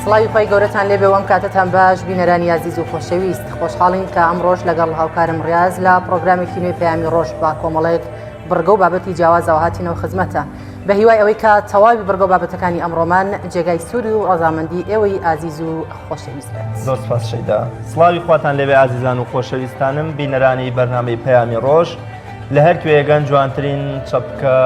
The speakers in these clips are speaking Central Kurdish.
سڵاوی خوای گەورەتان لێبێ و ئەم کاتەتان باش بینەرانی ئازیز و خۆشەویست خۆشحاڵین کە ئەمڕۆژ لەگەڵ هاوکارم ڕاز لە پرۆگرامێکی نوێی پەیامی ڕۆژ بە کۆمەڵێک بڕگە و بابەتی جیاوازەوە هاتینەوە خزمەتان بە هیوای ئەوەی کە تەواوی بڕگە و بابەتەکانی ئەمڕۆمان جێگای سوود و ڕەزامەندی ئێوەی ئازیز و خۆشەویست بێت. زۆر سپاس شەیدا. سڵاوی خواتان لێبێ ئازیزان و خۆشەویستانم بینەرانی بەرنامەی پەیامی ڕۆژ لە هەر کوێیەگەن جوانترین چەپکە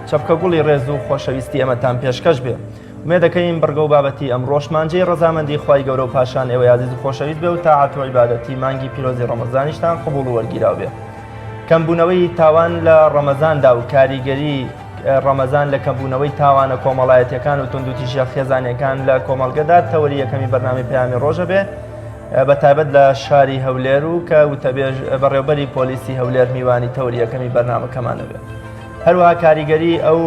چەپکە گوڵی ڕێز و خۆشەویستی ئەمەتان پێشکەش بێ. ئومێد دەکەین بڕگە و بابەتی ئەمڕۆشمان جێی ڕەزامەندی خوای گەورە و پاشان ئێوەی ئازیز و خۆشەویست بێ و تاعەت و عیبادەتی مانگی پیرۆزی ڕەمەزانیشتان قبوڵ و وەرگیراو بێ. کەمبوونەوەی تاوان لە ڕەمەزاندا و کاریگەری ڕەمەزان لە کەمبوونەوەی تاوانە کۆمەڵایەتیەکان و توندوتیژیە خێزانیەکان لە کۆمەڵگەدا تەوەری یەکەمی بەرنامەی پەیامی ڕۆژە بێ بە تایبەت لە شاری هەولێر و کە وتەبێژ بەڕێوبەری پۆلیسی هەولێر میوانی تەوەری یەکەمی بەرنامەکەمانە بێ. هەروەها کاریگەری ئەو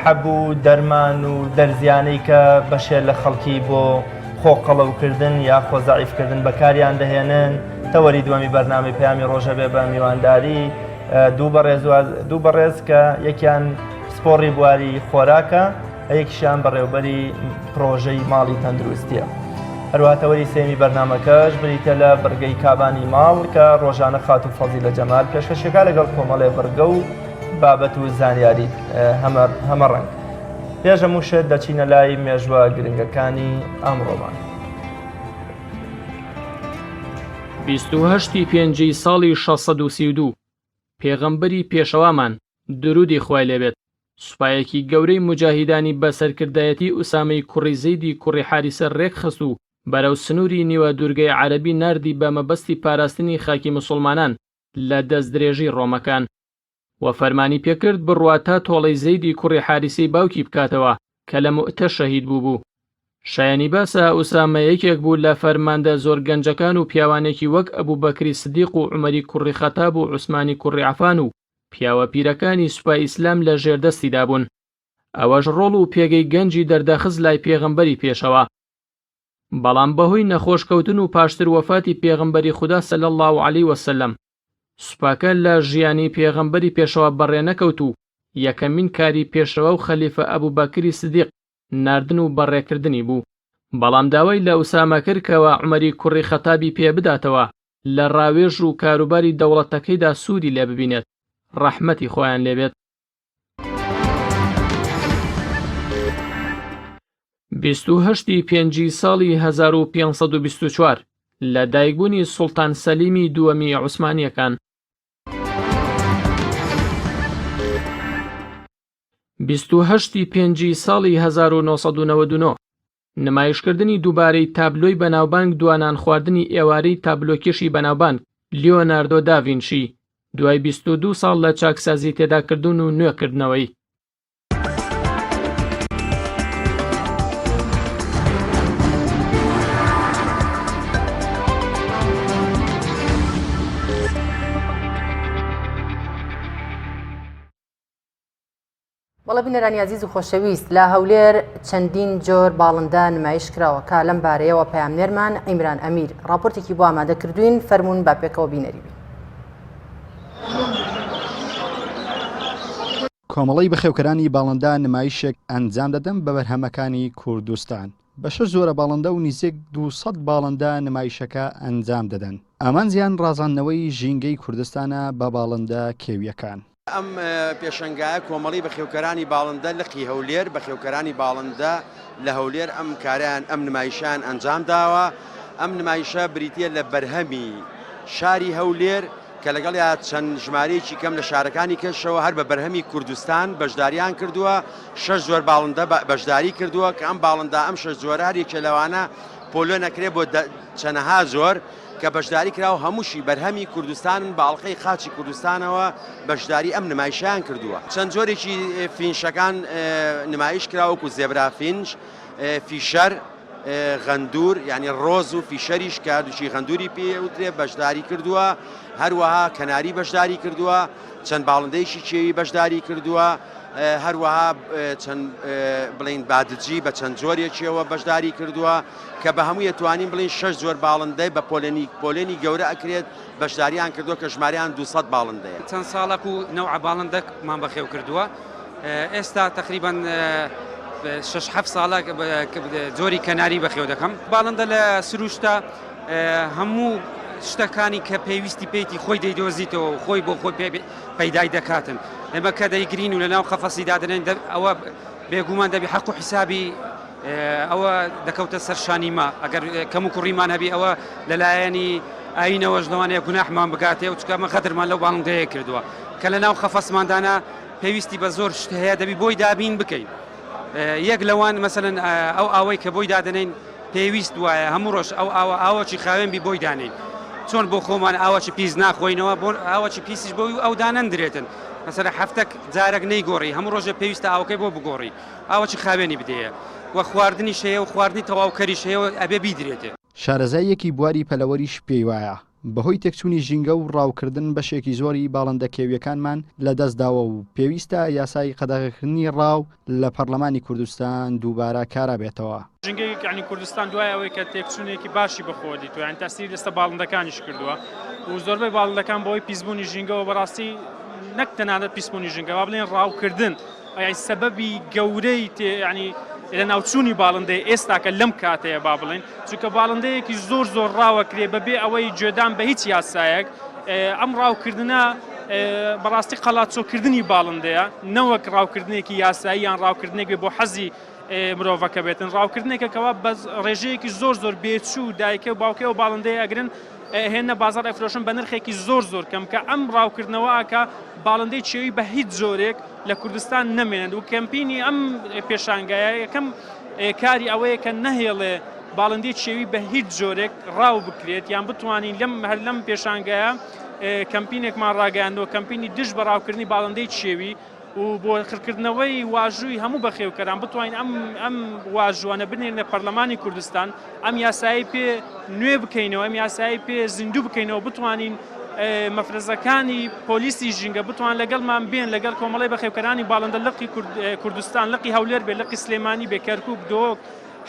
حەب و دەرمان و دەرزیانەی کە بەشێ لە خەڵکی بۆ خۆ قەڵەوکردن یا خۆ زەعیفکردن بەکاریان دەهێنن، تەوەری دووەمی بەرنامەی پەیامی ڕۆژە بێ بە میوانداری دوو بەڕێز دوو بەڕێز کە یەکیان پسپۆڕی بواری خۆراکە یەکیشیان بەڕێوبەری پرۆژەی ماڵی تەندروستیە. هەروەها تەوەری سێمی بەرنامەکەش بریتە لە بڕگەی کابانی ماڵ کە ڕۆژانە خاتوو فەزیلە جەمال پێشکەشەکە لەگەڵ کۆمەڵێ بڕگە و بابەت و زانیاری هەمەڕەنگ. پێش هەموو شت دەچینە لای مێژوە گرنگەکانی ئەمڕۆمان. 28 ی پێنجی ساڵی 632 پێغەمبەری پێشەوامان، دروودی خوای لێ بێت، سوپایەکی گەورەی موجاهیدانی بە سەرکردایەتی ئوسامەی کوڕی زەیدی کوڕی حاریسە رێکخست و بەرەو سنووری نیوە دوورگەی عەرەبی ناردی بە مەبەستی پاراستنی خاکی موسوڵمانان لە دەستدرێژی ڕۆمەکان. وە فەرمانی پێکرد بڕوات تا تۆڵەی زەیدی کوڕی حاریسەی باوکی بکاتەوە کە لە موئتە شەهید بووبوو. شایەنی باسە ئوسامە یەکێک بوو لە فەرماندە زۆر گەنجەکان و پیاوانێکی وەک ئەبوبەکری سدیق و عومەری کوڕی خەتاب و عوسمانی کوڕی عەفان و پیاوە پیرەکانی سوپای ئیسلام لە ژێر دەستیدا بوون. ئەوەش ڕۆڵ و پێگەی گەنجی دەردەخست لای پێغەمبەری پێشەوا. بەڵام بەهۆی نەخۆش کەوتن و پاشتر وەفاتی پێغەمبەری خودا صلی اللە علیە وسلم سوپاکە لە ژیانی پێغەمبەری پێشەوا بەڕێنەکەوت و یەکەمین کاری پێشەوا و خەلیفە ئەبوبەکری سدیق ناردن و بەڕێکردنی بوو. بەڵام داوای لە ئوسامە کرد کەوا عومەری کوڕی خەتابی پێ بداتەوە لە ڕاوێژ و کاروباری دەوڵەتەکەیدا سوودی لێ ببینێت، ڕەحمەتی خوایان لێ بێت. 28 ی پێنجی ساڵی 1524 لە دایکبوونی سوڵتان سەلیمی دووەمی عوسمانییەکان. 28 ی پێنجی ساڵی 1999 نمایشکردنی دووبارەی تابلۆی بەناوبانگ دوا نانخواردنی ئێوارەی تابلۆکێشی بەناوبانگ لیۆناردۆ داڤینشی دوای 22 ساڵ لە چاکسازی تێداکردن و نوێکردنەوەی. بەڵێ بینەرانی ئازیز و خۆشەویست لە هەولێر چەندین جۆر باڵندە نمایش کراوە کە لەم بارەیەوە پەیامنێرمان عیمران ئەمیر ڕاپۆرتێکی بۆ ئامادە کردوین فەرمونون با پێکەوە بینەری بین. کۆمەڵەی بەخێوکەرانی باڵندە نمایشێک ئەنجام دەدەن بە بەرهەمەکانی کوردستان. بە شەش جۆرە باڵندە و نیزیک 200 باڵندە نمایشەکە ئەنجام دەدەن. ئامانجیان ڕازاندنەوەی ژینگەی کوردستانە بە باڵندە کێوییەکان. ئەم پێشەنگایە کۆمەڵی بەخێوکەرانی باڵندە لقی هەولێر بەخێوکەرانی باڵندە لە هەولێر ئەم کارەیان ئەم نمایشەیان ئەنجام داوە ئەم نمایشە بریتیە لە بەرهەمی شاری هەولێر کە لەگەڵیا چەند ژمارەیەکی کەم لە شارەکانی کەشەوە هەر بە بەرهەمی کوردستان بەشداریان کردووە شەش جۆر باڵندە بەشداری کردووە کە ئەم باڵندە ئەم شەش جۆرە هەر یەکێ لەوانە پۆلێن ئەکرێ بۆ چەنەها جۆر کە بەشداری کرا و هەمووشی بەرهەمی کوردستانن بە ئەڵقەی خاچی کوردستانەوە بەشداری ئەم نمایشەیان کردووە. چەند جۆرێکی فینشەکان نمایش کرا وەکو zebra finch، فیشەر، غەندوور یانی ڕۆز و فیشەریش کە هەردووکی غەندووری پێ وترێ بەشداری کردووە، هەروەها کەناری بەشداری کردووە، چەند باڵندەیەکی کێوی بەشداری کردووە، هەروەها چەند بڵێین بادجی بە چەند جۆرێکیەوە بەشداری کردووە. کە بە هەمووی ئەتوانین بڵێین شەش جۆر باڵندەی بە پۆلێنی پۆلێنی گەورە ئەکرێت بەشداریان کردووە کە ژمارەیان 200 باڵندەیە. چەند ساڵەک و نەوعە باڵندەکمان بەخێو کردووە ئێستا تەقریبەن. شەش حەفت ساڵە جۆری کەناری بەخێو دەکەم. باڵندە لە سروشتا هەموو شتەکانی کە پێویستی پێیتی خۆی دەیدۆزیتەوە و خۆی بۆ خۆی پەیدای دەکاتن. ئێمە کە دەیگرین و لەناو قەفەسی دادەنێین ئەوە بێگومان دەبی حەق و حیسابی ئەوە دەکەوتە سەر شانی ما ئەگەر کەم و کوڕیمان هەبی ئەوە لەلایەنی ئاینەوەش لەوانەیە گوناحمان بگاتێ و چکە ئەمە غەدرمان لەو باڵندەیە کردووە کە لەناو قەفەسماندانا پێویستی بە زۆر شت هەیە دەبی بۆی دابین بکەین یەک لەوان مەسەلەن ئەو ئاوەی کە بۆی دادەنین پێویست وایە هەموو ڕۆژ ئەو ئاوە ئاوەکی خاوێن بی بۆی دانین چۆن بۆ خۆمان ئاوەکی پیس ناخۆینەوە بۆ ئاوەکی پیسیش بۆی ئەو دانەندرێتن مەسەلە هەفتەک جارێک نەیگۆڕی هەموو ڕۆژێ پێویستە ئاوەکەی بۆ بگۆڕی ئاوەکی خاوێنی بدەیە و خواردنیش هەیە و خواردنی تەواوکەریش هەیە و ئەبێ بیدرێتێ. شارەزایەکی بواری پەلەوەریش پێی وایە، بەهۆی تێکچوونی ژینگە و ڕاوکردن بەشێکی زۆری باڵندە کێوییەکانمان لەدەستداوە و پێویستە یاسای قەدەغەکردنی ڕاو لە پەڕلەمانی کوردستان دووبارە کارا بێتەوە. ژینگەی یانی کوردستان دوای ئەوەی کە تێکچوونێکی باشی بەخۆوە دیتووە یانی تەئسیری لەسەر باڵندەکانیش کردووە و زۆربەی باڵندەکان بەهۆی پیسبوونی ژینگەوە بەڕاستی نەک تەنانەت پیسبوونی ژینگە با بڵێین ڕاوکردن یانی سەبەبی گەورەی تێ یانی لەناوچوونی باڵندەی ئێستاکە لەم کاتەیە با بڵێین چونکە باڵندەیەکی زۆر زۆر ڕاوەکرێ بەبێ ئەوەی گوێدان بە هیچ یاسایەک ئەم ڕاوکردنە بەڕاستی قەڵاچۆکردنی باڵندەیە نەوەک ڕاوکردنێکی یاسایی یان ڕاوکردنێک بێ بۆ حەزی مرۆڤەکە بێتن ڕاوکردنێکە کەوا بە ڕێژەیەکی زۆر زۆر بێچوو دایکە و باوکێ و باڵندەیە ئەگرن هێنە بازار ئەفرۆشن بە نرخێکی زۆر زۆر کەم کە ئەم ڕاوکردنەوە ئاکا باڵندەی چێوی بە هیچ جۆرێک لە کوردستان نەمێنن و کەمپینی ئەم پێشانگایە یەکەم کاری ئەوەیە کە نەهێڵێ باڵندەی چێوی بە هیچ جۆرێک ڕاو بکرێت یان بتوانین لەم هەر لەم پێشانگایە کەمپینێکمان ڕاگەیاندووە کەمپینی دژ بە ڕاوکردنی باڵندەی چێوی و بۆ خڕکردنەوەی واژووی هەموو بەخێوکەران بتوانین ئەم ئەم واژووانە بنێرنە پەرلەمانی کوردستان ئەم یاسایی پێ نوێ بکەینەوە ئەم یاسایی پێ زیندوو بکەینەوە بتوانین مەفرەزەکانی پۆلیسی ژینگە بتوان لەگەڵمان بێن لەگەڵ کۆمەڵی بەخێوکەرانی باڵندە لقی کوردستان لقی هەولێر بێ لقی سلێمانی بێ کەرکک دۆک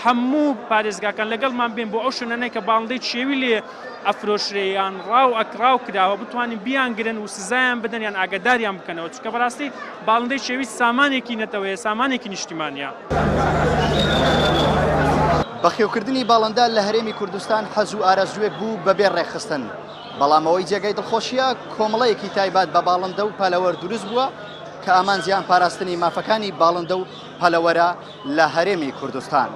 هەموو پارێزگاکان لەگەڵمان بێن بۆ ئەو شوێنانەی کە باڵندەی کێوی لێ ئەفرۆشرێ یان ڕاو ئەکراو کراوە بتوانین بیانگرن و سزایان بدەن یان ئاگاداریان بکەنەوە چونکە بەڕاستی باڵندەی کێوی سامانێکی نەتەوەیە سامانێکی نیشتیمانیە. بەخێوکردنی باڵندە لە هەرێمی کوردستان حەز و ئارەزووێک بوو بەبێ ڕێکخستن، بەڵام ئەوەی جێگەی دڵخۆشییە کۆمەڵەیەکی تایبەت بە باڵندە و پەلەوەر دروست بووە کە ئامانجیان پاراستنی مافەکانی باڵندە و پەلەوەرە لە هەرێمی کوردستان.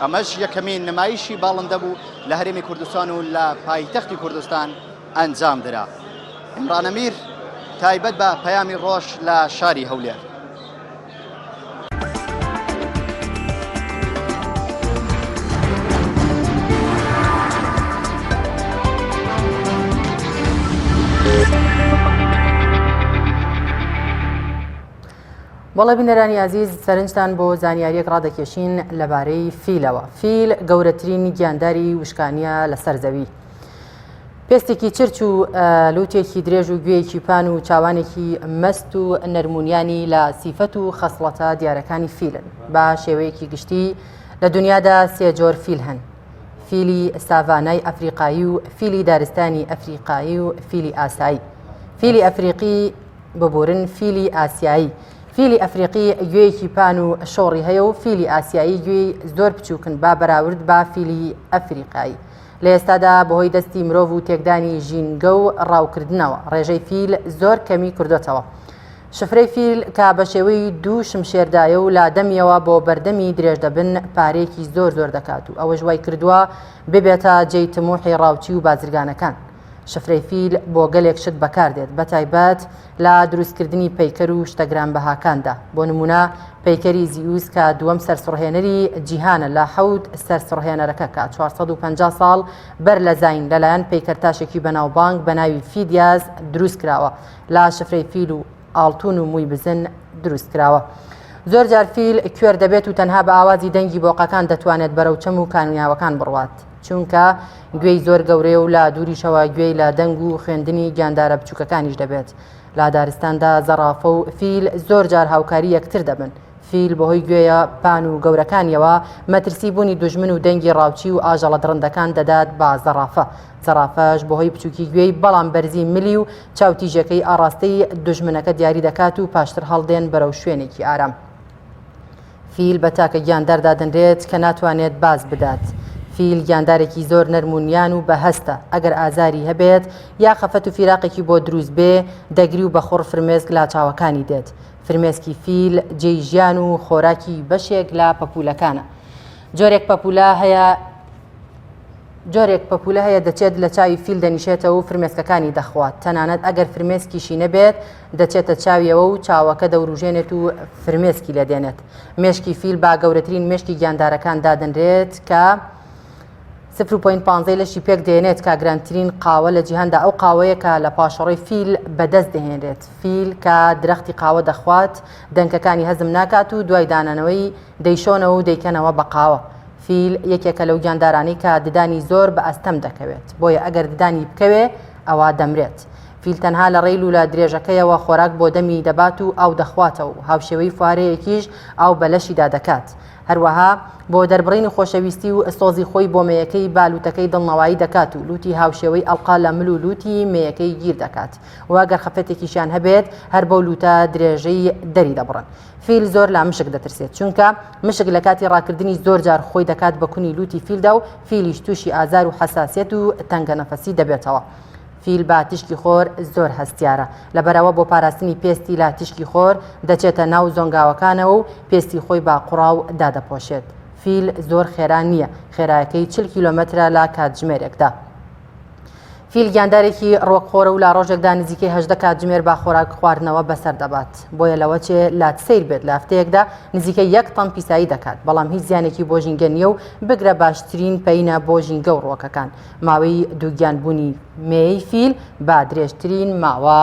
ئەمەش یەکەمین نمایشی باڵندە بوو لە هەرێمی کوردستان و لە پایتەختی کوردستان ئەنجام درا. عیمران ئەمیر تایبەت بە پەیامی ڕۆژ لە شاری هەولێر. بەڵێ بینەرانی ئازیز سەرنجتان بۆ زانیاریەک ڕادەکێشین لەبارەی فیلەوە فیل گەورەترین گیانداری وشکانیە لەسەر زەوی پێستێکی چرچ و لوتێکی درێژ و گوێیەکی پان و چاوانێکی مەست و نەرمونیانی لە سیفەت و خەسڵەتە دیارەکانی فیلن بە شێوەیەکی گشتی لە دنیادا سێ جۆر فیل هەن فیلی ساڤانای ئەفریقایی و فیلی دارستانی ئەفریقایی و فیلی ئاسایی فیلی ئەفریقی ببورن فیلی ئاسیایی. فیلی ئەفریقی گوێیەکی پان و شۆڕی هەیە و فیلی ئاسیایی گوێی زۆر بچووکن با بەراورد با فیلی ئەفریقایی. لە ئێستادا بەهۆی دەستی مرۆڤ و تێکدانی ژینگە و ڕاوکردنەوە ڕێژەی فیل زۆر کەمی کردۆتەوە. شفرەی فیل کە بە شێوەی دوو شمشێردایە و لە دەمیەوە بۆ بەردەمی درێژ دەبن پارەیەکی زۆر زۆر دەکات و ئەوەش وای کردووە ببێتە جێی تموحی ڕاوچی و بازرگانەکان. شفرەی فیل بۆ گەلێک شت بەکاردێت، بەتایبەت لە دروستکردنی پەیکەر و شتە گرانبەهاکاندا. بۆ نموونە پەیکەری زیوس کە دووەم سەرسوڕهێنەری جیهانە لە حەوت سەرسوڕهێنەرەکە کە 450 ساڵ بەر لە زایین لەلایەن پەیکەرتاشێکی بەناوبانگ بە ناوی فیدیاس دروستکراوە لە شفرەی فیل و ئاڵتون و مووی بزن دروست کراوە. زۆر جار فیل کوێر دەبێت و تەنها بە ئاوازی دەنگی بۆقەکان دەتوانێت بەرەو چەم و کانیاوەکان بڕوات، چونکە گوێی زۆر گەورەیە و لە دووریشەوە گوێی لە دەنگ و خوێندنی گیاندارە بچووکەکانیش دەبێت. لە دارستاندا زەڕافە و فیل زۆر جار هاوکاری یەکتر دەبن. فیل بەهۆی گوێیە پان و گەورەکانیەوە مەترسی بوونی دوژمن و دەنگی ڕاوچی و ئاژەڵە دڕندەکان دەدات بە زەڕافە. زەڕافەش بەهۆی بچووکی گوێی بەڵام بەرزی ملی و چاو تیژەکەی ئاڕاستەی دوژمنەکە دیاری دەکات و پاشتر هەڵدێن بەرەو شوێنێکی ئارام. فیل بە تاکە گیاندار دادەنرێت کە ناتوانێت باز بدات. فیل گیاندارێکی زۆر نەرم و نیان و بەهەستە، ئەگەر ئازاری هەبێت یا خەفەت و فیراقێکی بۆ دروست بێ، دەگری و بە خوڕ فرمێسک لە چاوەکانی دێت. فرمێسکی فیل جێی ژیان و خۆراکی بەشێک لە پەپوولەکانە. جۆرێک پەپوولە هەیە جۆرێک پەپوولە هەیە دەچێت لە چاوی فیل دەنیشێتەوە و فرمێسکەکانی دەخوات، تەنانەت ئەگەر فرمێسکیشی نەبێت دەچێتە چاویەوە و چاوەکە دەوروژێنێت و فرمێسکی لێ دێنێت. مێشکی فیل بە گەورەترین مێشکی گیاندارەکان دادەنرێت کە سفر و point پانزەی لەشی پێک دێنێت کە گرانترین قاوە لە جیهاندا ئەو قاوەیە کە لە پاشەڕۆی فیل بەدەست دەهێنرێت. فیل کە درەختی قاوە دەخوات دەنکەکانی هەزم ناکات و دوای دانانەوەی دەیشۆنەوە و دەیکەنەوە بە قاوە. فیل یەکێکە لەو گیاندارانەی کە ددانی زۆر بە ئەستەم دەکەوێت، بۆیە ئەگەر ددانی بکەوێ ئەوا دەمرێت. فیل تەنها لە ڕێی لوولە درێژەکەیەوە خۆراک بۆ دەمی دەبات و ئاو دەخواتەوە و هاوشێوەی فوارەیەکیش ئاو بە لەشیدا دەکات. هەروەها بۆ دەربڕینی خۆشەویستی و سۆزی خۆی بۆ مێیەکەی بە لووتەکەی دڵنەوایی دەکات و لووتی هاوشێوەی ئەڵقە لە مل و لووتی مێیەکەی گیر دەکات و گەر خەفەتێکیشیان هەبێت هەر بەو لووتە درێژەی دەری دەبڕن. فیل زۆر لە مشک دەترسێت چونکە مشک لە کاتی ڕاکردنی زۆر جار خۆی دەکات بە کونی لوتی فیلدا و فیلیش تووشی ئازار و حەساسیەت و تەنگەنەفەسی دەبێتەوە. فیل بە تیشکی خۆر زۆر هەستیارە لەبەرئەوە بۆ پاراستنی پێستی لە تیشکی خۆر دەچێتە ناو زۆنگاوەکانەوە و پێستی خۆی بە قوڕاو دادەپۆشێت. فیل زۆر خێرا نییە، خێرایەکەی 40 کیلۆمەترە لە کاتژمێرێکدا. فیل گیاندارێکی ڕوەکخۆرە و لە ڕۆژێکدا نزیکەی 18 کاتژمێر بە خۆراک خواردنەوە بەسەر دەبات. بۆیە لەوە چێ لات سەیر بێت لە هەفتەیەکدا نزیکەی یەک تەن پیسایی دەکات، بەڵام هیچ زیانێکی بۆ ژینگە نییە و بگرە باشترین پەینە بۆ ژینگە و ڕوەکەکان. ماوەی دووگیانبوونی مێی فیل بە درێژترین ماوە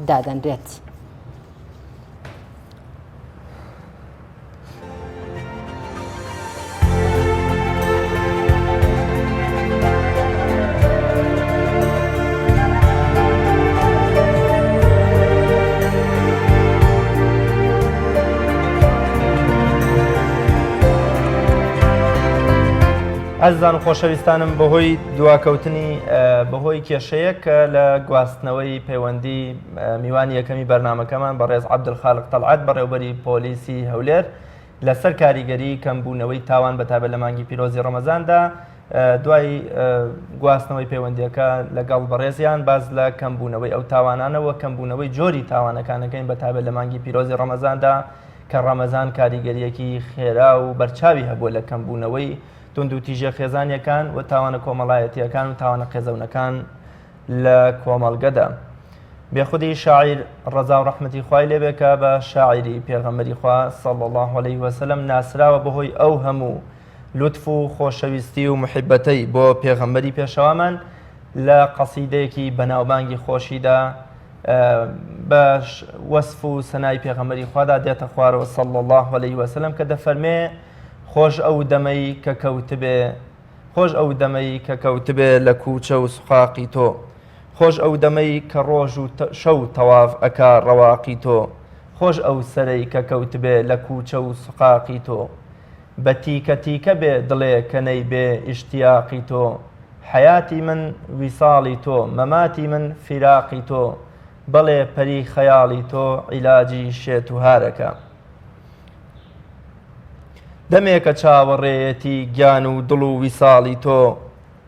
دادەنرێت. ئازیزان و خۆشەویستانم بەهۆی دواکەوتنی بەهۆی کێشەیەک کە لە گواستنەوەی پەیوەندی میوانی یەکەمی بەرنامەکەمان بەڕێز عەبدولخالق تەڵعەت بەڕێوبەری پۆلیسی هەولێر لەسەر کاریگەری کەمبوونەوەی تاوان بە تایبەت لە مانگی پیرۆزی ڕەمەزاندا دوای گواستنەوەی پەیوەندیەکە لەگەڵ بەڕێزیان باز لە کەمبوونەوەی ئەو تاوانانەوە کەمبوونەوەی جۆری تاوانەکانەکەین بە تایبەت لە مانگی پیرۆزی ڕەمەزاندا کە ڕەمەزان کاریگەریەکی خێرا و بەرچاوی هەبووە لە کەمبوونەوەی توندوتیژیە خێزانیەکان و تاوانە کۆمەڵایەتیەکان و تاوانە قێزەونەکان لە کۆمەڵگەدا. بێخودی شاعیر ڕەزا و ڕەحمەتی خوای لێبێ کە بە شاعیری پێغەمبەری خوا صلی الله علیه وسلم ناسراوە بەهۆی ئەو هەموو لوتف و خۆشەویستی و محیبەتەی بۆ پێغەمبەری پێشەوامان لە قەسیدەیەکی بەناوبانگی خۆشیدا بە وەسف و سەنای پێغەمبەری خوادا دێتە خوارەوە صلی الله علیه وسلم کە دەفەرمێ خۆش ئەو دەمەی کە کەوتبێ خۆش ئەو دەمەی کە کەوتبێ لە کووچە و سوقاقی تۆ خۆش ئەو دەمەی کە ڕۆژ و شەو تەواف ئەکا ڕەواقی تۆ خۆش ئەو سەرەی کە کەوتبێ لە کووچە و سوقاقی تۆ بە تیکە تیکە بێ دڵێ کە نەیبێ ئیشتیاقی تۆ حەیاتی من ویساڵی تۆ مەماتی من فیراقی تۆ بەڵێ پەری خەیاڵی تۆ عیلاجی شێت و هارەکە. دەمێکە چاوەڕێیەتی گیان و دڵ و ویساڵی تۆ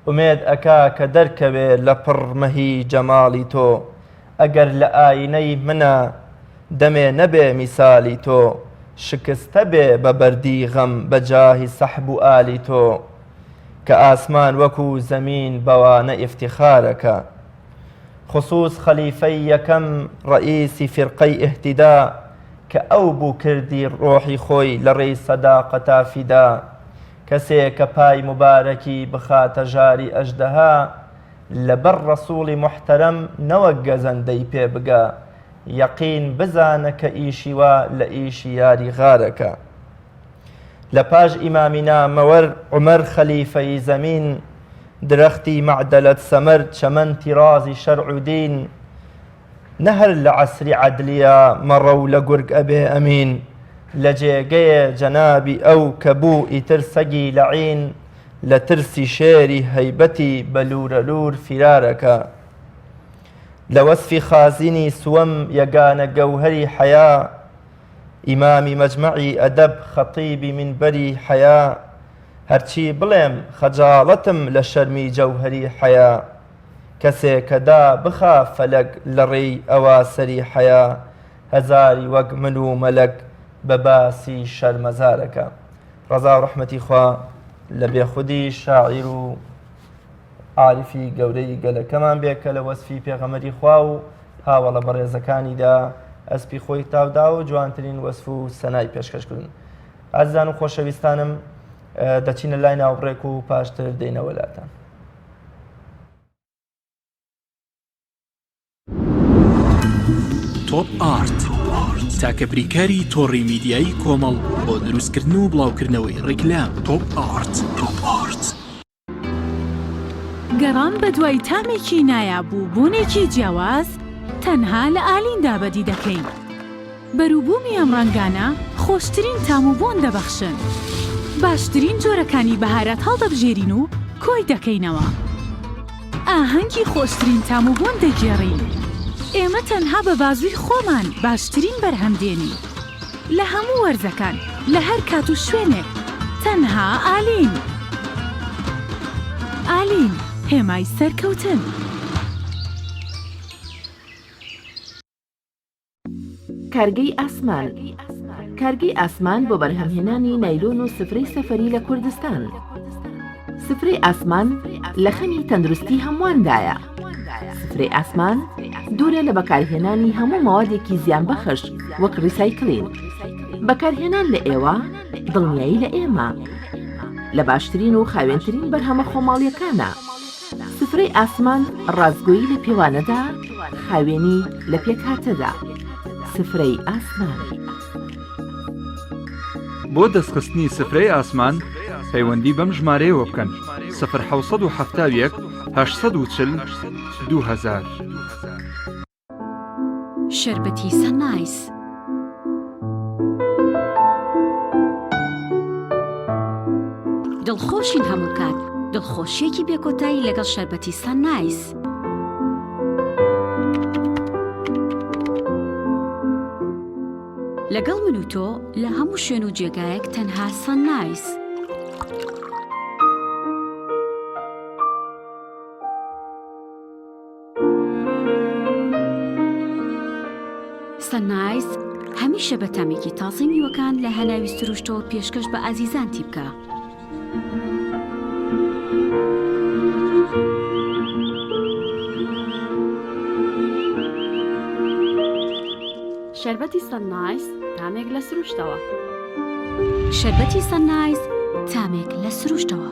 ئومێد ئەکا کە دەرکەوێ لە پڕ مەهی جەماڵی تۆ ئەگەر لە ئاینەی منا دەمێ نەبێ میسالی تۆ شکستە بێ بە بەردی غەم بە جاهی سەحب و ئالی تۆ کە ئاسمان وەکوو زەمین بەوانە ئیفتیخارەکە خسوس خەلیفەی یەکەم ڕەئیسی فیرقەی ئیهتیدا کە ئەو بوو کردی ڕۆحی خۆی لە ڕێی سەداقەتا فیدا کەسێ کە پای موبارەکی بخاتە ژاری ئەژدەها لەبەر ڕەسوڵی موحتەرەم نەوەک گەزەندەی پێ بگا یەقین بزانە کە ئیشی وا لە ئیشی یاری غارەکە. لە پاش ئیمامی نامەوەر عومەر خەلیفەی زەمین درەختی مەعدەلەت سەمەر چەمەن تیرازی شەرع و دین نە هەر لە عەسری عەدلیە مەڕە و لە گورگ ئەبێ ئەمین لە جێگەیێ جەنابی ئەو کە بوو ئیتر سەگی لەعین لە ترسی شێری هەیبەتی بە لوورەلوور فیرارەکە لە وەسفی خازینی سوەم یەگانە گەوهەری حەیا. ئیمامی مەجمەعی ئەدەب خەتیبی مینبەری حەیا هەرچی بڵێم خەجاڵەتم لە شەرمی جەوهەری حەیا کەسێ کە دا بخا فەلەک لە ڕێی ئەوا سەری حەیا هەزاری وەک من و مەلەک بە باسی شەرمەزارەکە ڕەزا و ڕەحمەتی خوا لە بێخودی شاعیر و عاریفی گەورەی گەلەکەمان بێ کە لە وەسفی پێغەمەری خوا و هاوەڵە بەڕێزەکانیدا ئەسپی خۆی تاودا و جوانترین وەسف و سەنای پێشکەش کردن. ئازیزان و خۆشەویستانم دەچینە لای ناوبڕێک و پاشتر دێینەوە لاتان. تۆپ ئارت تاکە بریکاری تۆڕی میدیایی کۆمەڵ بۆ دروستکردن و بڵاوکردنەوەی ڕیکلام تۆپ ئارت تۆپ ئارت. گەڕان بەدوای تامێکی نایاب و بۆنێکی جیاواز تەنها لە ئالیندا بەدی دەکەین. بەروبوومی ئەم ڕەنگانە خۆشترین تام و بۆن دەبەخشن. باشترین جۆرەکانی بەهارات هەڵدەبژێرین و کۆی دەکەینەوە. ئاهەنگی خۆشترین تام و بۆن دەگێڕین. ئێمە تەنها بە بازووی خۆمان باشترین بەرهەم دێنین. لە هەموو وەرزەکان، لە هەر کات و شوێنێک، تەنها ئالین. ئالین، هێمای سەرکەوتن. کارگەی ئاسمان کارگەی ئاسمان بۆ بەرهەمهێنانی نایلۆن و سفرەی سەفەری لە کوردستان. سفرەی ئاسمان لە خەمی تەندروستی هەموواندایە. سفرەی ئاسمان دوورە لە بەکارهێنانی هەموو مەوادێکی زیانبەخش وەک ڕیسایکلین. بەکارهێنان لە ئێوە دڵنیایی لە ئێمە. لە باشترین و خاوێنترین بەرهەمە خۆماڵیەکانە. سفرەی ئاسمان ڕاستگۆیی لە پێوانەدا، خاوێنی لە پێکهاتەدا. سفرەی ئاسمان. بۆ دەستخستنی سفرەی ئاسمان پەیوەندی بەم ژمارەیەوە بکەن، سفر 771 840 2000. شەربەتی سەنایس. دڵخۆشین هەموو کات، دڵخۆشییەکی بێکۆتایی لەگەڵ شەربەتی سەنایس. لەگەڵ من و تۆ لە هەموو شوێن و جێگایەک تەنها سەنایس. سەنایس هەمیشە بە تامێکی تازەی میوەکان لە هەناوی سروشتەوە پێشکەش بە ئازیزانتی بکە. شەربەتی سەننایس تامێک لە سروشتەوە. شەربەتی سەننایس تامێک لە سروشتەوە.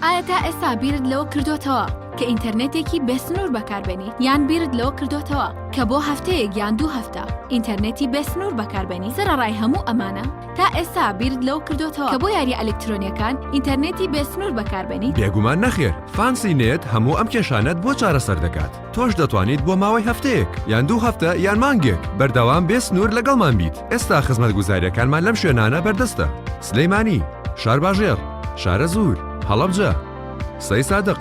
ئایا تا ئێستا بیرت لەوە کردۆتەوە کە ئینتەرنێتێکی بێسنوور بەکاربێنیت؟ یان بیرت لەوە کردۆتەوە کە بۆ هەفتەیەک یان دوو هەفتە ئینتەرنێتی بێسنوور بەکاربێنیت؟ سەرەڕای هەموو ئەمانە، تا ئێستا بیرت لەوە کردۆتەوە کە بۆ یارییە ئەلکترۆنییەکان ئینتەرنێتی بێسنوور بەکاربێنیت؟ بێگومان نەخێر، فانسی نێت هەموو ئەم کێشانەت بۆ چارەسەر دەکات. تۆش دەتوانیت بۆ ماوەی هەفتەیەک، یان دوو هەفتە، یان مانگێک، بەردەوام بێ سنوور لەگەڵمان بیت. ئێستا خزمەتگوزارییەکانمان لەم شوێنانە بەردەستە، سلێمانی، شارباژێڕ، شارەزوور، هەڵەبجە، سەیسادق،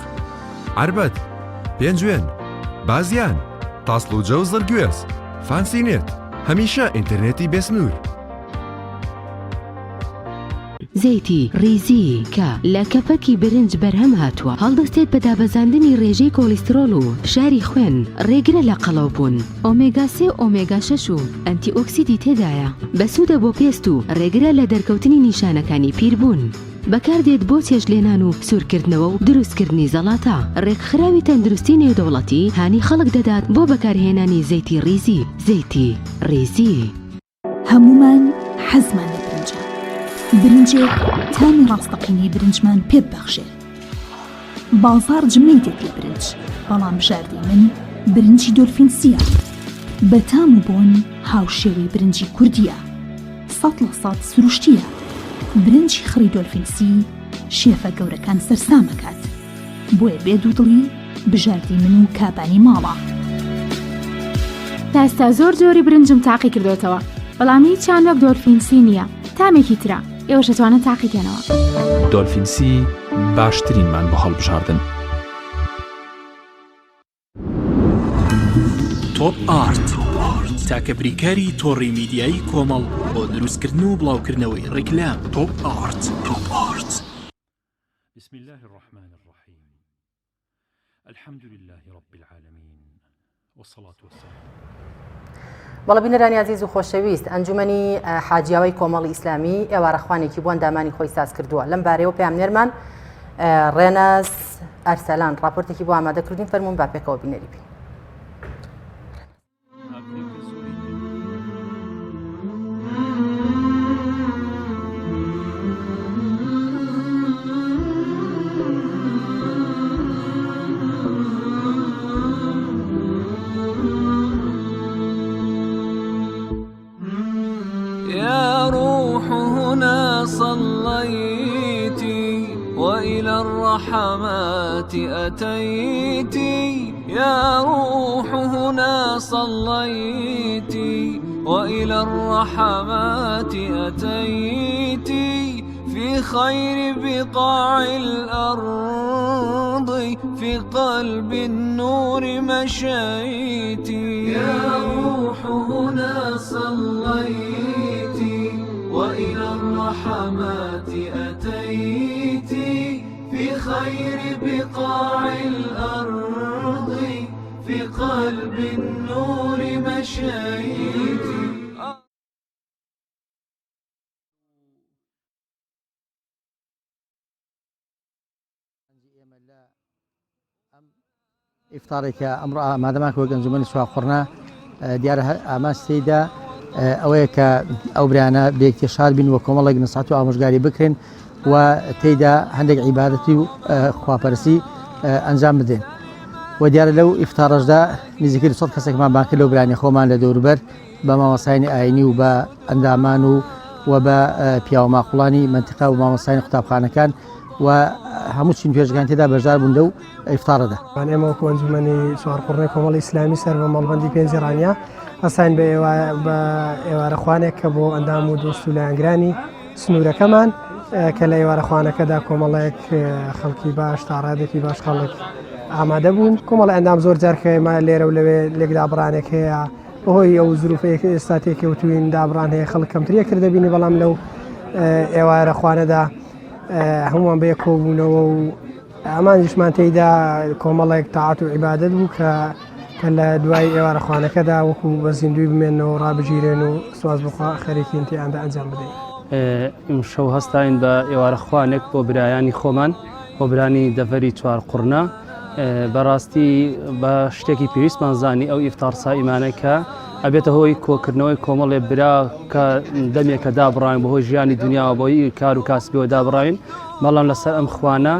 عەربەت، پێنجوێن، بازیان، تاسڵوجە و زڕگوێز. فانسی نێت، هەمیشە ئینتەرنێتی بێ سنوور. زەیتی ڕیزی کە لە کەپەکی برنج بەرهەم هاتووە، هەڵدەستێت بە دابەزاندنی ڕێژەی کۆڵیسترۆڵ و فشاری خوێن، ڕێگرە لە قەڵەوبوون. ئۆمێگا سێ و ئۆمێگا شەش و ئەنتی ئۆکسیدی تێدایە، بەسوودە بۆ پێست و ڕێگرە لە دەرکەوتنی نیشانەکانی پیربوون. بەکاردێت بۆ چێشتلێنان و سوورکردنەوە و دروستکردنی زەڵاتە. ڕێکخراوی تەندروستی نێودەوڵەتی هانی خەڵک دەدات بۆ بەکارهێنانی زەیتی ڕیزی، زەیتی ڕیزی. هەموومان حەزمان لە برنجە، برنجێک تامی ڕاستەقینەی برنجمان پێ ببەخشێت. بازاڕ جمەی دێت لە برنج، بەڵام بژاردەی من برنجی دۆلفینسییە. بە تام و بۆن هاوشێوەی برنجی کوردییە. 100% سروشتییە. برنجی خڕی دۆلفینسی شێفە گەورەکان سەرسام ئەکات. بۆیە بێ دوودڵی بژاردەی من و کابانی ماڵە. تا ئێستا زۆر جۆری برنجم تاقی کردۆتەوە بەڵام هیچیان وەک دۆلفین سی نییە تامێکی ترە ئێوەش ئەتوانن تاقی کەنەوە. دۆلفین سی باشترینمان بۆ هەڵبژاردن. تۆپ ئارت. تاکە بریکاری تۆڕی میدیایی کۆمەڵ بۆ دروستکردن و بڵاوکردنەوەی ڕیکلام تۆپ ئارت. تۆپ ئارت. بسم اللە الرحمن الرحیم الحمد للە رب العالمین والصلاة والسلام. بەڵێ بینەرانی ئازیز و خۆشەویست ئەنجومەنی حاجیاوای کۆمەڵی ئیسلامی ئێوارەخوانێکی بۆ ئەندامانی خۆی ساز کردووە لەم بارەیەوە پەیامنێرمان ڕێناس ئەرسەلان ڕاپۆرتێکی بۆ ئامادە کردین فەرموون با پێکەوە بینەری بین. يا روح هنا صليت وإلى الرحمات أتيت يا روح هنا صليت وإلى الرحمات أتيت في خير بقاع الأرض في قلب النور مشيت يا روح هنا صليت وإلى الرحمات أتيت في خير بقاع الأرض في قلب النور مشيت ئیفتاڕێک کە ئەمڕۆ ئامادەمان کە وەک ئەنجومەنی سواقوڕنە دیارە ئامانج تێیدا ئەوەیە کە ئەو برایانە بەیەکتر شاد بین و کۆمەڵێک نسحەت و ئامۆژگاری بکرێن و تێیدا هەندێک عیبادەتی و خواپەرسی ئەنجام بدەین و دیارە لەو ئیفتاڕەشدا نزیکەی 200 کەسێکمان بانگ کرد لەو برایانی خۆمان لە دەوروبەر بە مامۆستایانی ئاینی و بە ئەندامان و و بە پیاوە ماقوڵانی مەنتیقە و مامۆستایانی قوتابخانەکان و هەموو چین توێژەکان تێدا بەشدار بوون لەو ئیفتارەدا. ئێمە وەکو ئەنجومەنی چوارقوڕنەی کۆمەڵی ئیسلامی سەر بە مەڵبەندی پێنجی ڕانیە هەستاین بە بە ئێوارەخوانێک کە بۆ ئەندام و دۆست و لایەنگرانی سنوورەکەمان کە لە ئێوارەخوانەکەدا کۆمەڵێک خەڵکی باش تا ڕادێکی باش خەڵک ئامادە بوون کۆمەڵی ئەندام زۆر جار کە ئێمە لێرە و لەوێ لێکدابڕانێک هەیە بەهۆی ئەو زروفەیە کە ئێستا تێکەوتوین دابڕان هەیە خەڵک کەمتر یەکتر دەبینی بەڵام لەو ئێوارە خوانەدا هەمووان بەیەک کۆبوونەوە و ئامانجیشمان تێیدا کۆمەڵێک تاعەت و عیبادەت بوو کە کە لە دوای ئێوارە خوانەکەدا وەکو بە زیندوی بمێنەوە ڕابگیرێن و سواز بخوا خەریکین تێیاندا ئەنجام بدەین. ئیمشەو هەستاین بە ئێوارە خوانێک بۆ برایانی خۆمان بۆ برانی دەڤەری چوارقوڕنە بەڕاستی بە شتێکی پێویستمان زانی ئەو ئیفتار سائیمانە کە ئەبێتە هۆی کۆکردنەوەی کۆمەڵێ برا کە دەمێکە دابڕاوین بەهۆی ژیانی دنیاوە بۆی کار و کاسبیەوە دابڕاوین بەڵام لەسەر ئەم خوانە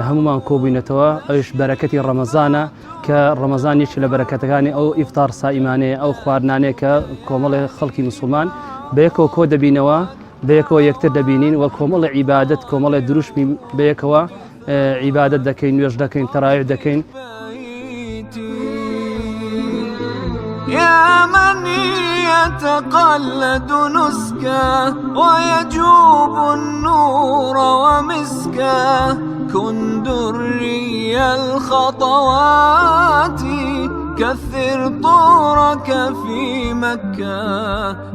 هەمومان کۆبووینەتەوە ئەوش بەرەکەتی ڕەمەزانە کە ڕەمەزان یەکی لە بەرەکەتەکانی ئەو ئیفتار سائیمانەیە ئەو خواردنانەیە کە کۆمەڵێ خەڵکی مسلمان بەیەکەوە کۆ دەبینەوە بەیەکەوە یەکتر دەبینین و کۆمەڵی عیبادەت کۆمەڵێ دروشمی بەیەکەوە عیبادەت دەکەین نوێژ دەکەین تەراویح دەکەین. يا من يتقلد نسكا ويجوب النور ومسكا كن دري الخطوات كثر طورك في مكة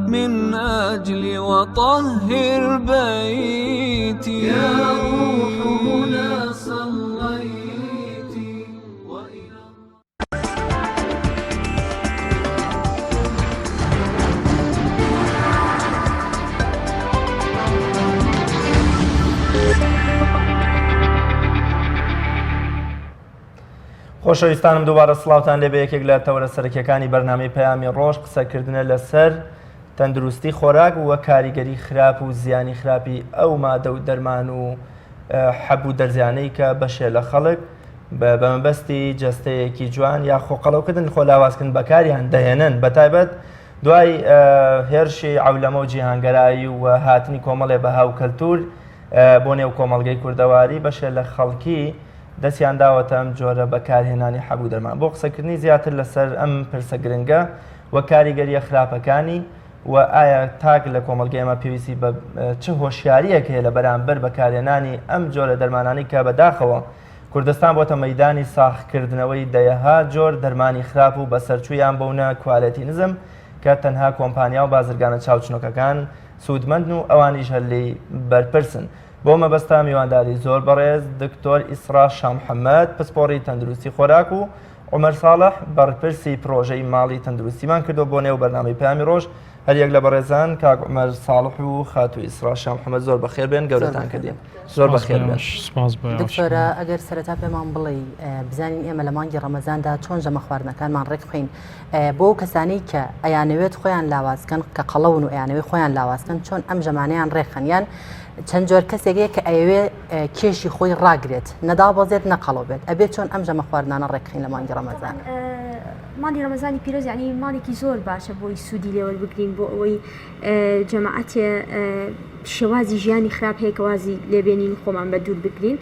من أجل وطهر بيتي يا روح هنا صليت خۆشەویستانم دووبارە سڵاوتان لێ بە یەکێک لە تەوەرە سەرەکیەکانی بەرنامەی پەیامی ڕۆژ قسەکردنە لەسەر تەندروستی خۆراک و کاریگەری خراپ و زیانی خراپی ئەو مادە و دەرمان و حەب و دەرزیانەی کە بەشێ لە خەڵک بە مەبەستی جەستەیەکی جوان یا خۆقەڵەوکردن خۆ لاوازکردن بەکاریان دەهێنن بە تایبەت دوای هێرشی عەولەمە و جیهانگەرایی و هاتنی کۆمەڵێ بەها و کەلتور بۆ نێو کۆمەڵگەی کوردەواری بەشێ لە خەڵکی دەستیان داوەتە ئەم جۆرە بەکارهێنانی حەب و دەرمان. بۆ قسەکردنی زیاتر لەسەر ئەم پرسە گرنگە و کاریگەرییە خراپەکانی و ئایا تاک لە کۆمەڵگەی ئێمە پێویستی بە چ هۆشیارییەک هەیە لە بەرامبەر بەکارهێنانی ئەم جۆرە دەرمانانەی کە بەداخەوە کوردستان بۆتە مەیدانی ساغکردنەوەی دەیەها جۆر دەرمانی خراپ و بەسەرچوو یان بەونە کوالێتی نزم. کە تەنها کۆمپانیا و بازرگانە چاوچنۆکەکان سوودمەندن و ئەوانیش هەر لێی بەرپرسن. بۆ مەبەستە میوانداری زۆر بەڕێز دکتۆر ئیسرا شامحەمەد پسپۆڕی تەندروستی خۆراک و عومەر ساڵح بەڕپرسی پرۆژەی ماڵی تەندروستیمان کردو بۆ نێو بەرنامەی پەیامی ڕۆژ هەریەک لە بەڕێزان کاک عومەر ساڵح و خاتوو ئیسرا شامحەمەد زۆر بەخێر بێن گەورەتان کردین زۆر بەخێر بێن. دکتۆرە ئەگەر سەرەتا پێمان بڵێی بزانین ئێمە لە مانگی ڕەمەزاندا چۆن ژەمە خواردنەکانمان ڕێکبخەین بۆ ئەو کەسانەی کە ئەیانەوێت خۆیان لاوازکەن کە قەڵەون و ئەیانەوێت خۆیان لاوازکەن چۆن ئەم ژەمانەیان ڕێکخەن یان چەند جۆر کەسێک هەیە کە ئەیەوێ کێشی خۆی ڕاگرێت نەدابەزێت نەقەڵەو بێت ئەبێت چۆن ئەم ژەمە خواردنانە ڕێکخین لە مانگی ڕەمەزان؟ مانگی ڕەمەزانی پیرۆز یعنی مانگێکی زۆر باشە بۆی سوودی لێوەربگرین بۆ ئەوەی جەماعەتێ شێوازی ژیانی خراپ هەیە کە وازی لێبێنین خۆمان بە دوور بگرین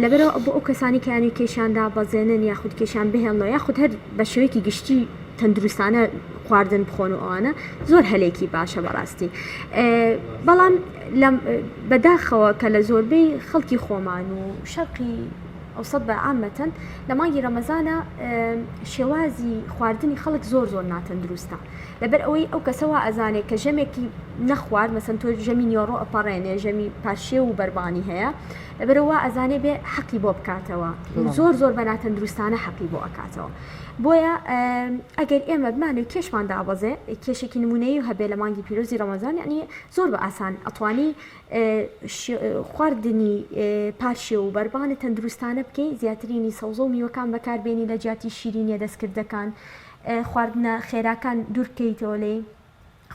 لەبەرەوە بۆ ئەو کەسانی کە یانی کێشیان دابەزێنن یاخود کێشیان بهێڵنەوە یاخود هەر بە شێوەیەکی گشتی تەندروستانە خواردن بخۆن و ئەوانە زۆر هەلێکی باشە بەڕاستی بەڵام بەداخەوە کە لە زۆربەی خەڵکی خۆمان و شەرقی ئەوسەد بە عامەتەن لە مانگی ڕەمەزانە شێوازی خواردنی خەڵک زۆر زۆر ناتەندروستە لەبەر ئەوەی ئەو کەسە وا ئەزانێ کە ژەمێکی نەخوارد مەسەن تۆ ژەمی نیۆڕۆ ئەپەڕێنێ ژەمی پارشێو و بەربانی هەیە لەبەرەوە وا ئەزانێ بێ حەقی بۆ بکاتەوە زۆر زۆر بە ناتەندروستانە حەقی بۆ ئەکاتەوە بۆیە ئەگەر ئێمە بمانەوێ کێشمان دابەزێ کێشێکی نمونەیی هەبێ لە مانگی پیرۆزی ڕەمەزان یعنی زۆر بە ئاسان ئەتوانی خواردنی پارشێو و بەربانە تەندروستانە بکەی زیاترینی سەوزە و میوەکان بەکاربێنی لە جیاتی شیرینیە دەستکردەکان خواردنە خێراکان دوور بکەویتەوە لێی،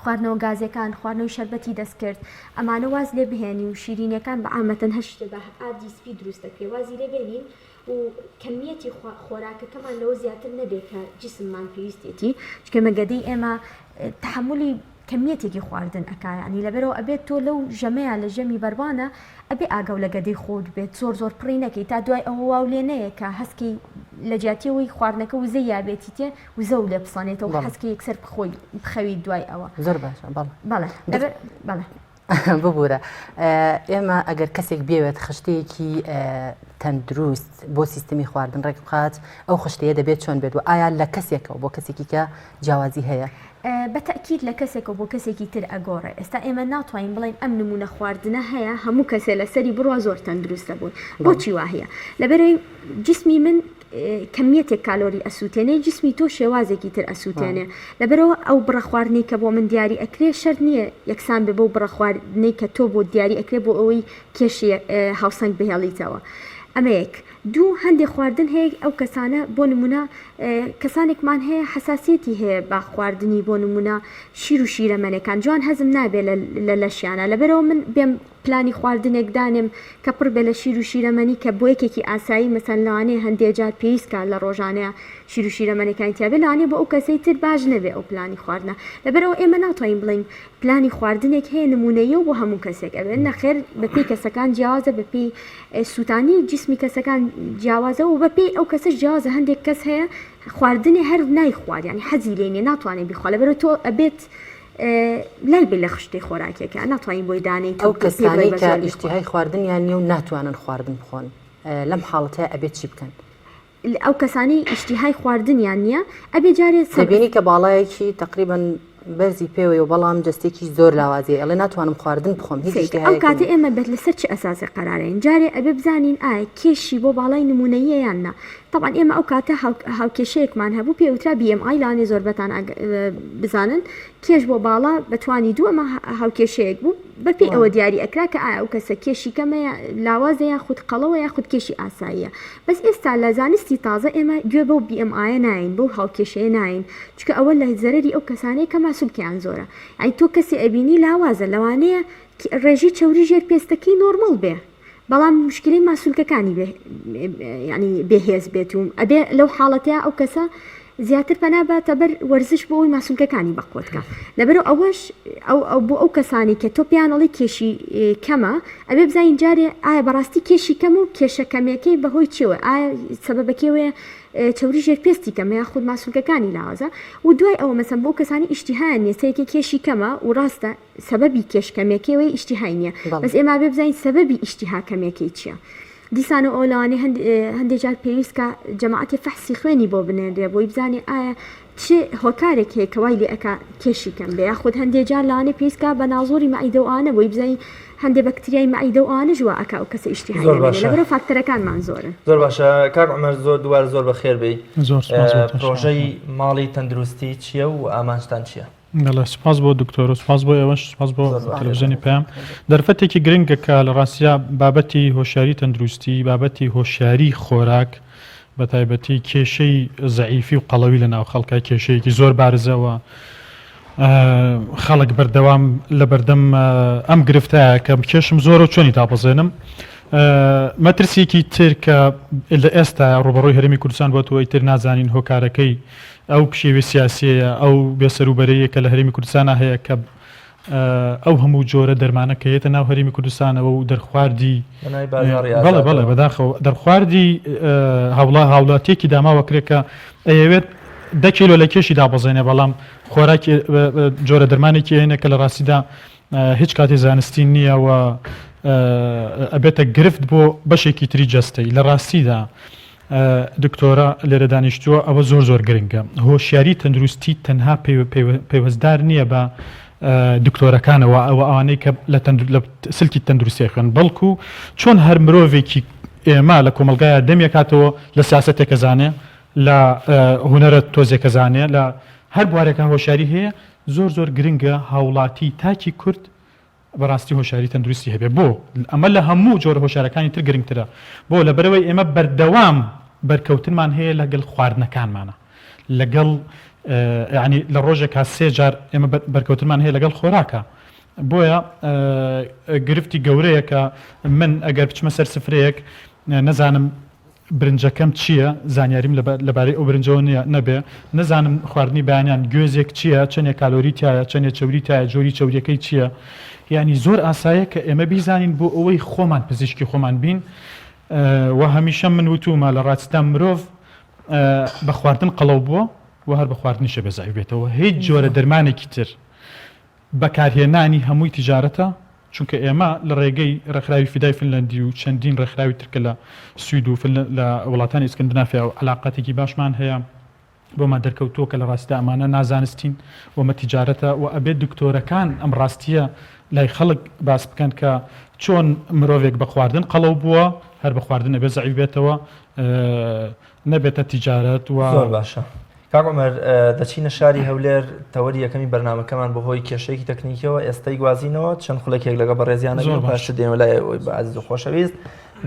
خواردنەوە گازیەکان، خواردنەوەی شەربەتی دەستکرد، ئەمانە واز لێ بهێنی و شیرینیەکان بە عامەتەن هەر شتێ بە ئاردی سپی دروست دەکرێ وازی لێ بێنین و کەمیەتی خۆراکەکەمان لەوە زیاتر نەبێ کە جیسممان پێویستێتی چونکە ئێمە گەدەی ئێمە تەحەمولی کەمیەتێکی خواردن ئەکا یانی لەبەرئەوە ئەبێت تۆ لەو ژەمەیا لە ژەمی بەربانە ئەبێ ئاگاو لە گەدەی خۆت بێت زۆر زۆر پڕی نەکەی تا دوای ئەوە واو لێ نەیە کە هەستکەی لە جیاتی ئەوەی خواردنەکە وزەی یابێتی تێ وزەو لێ بسەنێتەوە بەڵێ. هەستکەی یەکسەر بخۆی بخەویت دوای ئەوە. زۆر باشە بەڵێ. بەڵێ لەبەر بەڵێ. ببورە ئێمە ئەگەر کەسێک بێوێت خشتەیەکی تەندروست بۆ سیستمی خواردن ڕێک بخات ئەو خشتەیە دەبێت چۆن بێت و ئایا لە کەسێکەوە بۆ کەسێکی کە جیاوازی هەیە؟ بە تەئکید لە کەسێکەوە بۆ کەسێکی تر ئەگۆڕێ ئێستا ئێمە ناتوانین بڵێین ئەم نمونە خواردنە هەیە هەموو کەسێ لەسەری بڕوا زۆر تەندروستە بوون بۆچی واهیە لەبەرئەوەی جسمی من کەمیەتێک کالۆری ئەسوتێنێ جسمی تۆ شێوازێکی تر ئەسوتێنێ لەبەرئەوە ئەو بڕە خواردنەی کە بۆ من دیاری ئەکرێ شەرت نییە یەکسان بێ بەو بڕە خواردنەی کە تۆ بۆت دیاری ئەکرێ بۆ ئەوەی کێشی هاوسەنگ بهێڵیتەوە ئەمە یەک دوو هەندێ خواردن هەیە ئەو کەسانە بۆ نمونە کەسانێکمان هەیە حەساسیەتی هەیە بە خواردنی بۆ نمونە شیر و شیرەمەنەکان جوان هەزم نابێ لە لەشیانە لەبەرئەوە من بێم پلانی خواردنێک دانێم کە پڕ بێ لە شیر و شیرەمەنی کە بۆ یەکێکی ئاسایی مەسەن لەوانەیە هەندێ جار پێویست کات لە ڕۆژانەیا شیر و شیرەمەنەکانی تیا بێ لەوانەیە بۆ ئەو کەسەی تر باش نەبێ ئەو پلانی خواردنە لەبەرئەوە ئێمە ناتوانین بڵێین پلانی خواردنێک هەیە نمونەییە و بۆ هەموو کەسێک ئەبێت نەخێر بەپێی کەسەکان جیاوازە بەپێی سووتانی جسمی کەسەکان جیاوازە و بەپێی ئەو کەسەش جیاوازە هەندێک کەس هەیە خواردنێ هەر نایخوات یعنی حەزی لێ نیە ناتوانێت بیخوا لەبەرئەوە تۆ ئەبێت لای بێ لە خشتەی خۆراکیەکە ناتوانین بۆی دانێیت ئەو کەسانەی کە ئیشتیهای خواردنیان نیە و ناتوانن خواردن بخۆن لەم حاڵەتەیا ئەبێت چی بکەن؟ ئەو کەسانەی ئیشتیهای خواردنیان نییە ئەبێ جارێ دەبینی کە باڵایەکی تقریبا بەرزی پێوەی و بەڵام جستێکی زۆر لاوازی ئەڵێ ناتوانم خواردن بخۆم هیچ ئەو کاتە ئێمە بێت لەسەر چ ئەساسێ قەرارین جارێ ئەبێ بزانین ئایا کێشی بۆ باڵای نمونەیە یان نا تەبعەن ئێمە ئەو کاتە هاوکێشەیەکمان هەبوو پێ وترا BMI لانێ زۆربەتان بزانن کێش بۆ باڵا بەتوانی دوو ئەمە هاوکێشەیەک بوو بەپێی ئەوە دیاری ئەکرا کە ئایا ئەو کەسە کێشی کەمە لاوازە یاخود قەڵەوە یاخود کێشی ئاساییە بەس ئێستا لە زانستی تازە ئێمە گوێ بەو BMI ناین بەو هاوکێشەیە ناین چونکە ئەوە لە زەرەری ئەو کەسانەیە کە ماسولکەیان زۆرە یانی تۆ کەسێ ئەبینی لاوازە لەوانەیە ڕێژەی چەوری ژێر پێستەکەی نۆرمەڵ بێ بەڵام مشکلەی ماسولکەکانی بێ یعنی بێهێز بێت و ئەبێ لەو حاڵەتەیە ئەو کەسە زیاتر پەنا باتە بەر وەرزش بۆ ئەوی ماسولکەکانی بەقوت کە لەبەرو ئەوەش ئەو ئەو بۆ ئەو کەسانی کە تۆ پێیان ئەڵێی کێشی کەمە ئەبێ بزانین جارێ ئایا بەڕاستی کێشی کەم و کێشە کەمێکەی بەهۆی چیەوە ئایا سەبەبەکەی چەوری ژێر پێستی کەمە یاخود ماسولکەکانی لاوازە و دوای ئەوە مەسەن بۆ کەسانی ئیشتیهایان نیە سەیرکەی کێشی کەمە و ڕاستە سەبەبی کێش کەمێکەی ئیشتیهای نیە بەس ئێمە بێ بزانین سەبەبی ئیشتیها کەمێکەی چیە. دیسانەوە ئەوە لەوانەیە هەندێ جار پێویست کە جەماعەتی فەحسی خوێنی بۆ بنێنرێ بۆی بزانێ ئایا چ هۆکارێک هەیە کە وای لێ ئەکا کێشی کەم بێ یاخود هەندێ جار لەوانەیە پێویست کا بە نازۆری مەعیدە و ئەوانە بۆی بزانی هەندێ بەکتریای مەعیدە و ئەوانەش وا ئەکا ئەو کەسە ئیشتیهای زۆر نەمێنێ باشە. لەبەرئەوە فاکتەرەکانمان زۆرن. زۆر باشە کاک عومەر زۆر دووبارە زۆر بەخێر بێی. زۆر سوپاس بۆ تۆش. پرۆژەی ماڵی تەندروستی چییە و ئامانجتان چییە؟ بەڵێ سوپاس بۆ دکتۆر و سوپاس بۆ ئێوەش سوپاس بۆ تەلەڤزیۆنی پەیام دەرفەتێکی گرنگە کە لە ڕاستیا بابەتی هۆشیاری تەندروستی بابەتی هۆشیاری خۆراک بە تایبەتی کێشەی زەعیفی و قەڵەوی لە ناو خەڵکە کێشەیەکی زۆر بارزەوە خەڵک بەردەوام لە بەردەم ئەم گرفتایە کە کێشم زۆرە و چۆنی دابەزێنم مەترسیەکی تر کە لە ئێستا ڕوبەڕووی هەرێمی کوردستان بۆتەوەی تر نازانین هۆکارەکەی ئەو پشێوی سیاسیەیە، ئەو بێسەروبەرەیە کە لە هەرێمی کوردستانا هەیە کە ئەو هەموو جۆرە دەرمانە کە یەتە ناو هەرێمی کوردستانەوە و دەرخواردی بەناوی بازاڕی بەڵێ بەڵێ ئازادەوە. بەداخەوە دەرخواردی هاوڵا هاوڵاتیەکی داماوە کرێ کە ئەیەوێت دە کیلۆ لە کێشی دابەزێنێ بەڵام خۆراکی جۆرە دەرمانێکی ئەیەنێ کە لە ڕاستیدا هیچ کاتی زانستی نییە و ئەبێتە گرفت بۆ بەشێکی تری جەستەی لە ڕاستیدا دکتۆرە لێرە دانیشتووە ئەوە زۆر زۆر گرنگە هۆشیاری تەندروستی تەنها پەیوەستدار نییە بە دکتۆرەکانەوە ئەوە ئەوانەی کە لە سلکی تەندروستی خوێن بەڵکو چۆن هەر مرۆڤێکی ئێمە لە کۆمەلگایە دەمێکاتەوە لە سیاستێکە زانێ لە هونەرە تۆزێکە زانێ لە هەر بوارێکە هۆشیاری هەیە زۆر زۆر گرنگە هاوڵاتی تاکی کورد بەڕاستی هۆشیاری تەندروستی هەبێ بۆ؟ ئەمە لە هەموو جۆرە هۆشیارەکانی تر گرنگترە بۆ؟ لەبەرئەوەی ئێمە بەردەوام بەرکەوتنمان هەیە لەگەل خواردنەکانمانە لەگەڵ یانی لە ڕۆژێکا سێ جار ئێمە بەرکەوتنمان هەیە لەگەڵ خۆراکە بۆیە گرفتی گەورەیە کە من ئەگەر بچمە سەر سفرەیەک نەزانم برنجەکەم چییە؟ زانیاریم لەبارەی ئەو برنجەوە نییە نەبێ نەزانم خواردنی بەیانیان گوێزێک چییە چەنێ کالۆری تیایە چەنێ چەوری تیایە جۆری چەوریەکەی چییە یانی زۆر ئاسایە کە ئێمە بیزانین بۆ ئەوەی خۆمان پزیشکی خۆمان بین و هەمیشە من وتومە لە ڕاستدا مرۆڤ بە خواردن قەڵەو بووە و هەر بە خواردنیشە بێ زەعیف بێتەوە هیچ جۆرە دەرمانێکی تر بەکارهێنانی هەمووی تیجارەتە، چونکە ئێمە لە ڕێگەی ڕێکخراوی فیدای فنلەندی و چەندین ڕێکخراوی تر کە لە سوید و لە وڵاتانی ئیسکندنافیا عەلاقاتێکی باشمان هەیە، بۆمان دەرکەوتووە کە لە ڕاستیدا ئەمانە نازانستین و ئەمە تیجارەتە و ئەبێت دکتۆرەکان ئەم ڕاستییە لای خەڵک باس بکەن کە چۆن مرۆڤێک بە خواردن قەڵەو بووە هەر بە خواردن ئەبێت زەعیف بێتەوە نەبێتە تیجارەت و. زۆر باشە کاک عومەر دەچینە شاری هەولێر تەوەری یەکەمی بەرنامەکەمان بەهۆی کێشەیەکی تەکنیکیەوە ئێستای گوازینەوە چەند خولەکێک لەگەڵ بەڕێزیان زۆر باش. پاشتر دێنەوە لای ئەوەی بە ئازیز و خۆشەویست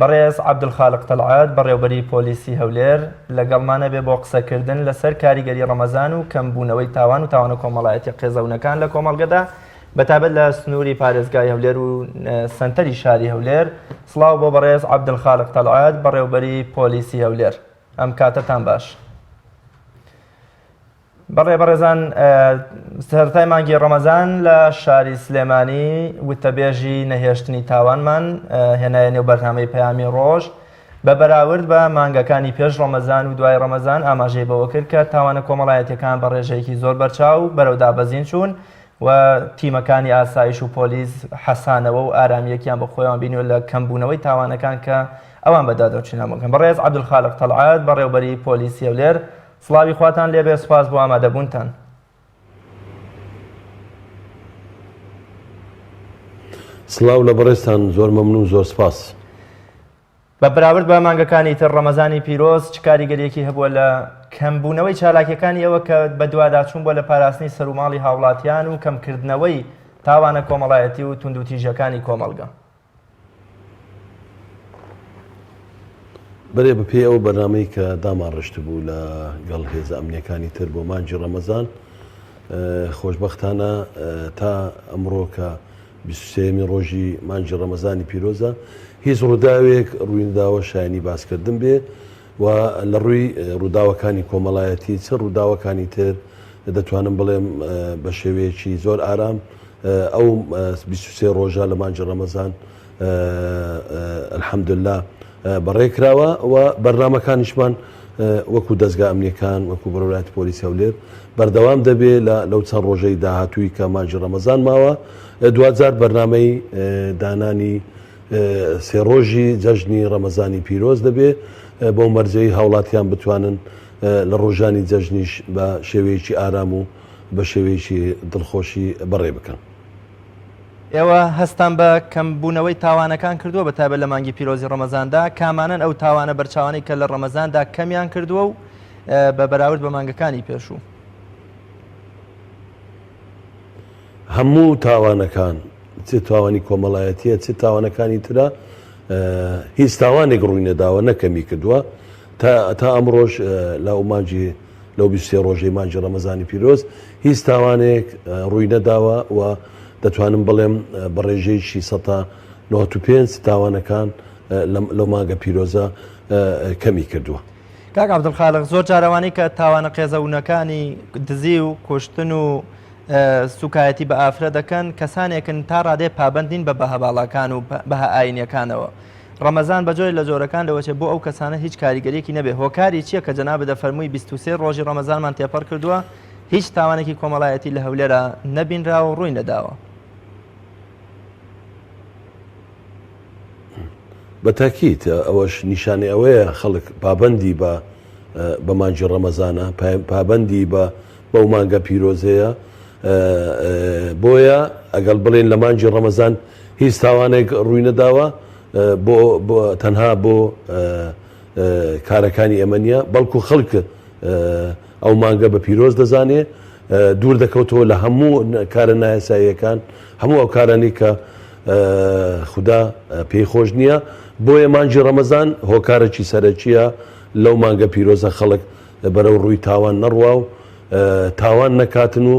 بەڕێز عەبدولخالق تەلعەت بەڕێوبەری پۆلیسی هەولێر لەگەڵمانە بێ بۆ قسەکردن لەسەر کاریگەری ڕەمەزان و کەمبوونەوەی تاوان و تاوانە کۆمەڵایەتیە قێزەونەکان لە کۆمەڵگەدا بەتایبەت لە سنووری پارێزگای هەولێر و سەنتەری شاری هەولێر سڵاو بۆ بەڕێز عەبدولخالق تەلعەت بەڕێوبەری پۆلیسی هەولێر ئەم کاتەتان باش. بەڵێ بەڕێزان سەرەتای مانگی ڕەمەزان لە شاری سلێمانی وتەبێژی نەهێشتنی تاوانمان هێنایە نێو بەرنامەی پەیامی ڕۆژ بە بەراورد بە مانگەکانی پێش ڕەمەزان و دوای ڕەمەزان ئاماژەی بەوە کرد کە تاوانە کۆمەڵایەتیەکان بە ڕێژەیەکی زۆر بەرچاو بەرەو دابەزین چوون و تیمەکانی ئاسایش و پۆلیس حەسانەوە و ئارامییەکیان بە خۆیان بینیوە لە کەمبوونەوەی تاوانەکان کە ئەوان بەدواداچوونیان بۆ بکەن. بەڕێز عەبدولخالق تەڵعەت، بەڕێوبەری پۆلیسی هەولێر، سڵاوی خواتان لێبێ، سوپاس بۆ ئامادەبوونتان. سڵاو لە بەڕێزتان، زۆر مەمنوون، زۆر سپاس. بە بەراورد بە مانگەکانی تر ڕەمەزانی پیرۆز چ کاریگەریەکی هەبووە لە کەمبوونەوەی چالاکیەکانی ئەوە کە بەدواداچوون بووە لە پاراستنی سەروماڵی هاوڵاتیان و کەمکردنەوەی تاوانە کۆمەڵایەتی و توندوتیژیەکانی کۆمەڵگە؟ بەرێ بە پێی ئەو بەرنامەی کە دامانڕشتبوو لە گەڵ هێزە ئەمنیەکانی تر بۆ مانگی ڕەمەزان خۆشبەختانە تا ئەمڕۆ کە 23 ڕۆژی مانگی ڕەمەزانی پیرۆزە هیچ ڕووداوێک ڕووینەداوە شایانی باسکردن بێ و لە ڕووی ڕووداوەکانی کۆمەڵایەتی چ ڕووداوەکانی تر دەتوانم بڵێم بە شێوەیەکی زۆر ئارام ئەو 23 ڕۆژە لە مانگی ڕەمەزان الحمدللە بەڕێکراوە و بەرنامەکانیشمان وەکو دەزگا ئەمنیەکان وەکو بەڕێوەبەرایەتی پۆلیسی هەولێر بەردەوام دەبێ لە لەو چەند ڕۆژەی داهاتووی کە مانگی ڕەمەزان ماوە دواجار بەرنامەی دانانی سێ ڕۆژی جەژنی ڕەمەزانی پیرۆز دەبێ، بەو مەرجەی هاوڵاتیان بتوانن لە ڕۆژانی جەژنیش بە شێوەیەکی ئارام و بە شێوەیەکی دڵخۆشی بەڕێ بکەن. ئێوە هەستتان بە کەمبوونەوەی تاوانەکان کردووە بە تایبەت لە مانگی پیرۆزی ڕەمەزاندا، کامانەن ئەو تاوانە بەرچاوانەی کە لە ڕەمەزاندا کەمیان کردووە و بە بەراورد بە مانگەکانی پێشوو؟ هەموو تاوانەکان چ تاوانی کۆمەڵایەتیە چ تاوانەکانی ترە هیچ تاوانێک ڕووی نەداوە نەکەمی کردووە تا تا ئەمڕۆژ لە ئەو مانگی لەو 23 ڕۆژەی مانگی ڕەمەزانی پیرۆز هیچ تاوانێک ڕووی نەداوە و دەتوانم بڵێم بە ڕێژەیەکی سەتا 95 تاوانەکان لەو مانگە پیرۆزە کەمی کردووە. کاک عەبدولخالق زۆر جار ئەوانەی کە تاوانە قێزەونەکانی دزی و کوشتن و سوکایەتی بە ئافرە دەکەن کەسانێکن تا ڕادەیە پابەند نین بە بەها باڵاکان و بەها ئاینیەکانەوە ڕەمەزان بە جۆرێک لە جۆرەکان لەوەچێ بۆ ئەو کەسانە هیچ کاریگەریەکی نەبێ هۆکاری چییە کە جەنابت دەفەرمووی 23 ڕۆژی ڕەمەزانمان تێپەڕ کردووە هیچ تاوانێکی کۆمەڵایەتی لە هەولێرا نەبینراوە و ڕووی نەداوە؟ بە تاکید ئەوەش نیشانەی ئەوەیە خەڵک پابەندی بە بە مانگی ڕەمەزانە پابەندی بە بەو مانگە پیرۆزەیە بۆیە ئەگەڵ بڵێن لە مانگی ڕەمەزان هیچ تاوانێک ڕووی نەداوە بۆ تەنها بۆ کارەکانی ئێمە نییە بەڵکو خەڵک ئەو مانگە بە پیرۆز دەزانێ دوور دەکەوتەوە لە هەموو کارە نایاساییەکان هەموو ئەو کارانی کە خودا پێی خۆش نییە بۆیە مانگی ڕەمەزان هۆکارێکی سەرەکیە لەو مانگە پیرۆزە خەڵک بەرەو ڕووی تاوان نەڕوا و تاوان نەکاتن و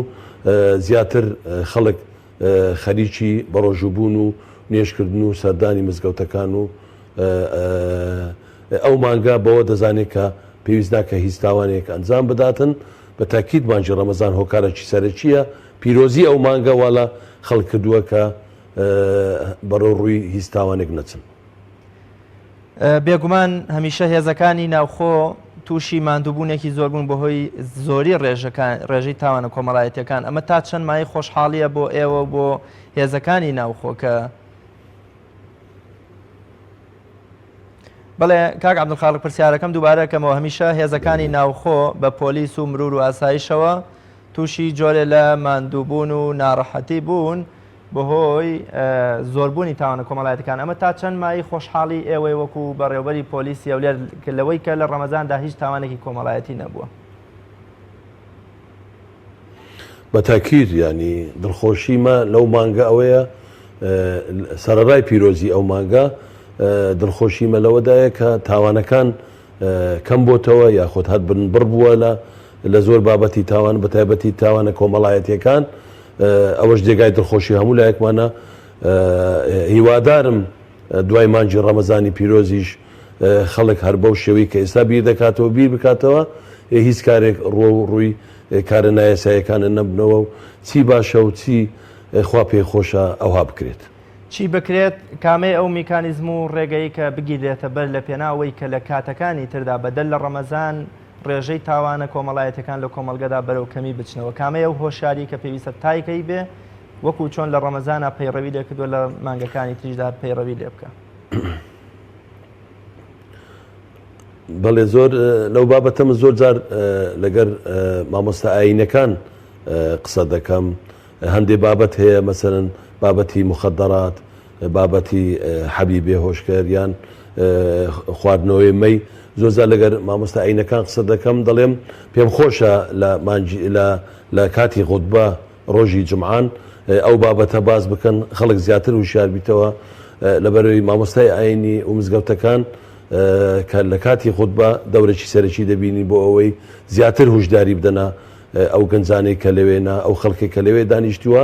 زیاتر خەڵک خەریکی بەڕۆژووبوون و نوێژکردن و سەردانی مزگەوتەکان و ئەو مانگە بەوە دەزانێت کە پێویست ناکە هیچ تاوانێک ئەنجام بداتن بە تاکید مانگی ڕەمەزان هۆکارێکی سەرەکیە پیرۆزی ئەو مانگە وا لە خەڵک کردووە کە بەڕەو ڕووی هیچ تاوانێک نەچن. بێگومان هەمیشە هێزەکانی ناوخۆ تووشی ماندووبوونێکی زۆر بوون بەهۆی زۆری ڕێژەکان ڕێژەی تاوانە کۆمەڵایەتیەکان ئەمە تا چەند مایەی خۆشحاڵیە بۆ ئێوە و بۆ هێزەکانی ناوخۆ کە بەڵێ کاک عەبدولخالق پرسیارەکەم دووبارە کەمەوە هەمیشە هێزەکانی ناوخۆ بە پۆلیس و مرور و ئاسایشەوە تووشی جۆرێ لە ماندووبوون و ناڕەحەتی بوون بەهۆی زۆربوونی تاوانە کۆمەڵایەتەکان ئەمە تا چەند مایەی خۆشحاڵی ئێوەی وەکو بەڕێوبەری پۆلیسی هەولێر لەوەی کە لە ڕەمەزاندا هیچ تاوانێکی کۆمەڵایەتی نەبووە؟ بە تاکید یانی دڵخۆشیمە لەو مانگە ئەوەیە سەرەڕای پیرۆزی ئەو مانگە دڵخۆشیمە لەوەدایە کە تاوانەکان کەم بۆتەوە یاخود هەر بنبڕ بووە لە لە زۆر بابەتی تاوان بە تایبەتی تاوانە کۆمەڵایەتیەکان ئەوەش جێگای دڵخۆشی هەموو لایەکمانە هیوادارم دوای مانگی ڕەمەزانی پیرۆزیش خەڵک هەر بەو شێوەی کە ئێستا بیر دەکاتەوە بیر بکاتەوە هیچ کارێک ڕوە و ڕووی کارە نایاسایەکانە نەبنەوە و چی باشە و چی خوا پێی خۆشە ئەوها بکرێت. چی بکرێت؟ کامەی ئەو میکانیزم و ڕێگەی کە بگیرێتە بەر لە پێناو ئەوەی کە لە کاتەکانی تردا بەدەر لە ڕەمەزان ڕێژەی تاوانە کۆمەڵایەتیەکان لە کۆمەڵگەدا بەرەو کەمی بچنەوە؟ کامەی ئەو هۆشیاریەی کە پێویستە تایکەی بێ وەکو چۆن لە ڕەمەزانا پەیڕەوی لێ کردووە لە مانگەکانی تریشدا پەیڕەوی لێ بکا؟ بەڵێ زۆر لەو بابەتە من زۆر جار لەگەر مامۆستا ئایینەکان قسە دەکەم هەندێ بابەت هەیە مەسەرەن بابەتی مخدرات بابەتی حەبی بێهۆشکەر یان خواردنەوەی مەی زۆر جار لەگەر مامۆستا ئایینەکان قسە دەکەم دەڵێم پێم خۆشە لە مانگی لە لە کاتی غوتبە ڕۆژی جومعان ئەو بابەتە باس بکەن خەڵک زیاتر وشیار بیتەوە لەبەرەوەی مامۆستای ئاینی و مزگەوتەکان کە لە کاتی خوتبە دەورێکی سەرەکی دەبینی بۆ ئەوەی زیاتر هوشداری بدەنە ئەو گەنجانەی کە لەوێنە ئەو خەڵکێک کە لەوێ دانیشتووە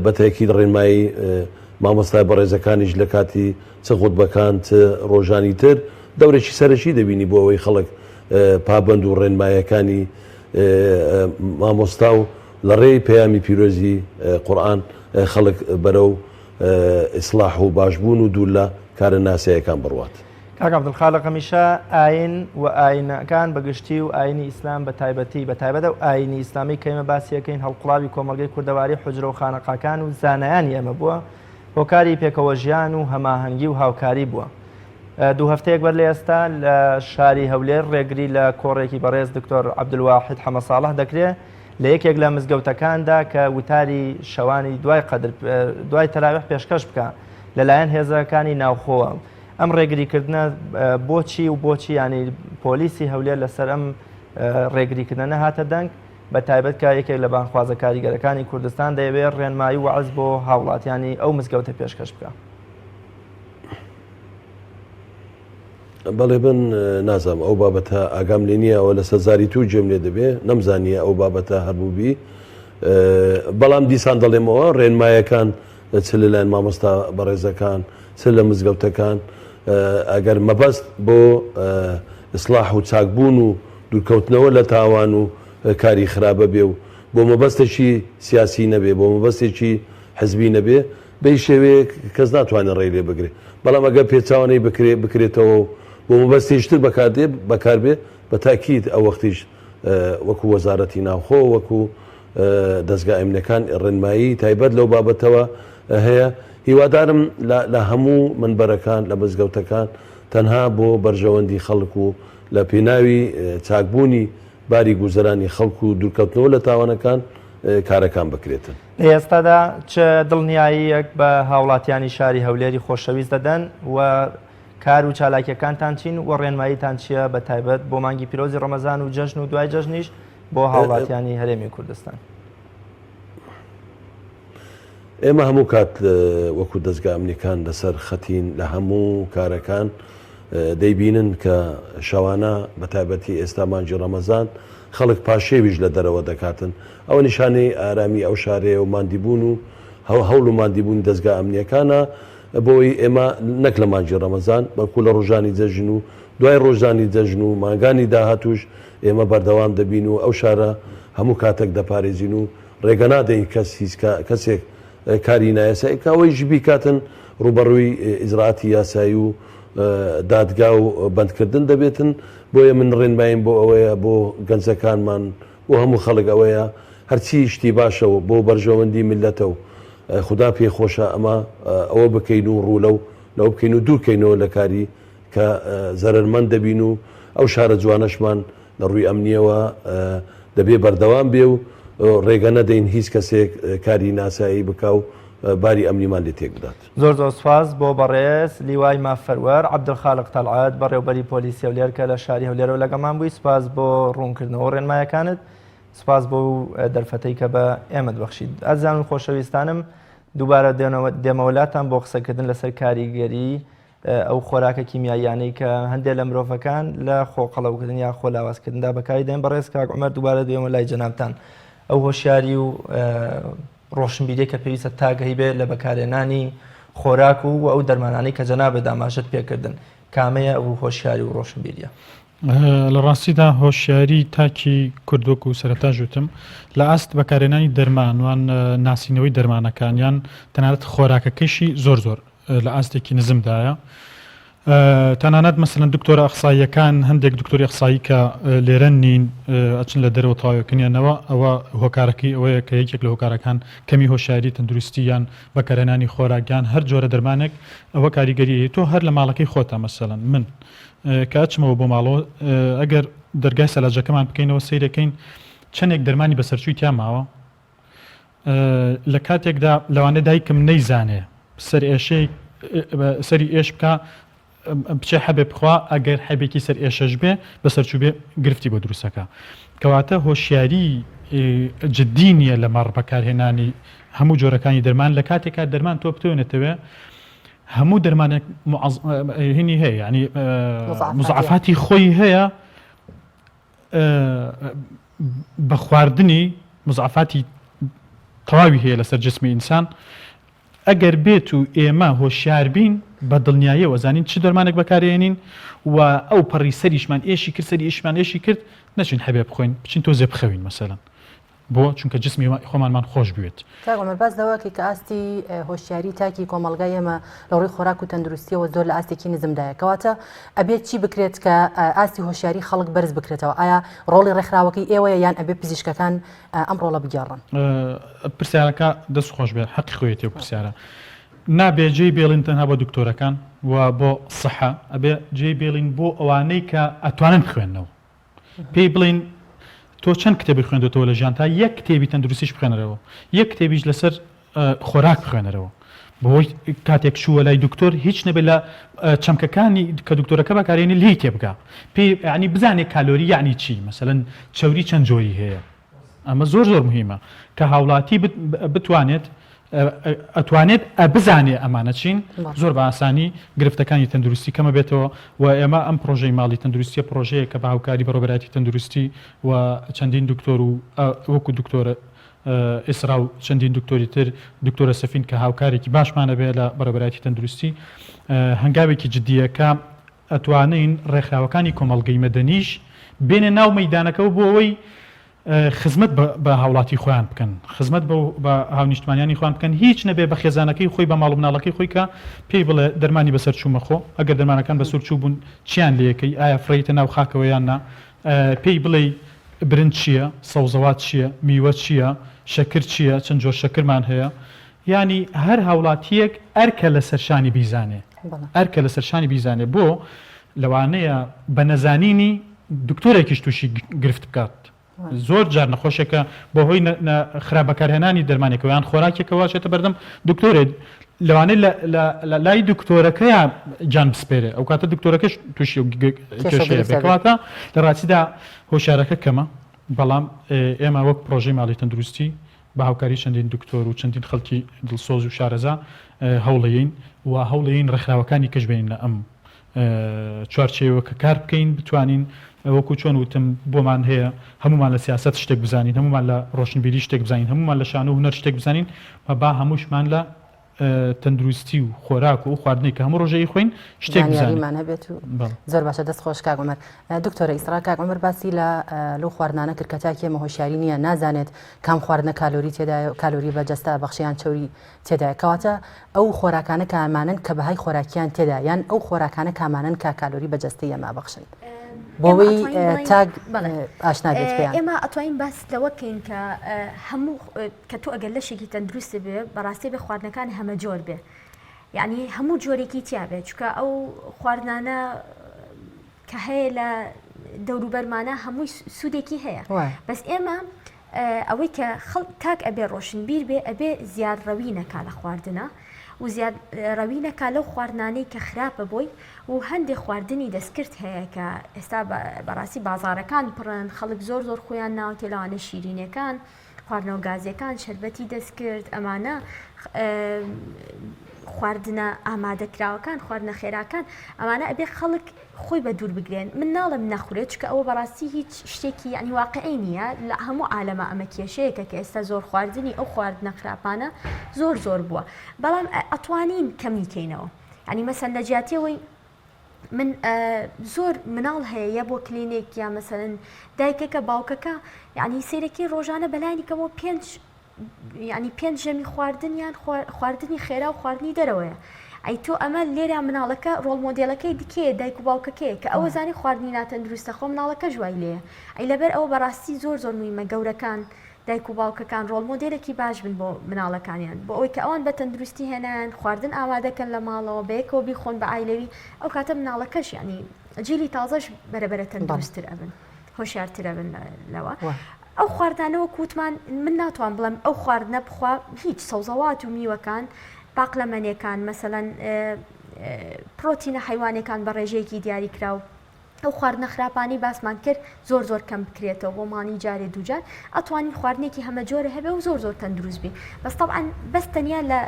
بە تەکید ڕێنمایی مامۆستای بەڕێزەکانیش لە کاتی چ خوتبەکان چ ڕۆژانی تر دەورێکی سەرەکی دەبینی بۆ ئەوەی خەڵک پابەند و ڕێنمایەکانی مامۆستا و لە ڕێی پەیامی پیرۆزی قورئان خەڵک بەرەو ئیسڵاح و باشبوون و دوور لە کارە ناسیایەکان بڕوات. کاک عەبدولخالق هەمیشە ئاین و ئاینەکان بە گشتی و ئاینی ئیسلام بە تایبەتی بە تایبەت ئەو ئاینی ئیسلامی کە ئێمە باسی ئەکەین هەڵقوڵاوی کۆمەڵگەی کوردەواری حوجرە و خانەقاکان و زانایانی ئێمە بووە. هۆکاری پێکەوەژیان و هەماهەنگی و هاوکاری بووە. دوو هەفتەیەک بەر لە ئێستا لە شاری هەولێر ڕێگری لە کۆڕێکی بەڕێز دکتۆر عەبدولواحید حەمەساڵح دەکرێ لە یەکێک لە مزگەوتەکاندا کە وتاری شەوانی دوای قەدر دوای تەراویح پێشکەش بکا لەلایەن هێزەکانی ناوخۆوە. ئەم ڕێگریکردنە بۆچی و بۆچی ینی پۆلیسی هەولێر لەسەر ئەم ڕێگریکردنە نەهاتە دەنگ بە تایبەت کە یەکێک لە بانگخوازە کاریگەرەکانی کوردستان دەیەوێت ڕێنمایی وەعز بۆ هاوڵاتیانی ئەو مزگەوتە پێشکەش بکا. بەڵێ من نازانم ئەو بابەتە ئاگام لێ نییە ئەوە لەسەر زاری تو گوێم لێ دەبێ نەمزانیە ئەو بابەتە هەربووبی بەڵام دیسان دەڵێمەوە ڕێنمایەکان چ لەلایەن مامۆستا بەڕێزەکان چ لە مزگەوتەکان ئەگەر مەبەست بۆ ئیسلاح و چاکبوون و دوورکەوتنەوە لە تاوان و کاری خراپە بێ و بۆ مەبەستێکی سیاسی نەبێ بۆ مەبەستێکی حزبی نەبێ بە هیچ شێوەیەک کەس ناتوانێت ڕێی لێ بگرێ بەڵام ئەگەر پێچەوانەی بکرێ بکرێتەوە و بۆ مەبەستێکی تر بەکار دێ بەکار بێ بە تاکید ئەو وەختیش وەکو وەزارەتی ناوخۆ وەکو دەزگا ئەمنیەکان ڕێنمایی تایبەت لەو بابەتەوە هەیە هیوادارم لە هەموو منبەرەکان لە مزگەوتەکان تەنها بۆ بەرژەوەندی خەڵک و لە پێناوی چاکبوونی باری گوزەرانی خەڵک و دوورکەوتنەوە لە تاوانەکان کارەکان بکرێتن. لە ئێستادا چ دڵنیاییەک بە هاوڵاتیانی شاری هەولێری خۆشەویست دەدەن و کار و چالاکیەکانتان چین و ڕێنماییتان چییە بە تایبەت بۆ مانگی پیرۆزی ڕەمەزان و جەژن و دوای جەژنیش بۆ هاوڵاتیانی هەرێمی کوردستان؟ ئێمە هەموو کات وەکو دەزگا ئەمنیەکان لەسەر خەتین لە هەموو کارەکان دەیبینن کە شەوانە بە تایبەتی ئێستا مانگی ڕەمەزان خەڵک پاشێویش لە دەرەوە دەکاتن ئەوە نیشانەی ئارامی ئەو شارەیە و ماندیبوون و هەوڵ و ماندیبوونی دەزگا ئەمنیەکانە بۆی ئێمە نەک لە مانگی ڕەمەزان بەڵکو لە ڕۆژانی جەژن و دوای ڕۆژانی جەژن و مانگانی داهاتووش ئێمە بەردەوام دەبین و ئەو شارە هەموو کاتێک دەپارێزین و ڕێگە نادەین کەس هیچ کەسێک کاری نایاسایی بکا ئەوەیش بیکاتن ڕووبەڕووی ئیجرائاتی یاسایی و دادگا و بەندکردن دەبێتن بۆیە من ڕێنماییم بۆ ئەوەیە بۆ گەنجەکانمان بۆ هەموو خەڵک ئەوەیە هەرچی شتی باشە و بۆ بەرژەوەندی میللەتە و خودا پێی خۆشە ئەمە ئەوە بکەین و ڕوو لەو لەوە بکەین و دوورکەینەوە لە کاری کە زەرەرمەند دەبین و ئەو شارە جوانەشمان لە ڕووی ئەمنییەوە دەبێ بەردەوام بێ و ڕێگە نەدەین هیچ کەسێک کاری ناسایی بکا و باری ئەمنیمان لێ تێک بدات. زۆر زۆر سوپاس بۆ بەڕێز لیوای مافپەروەر عەبدولخالق تەڵعەت بەڕێوبەری پۆلیسی هەولێر کە لە شاری هەولێرەوە لەگەڵمان بووی سوپاس بۆ ڕوونکردنەوە و ڕێنمایەکانت سوپاس بۆ دەرفەتەی کە بە ئێمەت بەخشید ئازیزان و خۆشەویستانم دووبارە دێمەوە لاتان بۆ قسەکردن لەسەر کاریگەری ئەو خۆراکە کیمیاییانەی کە هەندێک لە مرۆڤەکان لە خۆ قەڵەوکردن یا خۆ لاوازکردندا بەکاری دێن بەڕێز کاک عومەر دووبارە دوێمە لای جەنابتان ئەو هۆشیاری و ڕۆشنبیریە کە پێویستە تاک هەیبێ لە بەکارهێنانی خۆراک و ئەو دەرمانانەی کە جەنابت ئاماژەت پێکردن کامەیە ئەو هۆشیاری و ڕۆشنبیریە؟ لە ڕاستیدا هۆشیاری تاکی کورد وەکو سەرەتاش وتم لە ئاست بەکارهێنانی دەرمان وان ناسینەوەی دەرمانەکان یان تەنانەت خۆراکەکەشی زۆر زۆر لە ئاستێکی نزمدایە تەنانەت مەسەلەن دکتۆرە ئەخساییەکان هەندێک دکتۆری ئەخسایی کە لێرە نین ئەچن لە دەرەوە تەواوەکەنیانەوە ئەوە هۆکارەکەی ئەوەیە کە یەکێک لە هۆکارەکان کەمی هۆشیاری تەندروستی یان بەکارهێنانی خۆراک یان هەر جۆرە دەرمانێک ئەوە کاریگەری تۆ هەر لە ماڵەکەی خۆتە مەسەلەن من کە ئەچمەوە بۆ ماڵەوە ئەگەر دەرگای سەلاجەکەمان بکەینەوە سەیرەکەین چەندێک دەرمانی بەسەرچووی تیا ماوە لە کاتێکدا لەوانەیە دایکم نەیزانێ سەر ئێشەی سەری ئێش بکا بچێ حەبێ بخوا ئەگەر حەبێکی سەر ئێشەش بێ بەسەرچوو بێ گرفتی بۆ دروستەکە کەواتە هۆشیاری جددی نییە لە مەڕ بەکارهێنانی هەموو جۆرەکانی دەرمان لە کاتێکا دەرمان تۆ بتوێنێتەوێ هەموو دەرمانێک هینی هەیە ینی مزعفاتی خۆی هەیە بە خواردنی مزعفاتی تەواوی هەیە لەسەر جسمی ئینسان ئەگەر بێت و ئێمە هۆشیار بین بە دڵنیاییەوە زانین چ دەرمانێک بەکارێنین و ئەو پەڕی سەریشمان ئێشی کرد سەری ئیشمان ئێشی کرد نەچین حەبێ بخۆین بچین تۆزێ بخەوین مەسەلەن بۆ؟ چونکە جسمی خۆمانمان خۆش بوێت. کاک عومەر باس لەوە ئەکەی کە ئاستی هۆشیاری تاکی کۆمەڵگای ئێمە لە ڕووی خۆراک و تەندروستیەوە زۆر لە ئاستێکی نزمدایە کەواتە ئەبێت چی بکرێت کە ئاستی هۆشیاری خەڵک بەرز بکرێتەوە ئایا ڕۆڵی ڕێکخراوەکەی ئێوەیە یان ئەبێ پزیشکەکان ئەم ڕۆڵە بگێڕن؟ پرسیارەکە دەست خۆش بێت حەقی خۆیەتی ئەو پرسیارە. نابێ جێی بێڵین تەنها بۆ دکتۆرەکان و بۆ سحە، ئەبێ جێی بێڵین بۆ ئەوانەی کە ئەتوانن بخوێننەوە. پێی بڵێین تۆ چەند کتێبت خوێندۆتەوە لە ژیانتا، یەک کتێبی تەندروستیش بخوێنەرەوە، یەک کتێبیش لەسەر خۆراک بخوێنەرەوە. بۆی کاتێک چووە لای دکتۆر هیچ نەبێت لە چەمکەکانی کە دکتۆرەکە بەکارێنی لێی تێبگا. پێی یانی بزانێ کالۆری یانی چی، مەسەلەن چەوری چەند جۆری هەیە. ئەمە زۆر زۆر مهمە کە هاوڵاتی بتوانێت ئەتوانێت بزانێ ئەمانە چین زۆر بە ئاسانی گرفتەکانی تەندروستی کەمە بێتەوە و ئێمە ئەم پرۆژەی ماڵی تەندروستیە پرۆژەیە کە بە هاوکاری بەڕێوەبەرایەتی تەندروستی و چەندین دکتۆر و وەکو دکتۆرە ئیسرا و چەندین دکتۆری تر دکتۆرە سەفین کە هاوکارێکی باشمانە بێ لە بەڕێوەبەرایەتی تەندروستی هەنگاوێکی جدیە کە ئەتوانین ڕێکخراوەکانی کۆمەڵگەی مەدەنیش بێنە ناو مەیدانەکەوە بۆ ئەوەی خزمەت بە هاوڵاتی خۆیان بکەن، خزمەت بە هاونیشتمانیانی خۆیان بکەن، هیچ نەبێ بە خێزانەکەی خۆی، بە ماڵ و مناڵەکەی خۆی کە پێی بڵێ دەرمانی بەسەر چوو مەخۆ، ئەگەر دەرمانەکان بەسور چوو بوون چیان لێکەی، ئایا فڕێیتە ناو خاکەوە یان نا، پێی بڵێی برنج چییە، سەوزەوات چییە، میوە چییە، شەکر چییە، چەند جۆر شەکرمان هەیە، یانی هەر هاوڵاتییەک ئەرکە لەسەر شانی بیزانێ. ئەرکە لەسەر شانی بیزانێ بۆ لەوانەیە بە نەزانینی دکتۆرێکیش تووشی گرفت بکات زۆر جار نەخۆشێکە بەهۆی خراپ بەکارهێنانی دەرمانێکەوە یان خۆراکێکەوە چێتە بەردەم دکتۆرێک لەوانەیە لە لای دکتۆرەکەیان گیان بسپێرێ ئەو کاتە دکتۆرەکەش تووشی کێشەیە بێ کەواتە لە ڕاستیدا هۆشیارەکە کەمە بەڵام ئێمە وەک پرۆژەی ماڵی تەندروستی بە هاوکاری چەندین دکتۆر و چەندین خەڵکی دڵسۆز و شارەزا هەوڵەیەین و هەوڵەیەین ڕێکخراوەکانی کەش بێنینە ئەم چوارچێوە کە کار بکەین بتوانین وەکو چۆن وتم بۆمان هەیە هەمومان لە سیاسەت شتێک بزانین هەمومان لە ڕۆشنبیری شتێک بزانین هەمومان لە شانۆ و هونەر شتێک بزانین و با هەمووشمان لە تەندروستی و خۆراک و ئەو خواردنەی کە هەموو ڕۆژێ ئەیخۆین شتێک بزانین. زانیاریمان هەبێت و زۆر باشە دەست خۆش کاک عومەر. دکتۆرە ئیسرا کاک عومەر باسی لە لەو خواردنانە کرد کە تاکی ئێمە هۆشیاری نییە نازانێت کام خواردنە کالۆری تێدایە و کالۆری بە جەستە ئەبەخشێ یان چەوری تێدایە کەواتە ئەو خۆراکانە کامانەن کە بەهای خۆراکیان تێدا یان ئەو خۆراکانە کامانەن کە کالۆری بە جەستەی ئێمە ئەبەخشن بۆ ئەوەی تاک ئاشنا بێت پێیان. ئێمە ئەتوانین باس لەوە کەین کە هەموو کە تۆ ئەگەر لەشێکی تەندروست بێ بەڕاستی بێ خواردنەکان هەمە جۆر بێ یعنی هەموو جۆرێکی تیا بێ چونکە ئەو خواردنانە کە هەیە لە دەوروبەرمانە هەمووی سوودێکی هەیە بەس ئێمە ئەوەی کە خەڵ تاک ئەبێ ڕۆشنبیر بێ ئەبێ زیاد ڕەوی نەکا لە خواردنە و زیاد ڕەوی نەکا لەو خواردنانەی کە خراپە بۆی و هەندێک خواردنی دەستکرد هەیە کە ئێستا بەڕاستی بازارەکان پڕن خەڵک زۆر زۆر خۆیان ناوتێ لەوانە شیرینەکان خواردنەوە گازیەکان، شەربەتی دەستکرد، ئەمانە خواردنە ئامادەکراوەکان، خواردنە خێراکان، ئەمانە ئەبێ خەڵک خۆی بە دوور بگرێن من ناڵێم نەخورێت چکە ئەوە بەڕاستی هیچ شتێکی یعنی واقعی نییە لە هەموو عالەمە ئەمە کێشەیەکە کە ئێستا زۆر خواردنی ئەو خواردنە خراپانە زۆر زۆر بووە بەڵام ئەتوانین کەمی کەینەوە یعنی مەسەن لە جیاتیەوەی من زۆر مناڵ هەیە یا بۆ کلینێک یا مەسەن دایکەکە باوکەکە یعنی سیرەکی ڕۆژانە بەلایانی کەمەوە پێنج یعنی پێنج ژەمی خواردنیان خواردنی خێرا و خواردنی دەرەوەیە ئەی تۆ ئەمە لێرە مناڵەکە ڕۆڵ مۆدێلەکەی دیکەیە دایک و باوکەکەیە کە ئەوە زانی خواردنی ناتەندروستە خۆ مناڵەکە ژوای لێیە ئەی لەبەر ئەوە بەڕاستی زۆر زۆر مویمە گەورەکان دایک و باوکەکان ڕۆڵ مۆدێلێکی باش بن بۆ مناڵەکانیان بۆ ئەوەی کە ئەوان بە تەندروستی هێنایان خواردن ئامادەکەن لە ماڵەوە بەیەکەوە بیخۆن بە عایلەوی ئەو کاتە مناڵەکەش یعنی جیلی تازەش بەرەبەرە تەندروستتر ئەبن هۆشیارتر ئەبن لەوە ئەو خواردانە وەک وتمان من ناتوان بڵێم ئەو خواردنە بخوا هیچ سەوزەوات و میوەکان پاقلەمەنیەکان مەسەلەن پرۆتینە حیوانەکان بە ڕێژەیەکی دیاریکراو ئەو خواردنە خراپانەی باسمان کرد زۆر زۆر کەم بکرێتەوە بۆ مانی جارێ دووجار ئەتوانین خواردنێکی هەمە جۆرە هەبێ و زۆر زۆر تەندروست بین بەس طبعا بەس تەنیا لە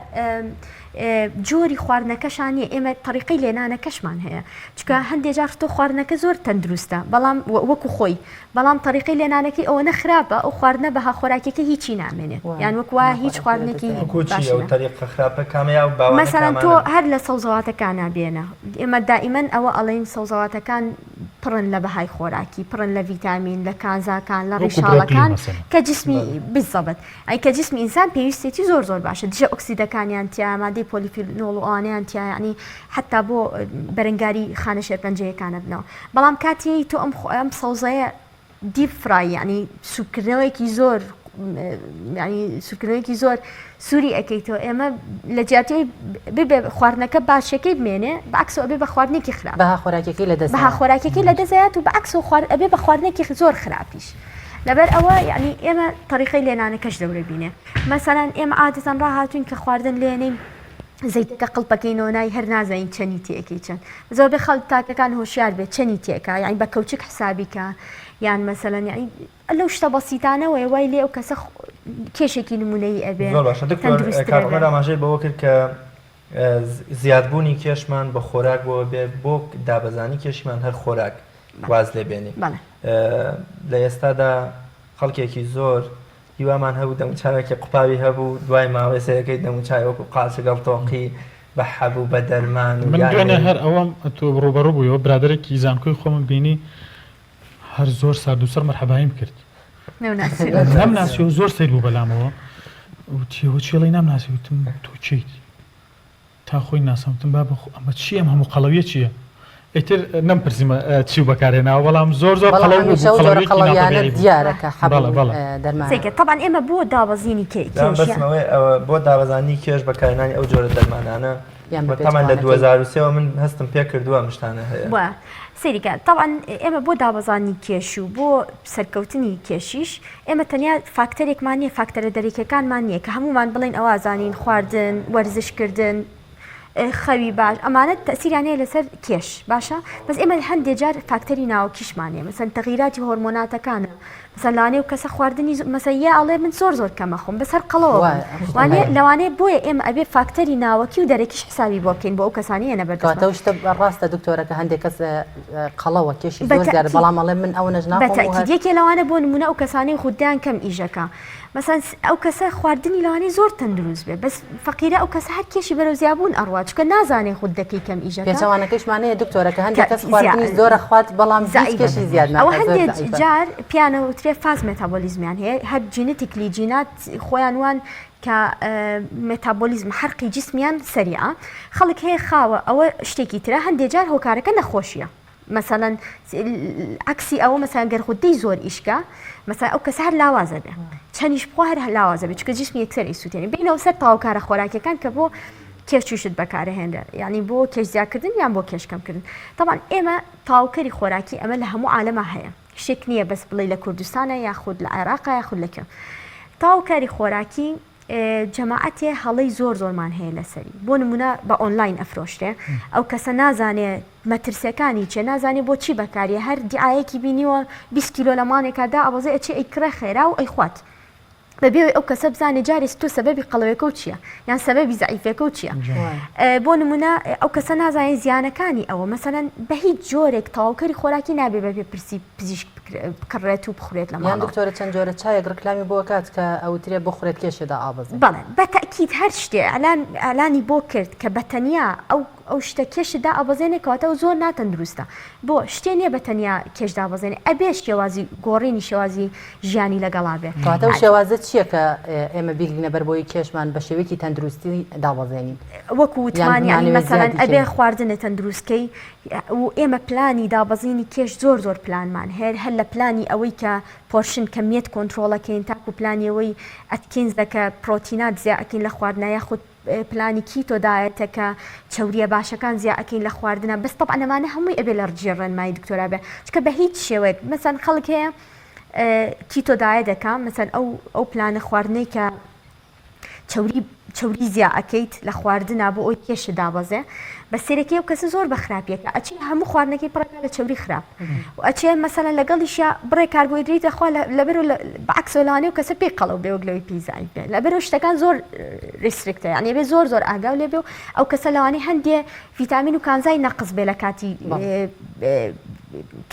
جۆری خواردنەکەشان نیە ئێمە تەریقەی لێنانەکەشمان هەیە چونکە هەندێک جار تۆ خواردنەکە زۆر تەندروستە بەڵام وەکو خۆی بەڵام تەریقەی لێنانەکەی ئەوەنە خراپە ئەو خواردنە بەها خۆراکیەکە هیچی نامێنێت یان وەک وایە هیچ خواردنێکی باش تەریقە خراپە کامەیە و باوانە مەسەلەن تۆ هەر لە سەوزەواتەکانا بێنە ئێمە دائیمەن ئەوە ئەڵێین سەوزەواتەکان پڕن لە بەهای خۆراکی پڕن لە ڤیتامین لە کانزاکان لە ڕیشاڵەکان کە جسمی بالضبط ئەی کە جسمی ئینسان پێویستێتی زۆر زۆر باشە دژە ئۆکسیدەکانیان تیا مادەی پۆلیفینۆڵ و ئەوانەیان تیا یعنی حتا بۆ بەرەنگاری خانە شێرپەنجەیەکانە بنەوە بەڵام کاتیی تۆ ئەم ئەم سەوزەیە deep fry یعنی سوکردنەوەیەکی زۆر. ینی سوورکردنەوەیەکی زۆر سووری ئەەکەیتەوە ئێمە لە جیاتی ببێ خواردنەکە باشەکەی بمێنێ بەعکسەوە ئەبێ بە خواردنێکی خراپ بەها خۆراکیەکەی لە دەست بەها خۆراکیەکەی لە دەست و بەعکس و خوارد ئەبێ بە خواردنێکی زۆر خراپیش لەبەر ئەوە یعنی ئێمە تەریقەی لێنانەکەش دەورە بینێ مەسەلەن ئێمە عادەتەن ڕاهاتوین کە خواردن لێنین زەیتەکە قڵپەکەینەوە نای هەر نازانین چەنی تێکەی چەند زۆربەی خەڵک تاکەکان هۆشیار بێت چەنی تێکا یعنی بە کەوچک حسابی کە یان مەسەلەن یعنی لەو شتە بەسیتانەوەیە وای لێ ئەو کەسە کێشێکی نمونەیی ئەبێ زۆر باشە دکتۆر کاک عومەر ئاماژەی بەوە کرد کە زیادبوونی کێشمان بە خۆراک بۆ بێ بۆ دابەزانی کێشیمان هەر خۆراک واز لێ بێنین لە ئێستادا خەڵکێکی زۆر هیوامان هەبوو دەموچاوێکی قوپاوی هەبوو دوای ماوەی سەیرەکەی دەموچاوی وەکو قاچە تۆقی بە حەب و بە دەرمان و من دوێنێ یان هەر ئەوەم تۆ ڕووبەڕوو بوویەوە برادەرێکی زانکۆی خۆمم بینی هەر زۆر سارد و سڕ مەرحەباییم کرد نەمناسیەوە زۆر سەیر بوو بەلامەوە وتی ئەوە چی ئەڵێی نامناسی وتم تۆ کێیت تا خۆی ناسم وتم بابە خۆ ئەمە چییە ئەم هەموو قەڵەویە چییە ئیتر نەمپرسیمە چی و بەکارهێناوە بەڵام زۆر زۆر بەڵام قەڵەو بوو هەمیشە ئەو جۆرە قەڵەویەکی قەڵەویانە ناتەبیعی بوو دیارە کە حەب بەڵێ و بەڵێ دەرمانە. سەیرکە تەبعەن ئێمە بۆ دابەزینی کێ دام کێش یان بەسمەوەی ئەوە بۆ دابەزاندنی کێش بەکارهێنانی ئەو جۆرە دەرمانانە یان بە وە تەمەن لە پێچەوانەکەی. 2003 وە من هەستم پێ کردووە ئەم شتانە هەیە. وە سەیری کە تەبعەن ئێمە بۆ دابەزاندنی کێش و بۆ سەرکەوتنی کێشیش ئێمە تەنیا فاکتەرێکمان نییە فاکتەرە دەرەکیەکانمان نییە کە هەموومان بڵێین ئەوە زانین خواردن وەرزشکردن خەوی باش ئەمانە تەسیریان هەیە لەسەر کێش باشە بەس ئێمە هەندێک جار فاکتەری ناوەکیشمان هەیە مەسەن تەغیراتی هۆرمۆناتەکانە مەسەن لەوانەیە و کەسە خواردنی مەسەن یا ئەڵێ من زۆر زۆر کەمە خۆم بەس هەر قەڵەوە وانێ لەوانەیە بۆیە ئێمە ئەبێ فاکتەری ناوەکی و دەرەکیش حسابی بۆ بکەین بۆ ئەو کەسانی هێنە بەردەستمان کەواتە شتە ڕاستە دکتۆرەکە هەندێک کەس قەڵەوە کێشی زۆر زیادە بەڵام ئەڵێ من ئەوە نەژ ناخۆم بەتەئکید یەکێ لەوانە بۆ نمونە ئەو کەسانەی غوددەیان کەم ئیشەکە مەسەن ئەو کەسە خواردنی لەوانەیە زۆر تەندروست بێ بەس فەقیرە ئەو کەسە هەر کێشی بەرەو زیابوون ئەڕوا چونکە نازانێ غوددەکەی کەم ئیشەکە پێچەوانەکەیشمان هەیە دکتۆرە کە هەندێک کەس خواردنی زۆرە خوات بەڵام هیچ کێشی زیاد ناکات ئەوە هەندێک جار پیانە وترێ fast metabolism یان هەیە هەر genetically جینات خۆیان وان کە مێتابۆلیزم حەرقی جسمیان سەریعە خەڵک هەیە خاوە ئەوە شتێکی ترە هەندێک جار هۆکارەکە نەخۆشیە مەسەلەن عەکسی ئەوە مەسەلەن گەر غودەی زۆر ئیشکا مەسەلەن ئەو کەسە هەر لاوازە بێ چەنیش بخوا هەر لاوازە بێ چونکە جسمی یەکسەر ئەیسووتێنێ بینەوە سەر تەواوکارە خۆراکیەکان کە بۆ کێش چوشت بەکارەهێنرا یعنی بۆ کێش زیاکردن یان بۆ کێش کەمکردن تەبعەن ئێمە تەواوکەری خۆراکی ئەمە لە هەموو عالەما هەیە شتێک نییە بەس بڵێ لە کوردستانە یاخود لە عێراقا یاخود لە کوێ تەواوکاری خۆراکی جەماعەتێ هەڵەی زۆر زۆرمان هەیە لەسەری بۆ نمونە بە ئۆنلاین ئەفرۆشرێ ئەو کەسە نازانێ مەترسیەکانی چیە نازانێ بۆچی بەکاریە هەر دیعایەکی بینیوە 20 کیلۆ لە مانێکا دا ئەبەزێ ئەچێ ئەیکڕێ خێرا و ئەیخوات بەبێ ئەوەی ئەو کەسە بزانێ جارێ تۆ سەبەبی قەڵەوێکە و چییە یان سەبەبی زەعیفێکە و چییە بۆ نمونە ئەو کەسە نازانێ زیانەکانی ئەوە مەسەلەن بە هیچ جۆرێک تەواوکەری خۆراکی نابێ بەبێ پرسی پزیشک بکڕێت و بخورێت لە یان ماڵەوە. دکتۆرە چەند جۆرە چایەک ڕکلامی بۆ ئەکات کە ئەوترێ بخورێت کێشێ دائابەزێ. بەڵێ بە تەئکید هەر شتێ ئیعلان ئیعلانی بۆ کرد کە بە تەنیا ئەو ئەو شتە کێشت دائەبەزێنێ کەواتە ئەو زۆر ناتەندروستە بۆ شتێ نیە بە تەنیا کێش دابەزێنێ ئەبێ شێوازی گۆڕینی شێوازی ژیانی لەگەڵا بێ. کەواتە ئەو شێوازە چیە کە ئێمە بیگرینە بەر بۆی کێشمان بە شێوەیەکی تەندروستی دابەزێنین؟ وەکو یان وتمان یانی بمانەوێ مەسەلەن زیادی ئەبێ کەین؟ خواردنت تەندروست کەی و ئێمە پلانی دابەزینی کێش زۆر زۆر پلانمان هەیە هەر لە پلانی ئەوەی کە portion کەمیەت کۆنترۆڵەکەین تاکو پلانی ئەوەی Atkins ە کە پرۆتینات زیا ئەکەین لە خواردنا یاخود پلانی keto diet ە کە چەوریە باشەکان زیا ئەکەین لە خواردنا بەس تەبعەن ئەمانە هەمووی ئەبێ لە ژێر ڕێنمایی دکتۆرا بێ چونکە بە هیچ شێوەیەک مەسەن خەڵک هەیە keto diet ئەکا مەسەن ئەو ئەو پلانە خواردنەی کە چەوری چەوری زیا ئەکەیت لە خواردنا بۆ ئەوی کێشت دابەزێ بە سێرەکەی ئەو کەسە زۆر بە خراپیەکە ئەچێ هەموو خواردنەکەی پڕەکە لە چەوری خراپ و ئەچێ مەسەلەن لەگەڵیشیا بڕێ کاربۆهیدرەیت دەخوا لەبەر بەعکسەوە لەوانەیە ئەو کەسە پێی قەڵەو بێ وەک لەوەی پێی زەعیف بێ لەبەر شتەکان زۆر restrict ە یعنی بێ زۆر زۆر ئاگاو لێ بێ و ئەو کەسە لەوانەیە هەندێ ڤیتامین و کانزای نەقس بێ لە کاتی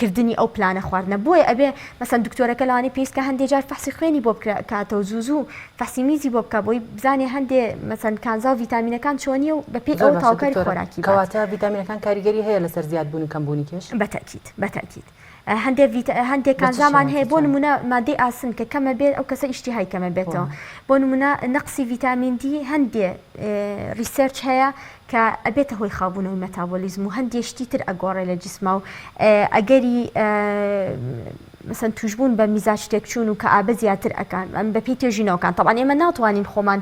کردنی ئەو پلانە خواردنە بۆیە ئەبێ مەسەن دکتۆرەکە لەوانەیە پێویست کە هەندێ جار فەحسی خوێنی بۆ بکاتەوە زوو زوو فەحسی میزی بۆ بکا بۆی بزانێ هەندێ مەسەن کانزا و ڤیتامینەکان چۆنیە و بەپێی زۆر ئەوە باشە تاوکاری دکتۆرە خۆراکی بات. کەواتە ڤیتامینەکان کاریگەری هەیە لەسەر زیادبوون و کەمبوونی کێش؟ بەتەئکید بەتەئکید هەندێ ڤیت هەندێ بە چ کانزامان هەیە شێوازی بۆ چۆن؟ نمونە مادەی ئاسن کە کەمە بێت ئەو کەسە ئیشتیهای کەمە بێتەوە بۆ نمونە نەقسی ڤیتامین دی هەندێ research هەیە کە ئەبێتە هۆی خاوبوونەوەی مەتابۆلیزم و هەندێ شتی تر ئەگۆڕێ لە جسما و ئەگەری. مەسەن توشبوون بە میزاج تێکچوون و کەئابە زیاتر ئەکان ئەم بەپێی توێژینەوەکان تەبعەن ئێمە ناتوانین خۆمان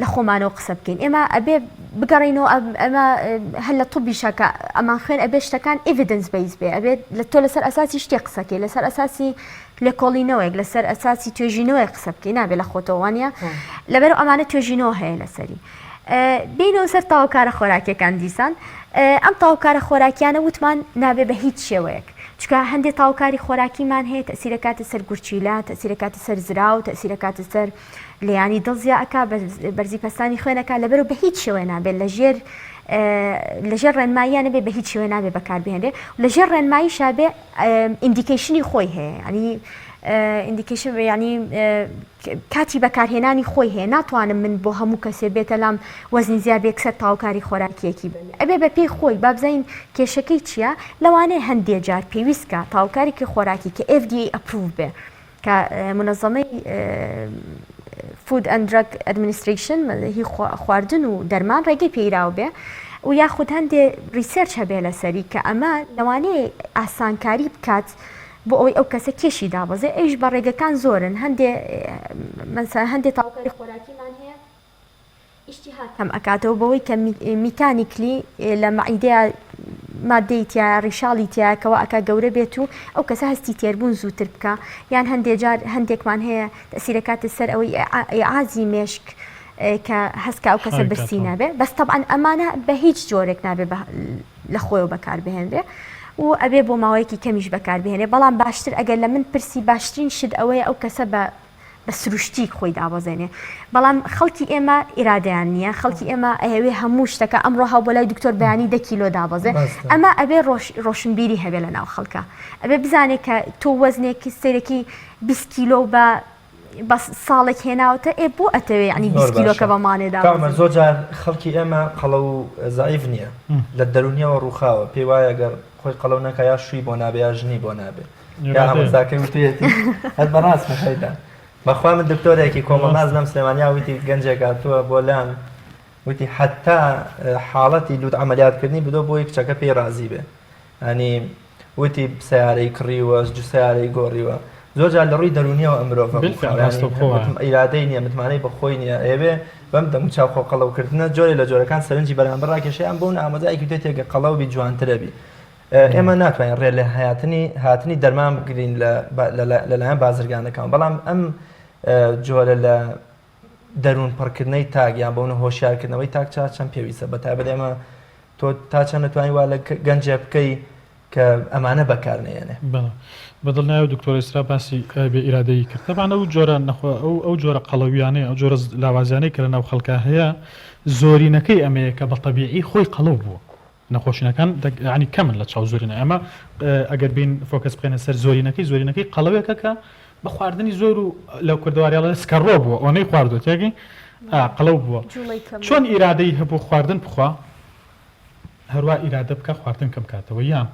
لە خۆمانەوە قسە بکەین ئێمە ئەبێ بگەڕێینەوە ئەمە هەر لە طبیشە کە ئەمان خوێن ئەبێ شتەکان evidence base بێ ئەبێت لە تۆ لەسەر ئەساسی شتێک قسەکەی لەسەر ئەساسی لێکۆڵینەوەیەک لەسەر ئەساسی توێژینەوەیەک قسە بکەی نابێ لە خۆتەوە وانە لەبەر ئەمانە توێژینەوە هەیە لەسەری بینەوە سەر تاوکارە خۆراکیەکان دیسان ئەم تاوکارە خۆراکیانە وتمان نابێ بە هیچ شێوەیەک چکە هەندێک تاوکاری خۆراکیمان هەیە تەسیرەکاتە سەر گورچیلە تەسیرەکاتە سەر زراو تەسیرەکاتە سەر لیانی دڵ زیا ئەکا بەرزی پەستانی خوێنەکە لەبەرو بە هیچ شێوەیە نابێت لە ژێر لە ژێر ڕێنماییان نەبێ بە هیچ شێوەیە نابێ بەکاربهێنرێ لە ژێر ڕێنماییشا بێ indication ی خۆی هەیە ینی indication ینی کاتی بەکارهێنانی خۆی هەیە ناتوانم من بۆ هەموو کەسێ بێتە لام وەزنی زیاد بێ کسەر تاوکاری خۆراکیەکی بن ئەبێ بە پێی خۆی بابزانین کێشەکەی چییە لەوانەیە هەندێ جار پێویستکە تاوکارێکی خۆراکی کە FDA approve بێ کە مونەزەمەی Food and Drug Administration هی خواردن و دەرمان ڕێگەی پێیراو بێ و یاخود هەندێ research هەبێ لەسەری کە ئەمە لەوانەیە ئاسانکاری بکات بۆ ئەوەی ئەو کەسە کێشی دابەزێ ئەویش بە ڕێگەکان زۆرن هەندێ مەسەلەن هەندێ تاوکاری خۆراکیمان هەیە ئیشتیها کەم ئەکاتەوە بەوەی کە mechanically لە مەعیدەیا مادەی تیایە ڕیشاڵی تیایە کەوا ئەکا گەورە بێت و ئەو کەسە هەستی تێربوون زووتر بکا یان هەندێ جار هەندێکمان هەیە تەسیرەکاتە سەر ئەوەی ئیعازی مێشک کە هەست کە ئەو کەسە برسی نابێ بەس تەبعەن ئەمانە بە هیچ جۆرێک نابێ لە خۆیەوە بەکار بهێنرێ و ئەبێ بۆ ماوەیەکی کەمیش بەکار بهێنێ بەڵام باشتر ئەگەر لە من پرسی باشترین شت ئەوەیە ئەو کەسە بە بە سروشتی خۆی دابەزێنێ بەڵام خەڵکی ئێمە ئیرادەیان نییە خەڵکی ئێمە ئەیەوێ هەموو شتەکە ئەمڕۆ هاو بۆ لای دکتۆر بەیانی دە کیلۆ دابەزێ ئەمە ئەبێ ڕۆشنبیری هەبێ لە ناو خەڵکە ئەبێ بزانێ کە تۆ وەزنێکی سەیرەکی 20 کیلۆ بە بە ساڵێک هێناوتە ئێ بۆ ئەتەوێ یعنی 20 کیلۆکە بە مانێ دابەزێ زۆر جار خەڵکی ئێمە قەڵەو و زەعیف نییە لە دەرونیەوە ڕووخاوە پێی وایە گەر خۆی قەڵەو نەکا یا شووی بۆ نابێ یا ژنی بۆ نابێ یا ئامۆزاکەی وتویەتی هەر بەڕاست مەشەیدا بەخوا من دکتۆرێکی کۆمەڵناس لەم سلێمانیا وتی گەنجێک هاتووە بۆ لام وتی حتا حاڵەتی لوت عملیاتکردنی بدۆ بۆی کچەکە پێی ڕازی بێ ئەنی وتی سیارەی کڕیوە جو سیارەی گۆڕیوە زۆر جار لە ڕووی دەرونیەوە ئەم مرۆڤە ئیرادەی نییە متمانەی بەخۆی نییە ئەیەوێ بەم دەم چاو خۆ قەڵەوکردنە جۆرێ لە جۆرەکان سەرنجی بەرامبەر ڕاکێشەیان بۆ ئامۆزایەکی تێتێکە قەڵەو بی جوانترە بی ئێمە ناتوانین ڕێ لە هاتنی هاتنی دەرمان بگرین لەلایەن بازرگانەکان بەڵام ئەم جۆرە لە دەروون پڕکردنەی تاک یان بەونە هۆشیارکردنەوەی تاک چا چەند پێویستە بە تایبەت ئێمە تۆ تا چەند نتوانانی وا لە گەنجێ بکەی کە ئەمانە بەکار نێنێ بەدڵنیایەوە دکتۆر ئیسرا باسی بێ ئیرادەیی کرد تەبعەن ئەو جۆرە نەخۆ ئەو ئەو جۆرە قەڵەویانەی ئەو جۆرە لاوازیانەی کە لەناو خەڵکا هەیە زۆرینەکەی ئەمەیە کە بە تەبیعی خۆی قەڵەو بووە نەخۆشینەکان یانی کەمن لە چاو زۆرینە ئەمە ئەگەر بین focus بخەینە سەر زۆرینەکەی زۆرینەکەی قەڵەوێکە کە بە خواردنی زۆر و لە کوردەواریاڵە سکەڕۆ بووە ئەوەنەی خواردووە تێگەی قەڵەو بووە چۆن ئیرادەی هەبوو خواردن بخوا هەروا ئیرادە بکە خواردن کەم کاتەوە یان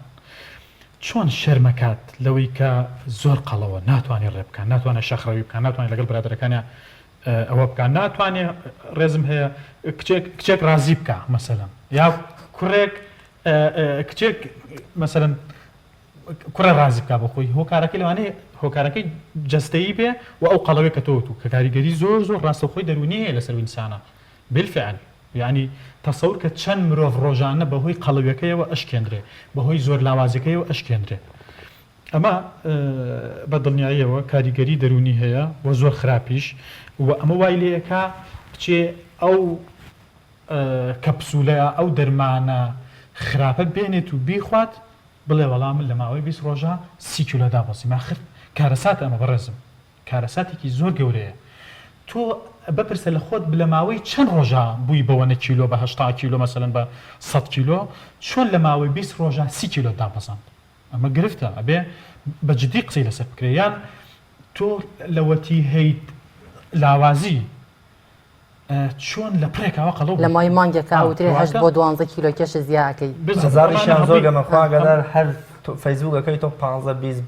چۆن شەرمەکات لەوەی کە زۆر قەڵەوە ناتوانێت ڕێ بکات ناتوانێت شەخڕەوی بکات ناتوانێت لەگەڵ برادەرەکانیا ئەوە بکا ناتوانێ ڕێزم هەیە کچێک کچێک ڕازی بکا مەسەلەن یا کوڕێک کچێک مەسەلەن کوڕە ڕازی بکا بۆ خۆی هۆکارەکەی لەوانەیە هۆکارەکەی جەستەیی بێ و ئەو قەڵەوێک کە تۆ و کە کاریگەری زۆر زۆر ڕاستەوخۆی دەروونی هەیە لەسەر ئینسانە بالفعل یعنی تەسەور کە چەند مرۆڤ ڕۆژانە بەهۆی قەڵەویەکەیەوە ئەشکێندرێ بەهۆی زۆر لاوازیەکەیەوە ئەشکێندرێ ئەمە بە دڵنیاییەوە کاریگەری دەروونی هەیە و زۆر خراپیش و ئەمە وای لێئەکا بچێ ئەو کەپسولە ئەو دەرمانە خراپە بێنێت و بیخوات بڵێ وەڵا من لە ماوەی 20 ڕۆژە سی کیلۆ دابەزیم ئاخر کارەساتە ئەمە بەڕێزم کارەساتێکی زۆر گەورەیە تۆ بپرسە لە خۆت لە ماوەی چەند ڕۆژە بووی بەوەنە کیلۆ بە 80 کیلۆ مەسەلەن بە 100 کیلۆ چۆن لە ماوەی 20 ڕۆژە سی کیلۆ دابەزاند ئەمە گرفتە ئەبێ بە جدی قسەی لەسەر بکرێ یان تۆ لەوەتی هەیت لاوازی چۆن لە پڕێکەوە قەڵەو لە ماوەی مانگێکا ئەوترێ هەشت بۆ دوانزە کیلۆ کێش زیا ئەکەی. هەزاریشیان زۆر گەمە خوا ئاگادار هەر فەیسبووکەکەی تۆ پانزە 20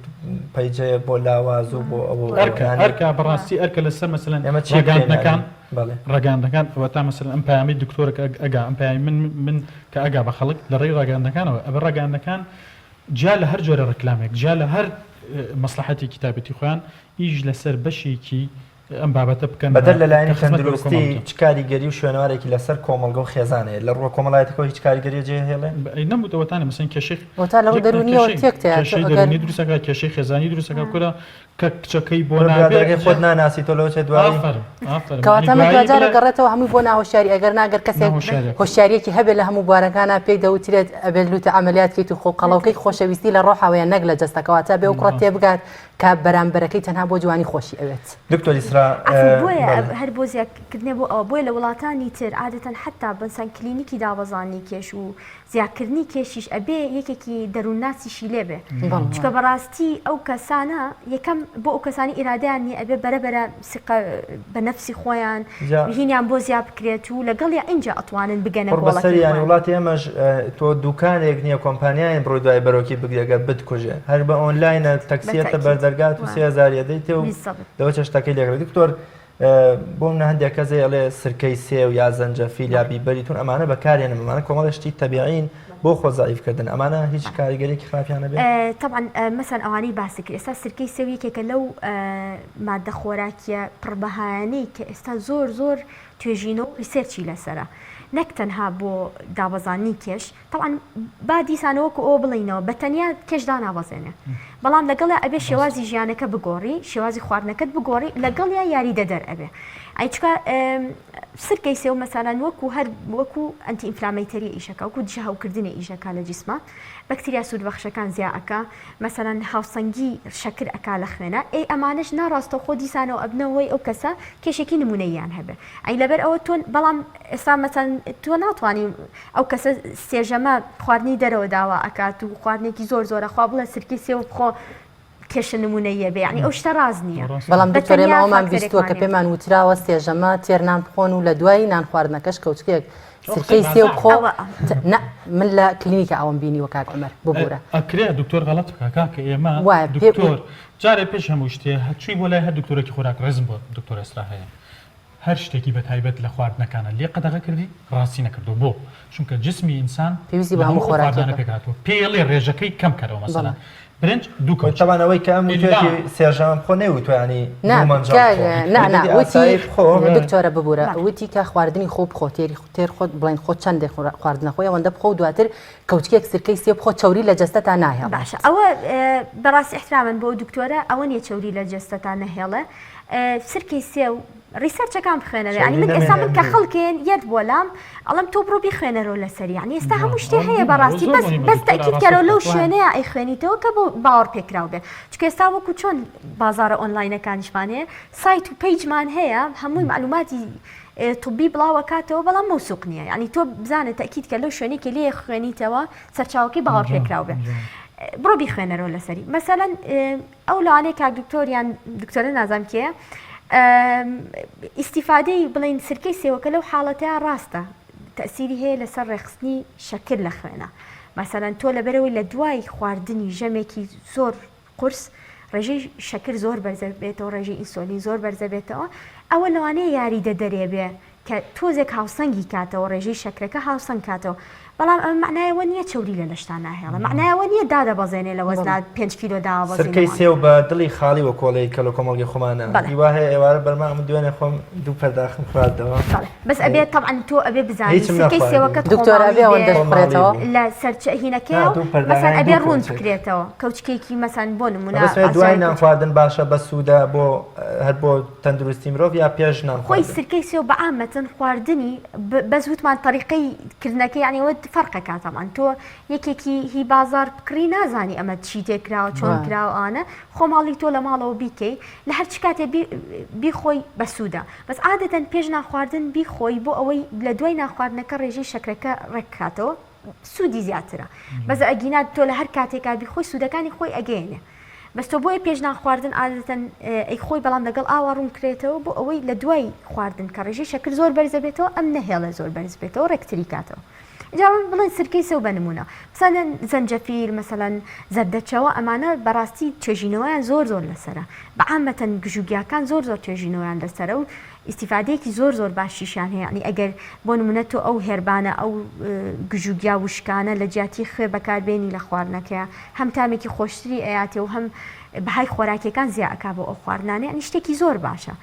پەیجەیە بۆ لاواز و بۆ ئەوە و ئەرکە ئەرکە بەڕاستی ئەرکە لەسەر مەسەلەن ئێمە چی بکەین ڕاگەیاندنەکان ڕاگەیاندنەکان ئەوەتا مەسەلەن ئەم پەیامەی دکتۆرە کە ئەگا ئەم پەیامی من من کە ئەگا بە خەڵک لە ڕێی ڕاگەیاندنەکانەوە ئەبێ ڕاگەیاندنەکان جیا لە هەر جۆرە ڕیکلامێک جیا لە هەر. مەسڵەحەتێکی تایبەتی خۆیان ئیش لەسەر بەشێکی ئەم بابەتە بکەن بەدەر لە کە لایەنی خزمەت بە کۆمەڵ تەندروستی بکەن. چ کاریگەری و شوێنەوارێکی لەسەر کۆمەڵگە و خێزان هەیە؟ لە ڕووە کۆمەڵایەتیەکەوە هیچ کاریگەریە جێ هێڵێ؟ ئەی نەموت ئەوەتانە مەسەن کێشەی وەتا لە ڕوو دەروونیەوە تێک تەیات تۆ کێشەی ئەگەر دەروونی دروست ئەکات کێشەی خێزانی دروست ئەکات کورە کە کچەکەی بۆ تۆ نابێ برادەرەکەی خۆت ناناسی تۆ لەوە چێ دوایی ئافەرم ئافەرم کەواتە یانی ئەمە دوایی دواجار بڵێ ئەگەڕێتەوە هەمووی بۆ ناهۆشیاری ئەگەر نا گەر کەسێک ناهۆشیاریەکە. هۆشیاریەکی هەبێت لە هەموو بوارەکانا پێی دەوترێت ئەبێت لوتە عەمەلیات کەیت و خۆ قەڵەوکەی خۆشەویستی لە ڕۆحەوەیە نەک لە جەستە کەواتە ئەبێ ئەو کوڕە تێبگات کە بەرامبەرەکەی تەنها بۆ جوانی خۆشی ئەوێت. دکتۆر ئیسرا عەفو بۆیە بەڵێ. هەر بۆ زیادکردنێ بۆ ئەوە بۆیە لە وڵاتانی تر عادەتەن حەتا بەسەن کلینیکی دابەزاندنی کێش و زیاکردنی کێشیش ئەبێ یەکێکی دەروونناسیشی لێ بێ چونکە بەڕاستی ئەو کەسانە یەکەم بۆ ئەو کەسانی ئیرادەیان نیە ئەبێ بەرە بەرە سیقە بە نەفسی خۆیان هینیان بۆ زیا بکرێت و لەگەڵیا ئینجا ئەتوانن بگەنە گۆڵەکەی خۆیان. وڵاتی ئێمەش تۆ دوکانێک نییە کۆمپانیایەن بڕۆی دوای بەرۆکی بگری ئەگەر بتکوژێ هەر بە ئۆنلاینە تەکسیەتە بەردەرگات و 3000 ئەدەیتێ و لەوە چێشتەکەی لێگرێت دکتۆر بۆ منە هەندێک کەس هەیە ئەڵێ سرکەی سێو یا زەنجەفیل یا بیبەری تون ئەمانە بەکارێنم ئەمانە کۆمەڵێ شتی تەبیعین بۆ خۆ زەعیفکردن ئەمانە هیچ کاریگەرێکی خراپیان نەبێت؟ تەبعەن مەسەن ئەوانەی باست کرد ئێستا سرکەی سێو یەکێکە لەو ماددە خۆراکیە پڕ بەهایانەی کە ئێستا زۆر زۆر توێژینەوە و research ی لەسەرە نەک تەنها بۆ دابەزاندنی کێش تەبعەن با دیسانەوە وەکو ئەوە بڵێینەوە بە تەنیا کێش دانابەزێنێ بەڵام لەگەڵیا ئەبێ شێوازی ژیانەکە بگۆڕی شێوازی خواردنەکەت بگۆڕی لەگەڵیا یاریدەدەر ئەبێ ئەی چکە سرکەی سێو مەسەلەن وەکو هەر وەکو anti inflammatory ئیشەکە وەکو دژە هەوکردنی ئیشەکە لە جیسمە بەکتریا سوودبەخشەکان زیا ئەکا مەسەلەن هاوسەنگی شەکر ئەکا لە خوێنە ئەی ئەمانەش ناڕاستەوخۆ دیسانەوە ئەبنە هۆی ئەو کەسە کێشێکی نمونەییان هەبێ ئەی لەبەر ئەوە تۆ بەڵام ئێستا مەسەلەن تۆ ناتوانی ئەو کەسە سێژەمە خواردنی دەرەوە داوا ئەکات و خواردنێکی زۆر زۆرە خوا بڵێ سرکەی سێو بخۆ کێشە نمونەییە بێ یعنی ئەو شتە ڕاست نییە بەڵام بە دکتۆر ئێمە تەنیا ئەومان فاکتەرێکمان بیستووە کە نییە. پێمان وتراوە سێژەمە تێر نان بخۆن و لە دوای نان خواردنەکەش کەوچکێک ئەو قسەی سرکەی سێو بازاڕە. بخۆ ئەوە ت- نا من لە کلینیکە ئەوەم بینیوە کاک عومەر ببورە ئەکرێ دکتۆر غەڵەت بکا کاکە ئێمە وایە پێ دکتۆر جارێ پێش هەموو شتێ هەچووی بۆ لای هەر دکتۆرێکی خۆراک ڕێزم بۆ دکتۆر ئێسرا هەیە هەر شتێکی بە تایبەت لە خواردنەکانە لێ قەدەغە کردی ڕاستی نەکردووە بۆ؟ چونکە جسمی ئینسان پێویستی بە لە هەموو هەموو ئەو خواردنانە خۆراکێکە. پێک هاتووە پێی ئەڵێ ڕێژەکەی کەم کەرەوە بەڵێ. مەسەلەن برنج دوو کەوچک تەبعەن ئەوەی کە ئەم ئیلا وتویەتی سێژەمە بخۆ نەیوتوە یانی نا دوو مەنجەڵ کاک بخۆ نا نا وتویەتی وتی ئاسایی بخۆ دکتۆرە ببورە بەڵێ. وتی کە خواردنی خۆ بخۆ تێری تێر خۆت بڵێن خۆ چەندێک خواردنە خۆی ئەوەندە بخۆ و دواتر کەوچکێک سرکەی سێو بخۆ چەوری لە جەستەتا ناهێڵێت. باشە ئەوە بەڕاستی ئیحترامن بۆ ئەو دکتۆرە ئەوە نیە چەوری لە جەستەتا نەهێڵێ سرکەی سێو research ەکان بخوێنەرە یعنی من ئێستا من کە خەڵکێن یەت بۆ لام ئەڵم تۆ بڕۆ بیخوێنەرەوە لەسەر یعنی ئێستا هەموو شتێ هەیە بەڕاستی بەس بەس تەئکید کەرەوە لەو شوێنەیە ئەیخوێنیتەوە کە بۆ باوەڕ پێکراو بێ چونکە ئێستا وەکو چۆن بازاڕە ئۆنلاینەکانیشمان هەیە سایت و page مان هەیە هەمووی معلوماتی طبی بڵاوەکاتەوە بەڵام مەوسوق نییە یعنی تۆ بزانە تەئکید کە لەو شوێنەی کە لێ خوێنیتەوە سەرچاوەکەی باوەڕ پێکراو بێ بڕۆ بیخوێنەرەوە لەسەری مەسەلەن ئەو لەوانەیە کاک دکتۆر یان دکتۆرە نازانم کێیە ئیستیفادەی بڵێین سرکەی سێوەکە لەو حاڵەتەیە ڕاستە تەسیری هەیە لەسەر ڕێکخستنی شەکر لە خوێنە مەسەلەن تۆ لەبەرەوەی لە دوای خواردنی ژەمێکی زۆر قورس ڕێژەی شەکر زۆر بەرزە بێتەوە ڕێژەی ئینسۆلین زۆر بەرزە بێتەوە ئەوە لەوانەیە یاریدە دەرێ بێ کە تۆزێک هاوسەنگی کاتەوە ڕێژەی شەکرەکە هاوسەنگ کاتەوە بەڵام ئەمە مەعنای ئەوە نییە چەوری لە لەشتا ناهێڵێ مەعنای ئەوە نییە دادەبەزێنێ لە وەزنا پێنج کیلۆ دابەزینەوە. سرکەی سێو بە دڵی خاڵی وەکۆڵێی کە لە کۆمەڵگەی خۆمانە بەڵێ. هیوا هەیە ئێوارە بەرما من دوێنێ خۆم دوو پەرداخم خواردەوە. بەڵێ بەس ئەبێ تەبعەن تۆ ئەبێ بزانی هیچم سرکەی نەخواردووە. سێوەکەت دکتۆر خۆماڵی ئەبێ بێ ئەوەندەش خۆماڵی بخورێتەوە؟ بوو. لە سەرچ هینەکەیە نا و دوو مەسەن پەرداخ ئەبێ دوو ڕوون کەوچک. بکرێتەوە کەوچکێکی مەسەن بۆ نموونە مەبەستم ئەوەیە دوای ئاسایی نان کەوچک. خواردن باشە بەسوودە بۆ هەر بۆ تەندروستی مرۆڤ یا پێش نان خۆی خواردن؟ سرکەی سێو بە عامەتەن خواردنی بەس وتمان تەریقەی کردنەکەی یانی ئەوە فەرقەکا تەبعەن تۆ یەکێکی هی بازار بکڕی نازانی ئەمە چی تێکراوە چۆن کراوە ئەوانە خۆماڵی تۆ لە ماڵەوە بیکەی لە هەرچ کاتێ بیخۆی بەسوودە بەس عادەتەن پێش نان خواردن بیخۆی بۆ ئەوەی لە دوای نان خواردنەکە ڕێژەی شەکرەکە ڕێک کاتەوە سوودی زیاترە بەس ئەگینا تۆ لە هەر کاتێکا بیخۆی سوودەکانی خۆی ئەگەیەنێ بەس تۆ بۆیە پێش نان خواردن عادەتەن ئەیخۆی بەڵام لەگەڵ ئاوا ڕوون کرێتەوە بۆ ئەوەی لە دوای خواردن کە ڕێژەی شەکر زۆر بەرزە بێتەوە ئەم نەهێڵێ زۆر بەرز بێتەوە ڕێکتری کاتەوە. ئینجا بڵێن سرکەی سێو بە نموونە مەسەلەن زەنجەفیل مەسەلەن زەردەچەوە ئەمانە بەڕاستی توێژینەوەیان زۆر زۆر لەسەرە بە عامەتەن گژوگیاکان زۆر زۆر توێژینەوەیان لەسەرە و ئیستیفادەیەکی زۆر زۆر باشیشیان هەیە یانی ئەگەر بۆ نمونە تۆ ئەو herb انە ئەو گژوگیا وشکانە لە جیاتی خوێ بەکاربێنی لە خواردنەکەیا هەم تامێکی خۆشتری ئەیاتێ و هەم بەهای خۆراکیەکان زیا ئەکا بۆ ئەو خواردنانە یانی شتێکی زۆر باشە